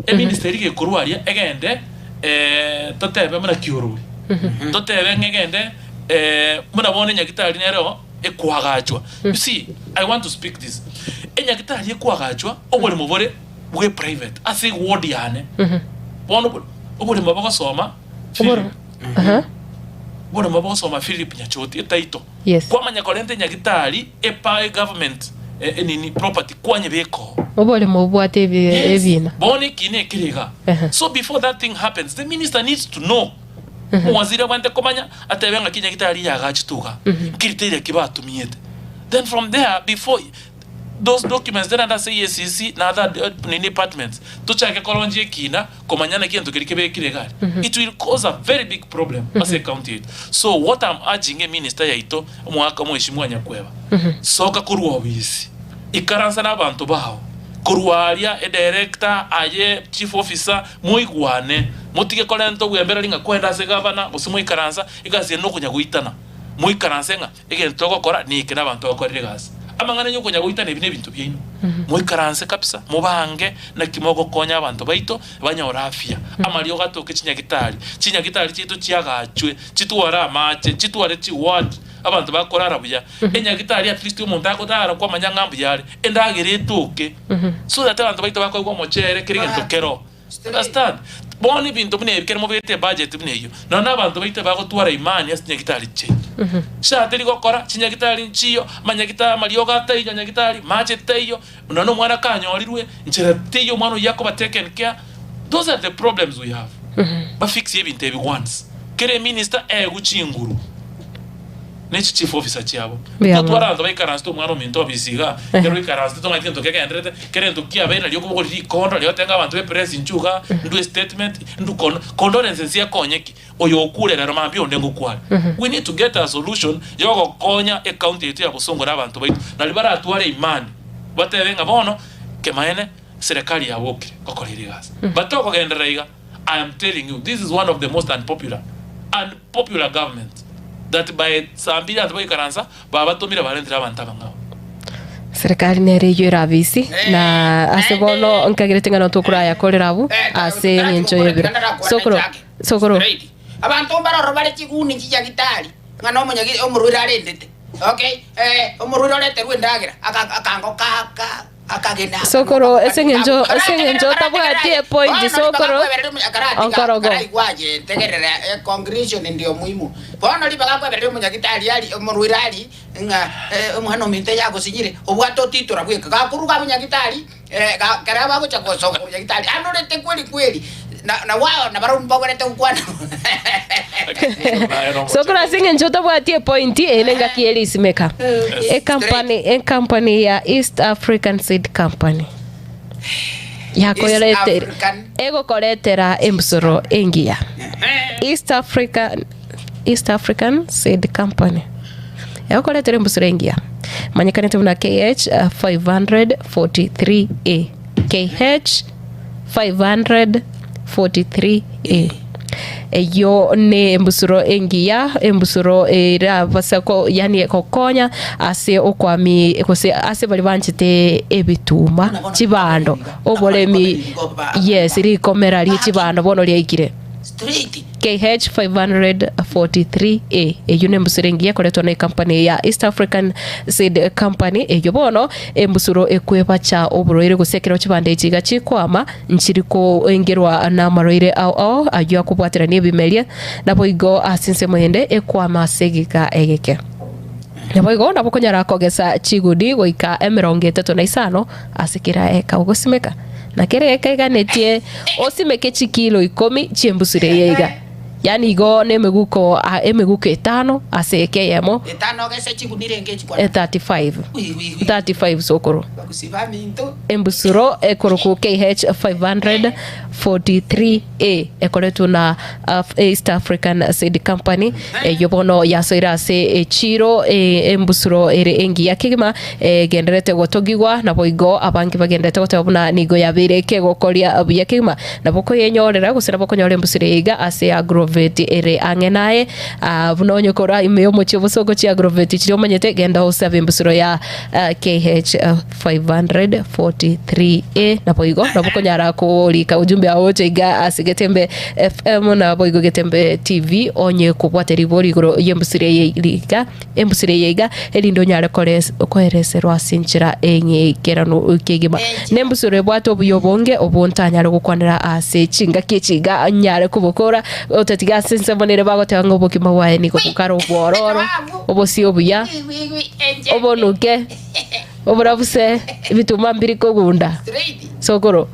eministry eria gekorwa aria egende totebe buna kiorori, totebe ng'a egende buna bono enyagitari nere oo ekoagachwa. You see, I want to speak this, enyagitari ekoagachwa oboremo bore bwe private ase eward yane, bono oboremo bogosoma Philip, oboremo bogosoma Philip Nyachoti etitle. Yes. Kwamanya korenta enyagitari epa egovernment enini property kwanyebeka oo. Oboremo obwate ebi Yes. ebina. Bono eki nekere iga. Ehe. So before that thing happens the minister needs to know. Omowaziri abwenerete komanya atebe ng'aki enyagitari yagachete iga. Nkeriteria ki batumiete. Then from there before those documents then ase EACC na other nini departments tochake korongia ekina komanya naki egento keria kebekire iga aria. It will cause a very big problem ase ecounty yaito. So what am urging eminister yaito omogaka omweshimiwa Nyakweba, soka korwa obisi, ikaransa na abanto bao korwa aria edirector aye chief officer moigwane motige korenta obwembereri ng'a kwenda ase gavana gose moikaransa egasi eye nokonya goitana moikaranse ng'a Egento togokora neke nabanto bakorire egasi. Amang'ana aye okonya goitana ebi nebinto biaino. Moikaranse kabisa, mobange naki mogokonya abanto baito banyore afya. Amariogo atoke chinyagitari, chinyagitari chiaito chiagachwe, chitware amache, chitware chiward, abanto bakorara buya. Enyagitari at least omonto akorara kwamanya ng'a mbuya are, endagera etoke so that abanto baito bakoegwa omochere kera egento kero. Understand? Bono ebinto buna ebi ekero mobegete ebudget buna eyio, nonya na abanto baito bagotwara imani ase chinyagitari chiaito. Chiatari gokora, chinyagitari nchiyo, amanyagitari amariogo ataiyo nyagitari, mache taiyo, nonya na omwana kanyorirwe, nchera teiyo omwana oyio akoba taken care. Those are the problems we have. Bafixe ebinto ebi once. Kera eminister aegwe chinguru. Ne chi chief officer chiabo. Mbuya mono. Totware abanto baikaransete omwana ominto obisi igaa, ekero oikaransete tong'aeti gento kegendererete, kera egento kiabeire nario okobogori rikondo riria otebe ng'a abanto be press inchuo igaa, ndue statement, ndu kondo condolences ekonye ki? Oyo okure rero mambia onde ngokware. We need to get a solution ya ogokonya ecounty yaito ya Bosongo na abanto baito, nario baratware imani, batebe ng'a bono kemaene serikali yabokire gokora ere egasi. But tokogenderera iga, I am telling you this is one of the most unpopular unpopular government that by saa mbiri abanto bagoikaransa babatomire barentire abanto abang'ao. Serikali nere eywo erabisi na ase bono nkagerete ng'a notokora ayakorera abwo ase eng'encho y'ebiro. Sokoro, sokoro. Abanto mbaroro bare chiguni chinyagitari ng'a nomonyagi omorwaire arendete okay eh omorwaire oreterwe endagera aka akango ka ka Sokoro ase eng'encho ase eng'encho otabwati epoint sokoro onkorogo. Tegerera congregation ndio muhimu bono ribaga akwebereria omonyagitari ari omorwaire ari ng'a omwana ominto yagosinyire obwate otitora bweka gakoruga abwo nyagitari kera bagocha gosoka korwa nyagitari anorete kweri kweri na wao nabarabwo mbagwerete gokwana. Sokoro ase eng'encho otabwati epoint eye nengaki ye risimeka. Ecompany ecompany ya East African Seed Company yakoretere egokoretera embusuro engiya. East African East African Seed Company egokoretera embusuro engiya emanyekanete buna KH 543A KH 543A. Eyio nembusuro engiya, embusuro erabase ko yaani gokonya ase okwami gose ase baria banchete ebituma, chibando, oboremi, yes rikomera rie chibando bono riaikire. KH 543A eyio nembusuro engiya ekoretwa ne company ya East African Seed Company eyio bono embusuro ekwebacha oborwaire gose ekero chibando echi iga chikwama nchiri koengerwa namarwaire ao ao ayio akobwaterania ebimeria naboigo ase ensemo ende ekwama ase egeka egeke. Naboigo nabo okonyara kogesa chigudi goika 35 ase kera eka ogosimeka, na kera eka eganetie osimeke chikilo ikomi chi'embusuro eye iga. Yaani igo nemeguko emeguko etano ase eka eyemo. Etano ogese chiguni renge echikwana. 35 Wi, wi, wi. 35 sokoro. Bagusi baminto. Embusuro ekorokwa KH 543A ekoretwe na East African Seed Company eyio bono yasoire ase echiro embusuro ere engiya kegima egendererete gotogigwa naboigo abange bagendererete goteba buna nigo yabeire ekegokoria buya kegima. Nabo okoyenyorera gose nabo okonyora embusuro eye iga ase Agrovet ere ang'e naye. Buna onye korwa ime y'omochie obosongo chi'Agrovet chiria omanyete genda osabe embusuro ya KH 543A naboigo nabo okonyara korika ujumbe ao oche iga ase Getembe FM naboigo Getembe TV onye kobwate ribori igoro y'embusuro eye iga embusuro eye iga erinde onyare kores koereserwa ase enchera eng'eikeranu kegima. Nembusuro ebwate obuya obonge obwo ntanyare gokwanera ase chingaki echi iga nyare kobokora otatiga ase ensemo nere bagoteba ng'a obogima bwaye nigo bokare obwororo, obosio obuya, obonuke, oborabuse, ebituma mbiri kogunda. Sokoro,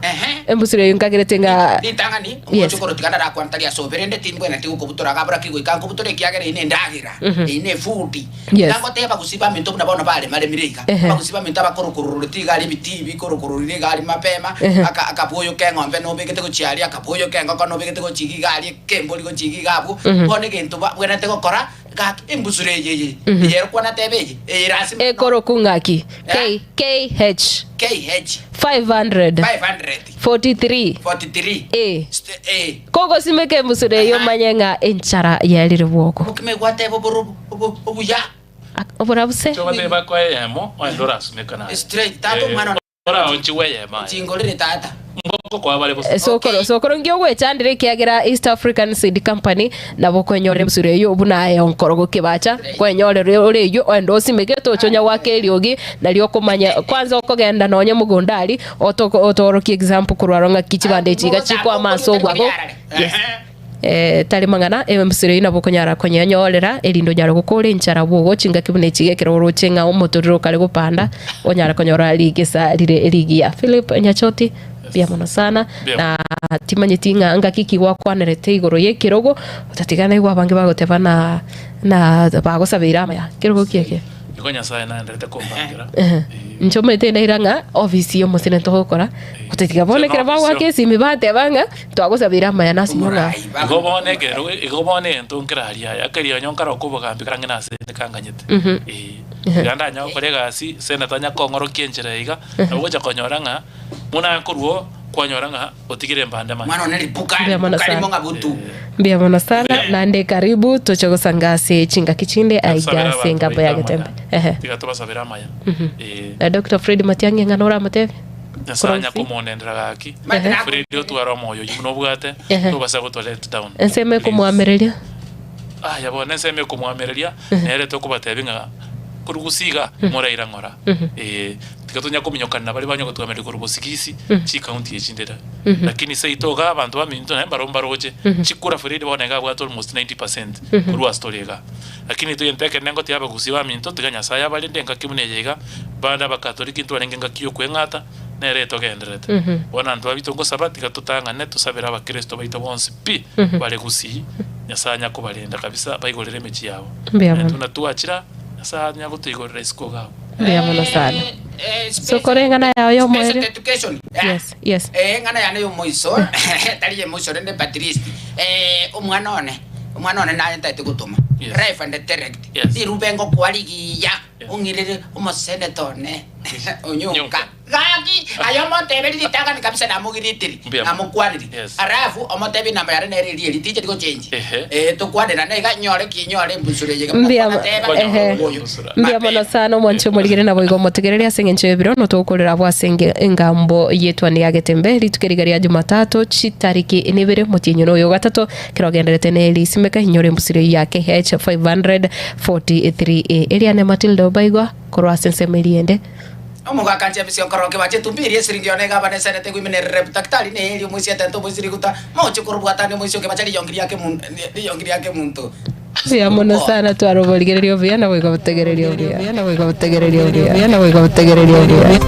embusuro eyio nkagerete ng'a Ritang'ani, Yes. omochokoro tiga ndarakwane tari ase obe, rende timbwenereti gokobutora iga buna ki goika nkobutora ekiagera eye nendagera, eye nefudi. Yes. Iga ngoteba abagusi baminto buna bono baremaremire iga, abagusi baminto abakorokorororeti iga aria ebitii bikorokororire iga aria mapema, aka akabuoyo k'eng'ombe nobegete gochia aria, akabuoyo k'engoko nobegete gochia iga iga aria, ekembori gochia iga iga abwo, bono egento babwenerete gokora, Gaki embusuro eye eye, eye ere kwana tebe eye, eye ere ase mono. Ekoroku ng'aki? K, K, H. KH. 500. 500. 43. 43. A. St A. Kogosimeka embusuro eye omanye ng'a enchara yerire bwoko. Obokima egwateba oboro obo obuya. Oborabuse. Tobatebie bakoe eyemo, onye ndorasumeka naye. Straight tata omwana one. Oraonchigwe eyemo aye. Chingorere tata. Mboko koa bare bosa. Sokoro, sokoro nki ogwechandera ekiagera East African Seed Company nabo okwenyorera embusuro eyio buna aye onkoro gokebacha kwenyorera ore eyio oende osimeke tocha onya goaka eriogi nario okomanya kwanza okogenda nonye mogondo aria oto otorokie example korwa aro ng'aki chibando echi iga chikwama ase obwago yes. Tari mang'ana, embusuro eyio nabo okonyara konyenyorera, erinde onyare gokora enchara bwogo chingaki buna echi, ekero oroche ng'a omotorero okare gopanda, onyare konyora rigesa rire rigiya. Philip Nyachoti, mbuya mono sana, Mbuya na timanyeti ng'a ngaki ki gwakwanerete igoro y'ekerogo, otatiga naigwe abange bagoteba na na bagosabeire amaya. Kerogo ki eke? Igo Nyasaye naenderete kombangira. Ehe. Inche omanyete naira ng'a ofisi y'omosene togokora, otatiga bono ekero bagoaka esimi bateba ng'a Twagosabeire amaya nasinyo ng'a. Igo bono ekero, igo bono egento nkere aria aya, ekerionyo nkare okobogambi karang'e nase inde kanganyete. Ee. Iga ndanya gokora egasi, senator anya kong'orokia enchera iga, nabo ogocha konyora ng'a, buna nkorwa oo, kwanyora ng'a otigire embande manya. Mwana one ribuka, Mbuya mono ribuka sana. rimo ng'a butu. Mbuya mono sana, naende karibu toche gosanga ase chingaki chinde aiga Tusabere ase abanto engambo ya baito Getembe. amaya. Ehe. Tiga tobasabere amaya. Ee. Na Doctor Fred Matiang'i eng'ana oramotebie? Nyasae anya Korwa komonendera gaki. Ehe. Fred otware omoyo oyio buna obwate, Ehe. tobasa goto let down. Ensemo Please. ekomoamereria. Aya bono ensemo ekomoamereria, nere tokobatebia ng'a korwa gusii iga, moraira ng'ora. Ee, tiga tonya kominyokana baria banya gotwamereria korwa bosigisi, chikaunti echi ndire. Lakini seito iga abanto baminto naende mbarabwo mbaroche, chikura Fred bono iga abwate almost 90% korwa ase tore igaa. Lakini intwe egento ekenene ngotiga abagusii baminto, tiga Nyasae abarende engaki buna eye iga, bande abakatoliki ntwarenge engaki y'okweng'ata, nere etogendererete. Bono abanto baito ngosaba, tiga totang'ane tosabere abakristo baito bonsi pi bare gusii, Nyasae anya kobarenda kabisa baigorere emechie yabo. Mbuya Naintwe mono. buna twachira, Nyasae anya gotoigorera isiko iga abwo. Mbuya mono sana. Sokoro eng'ana yao y'omoerio. Education. Yes, yes. Eh, eng'ana yane y'omoiso, tari y'omoiso rende but least, eh, omwana one, Omwana one naye ntaete gotoma, Yes. live and direct, Yes. rirube ngokoa rigiya, Yes. ong'irere omoseneta one onyonka. Nyonka. Gaki, aye omoteberie ritang'ani kabisa namogiritiri, Mbuya mono. namokwaniri. Yes. Alafu omotebie enamba yane nere eria eria, tincheti gochenji. Ehe. Eh, tokwanerane iga, nyore ki, nyore embusuro eye iga, Mbuya buna nateba, ehe. oyo. Mbuya mono sana omwanche omorigere naboigo omotegereri ase eng'encho y'ebiro notogokorera abwo ase engambo y'etuani ya Getembe rituko eriga ria Jumatatu chitariki inebere omotienyi oyo ogatato Ekero ogenderete ne risimeka, inyora embusuro eyio ya KH 543A. Eria ne Matilda Obaigwa korwa ase ensemo eria ende. Omogaka James Okoroke bache etumbi eria esiringi yone egaba ne esenete goimenerera ebutakitari ne eeri omoisia etente omoisia riguta moche korobwatania omoisia okebacha riyongi riake riyongi riake munto. Mbuya mono sana tware oborigereria obuya na goika botegereria obuya na goika botegereria obuya na goika botegereria obuya.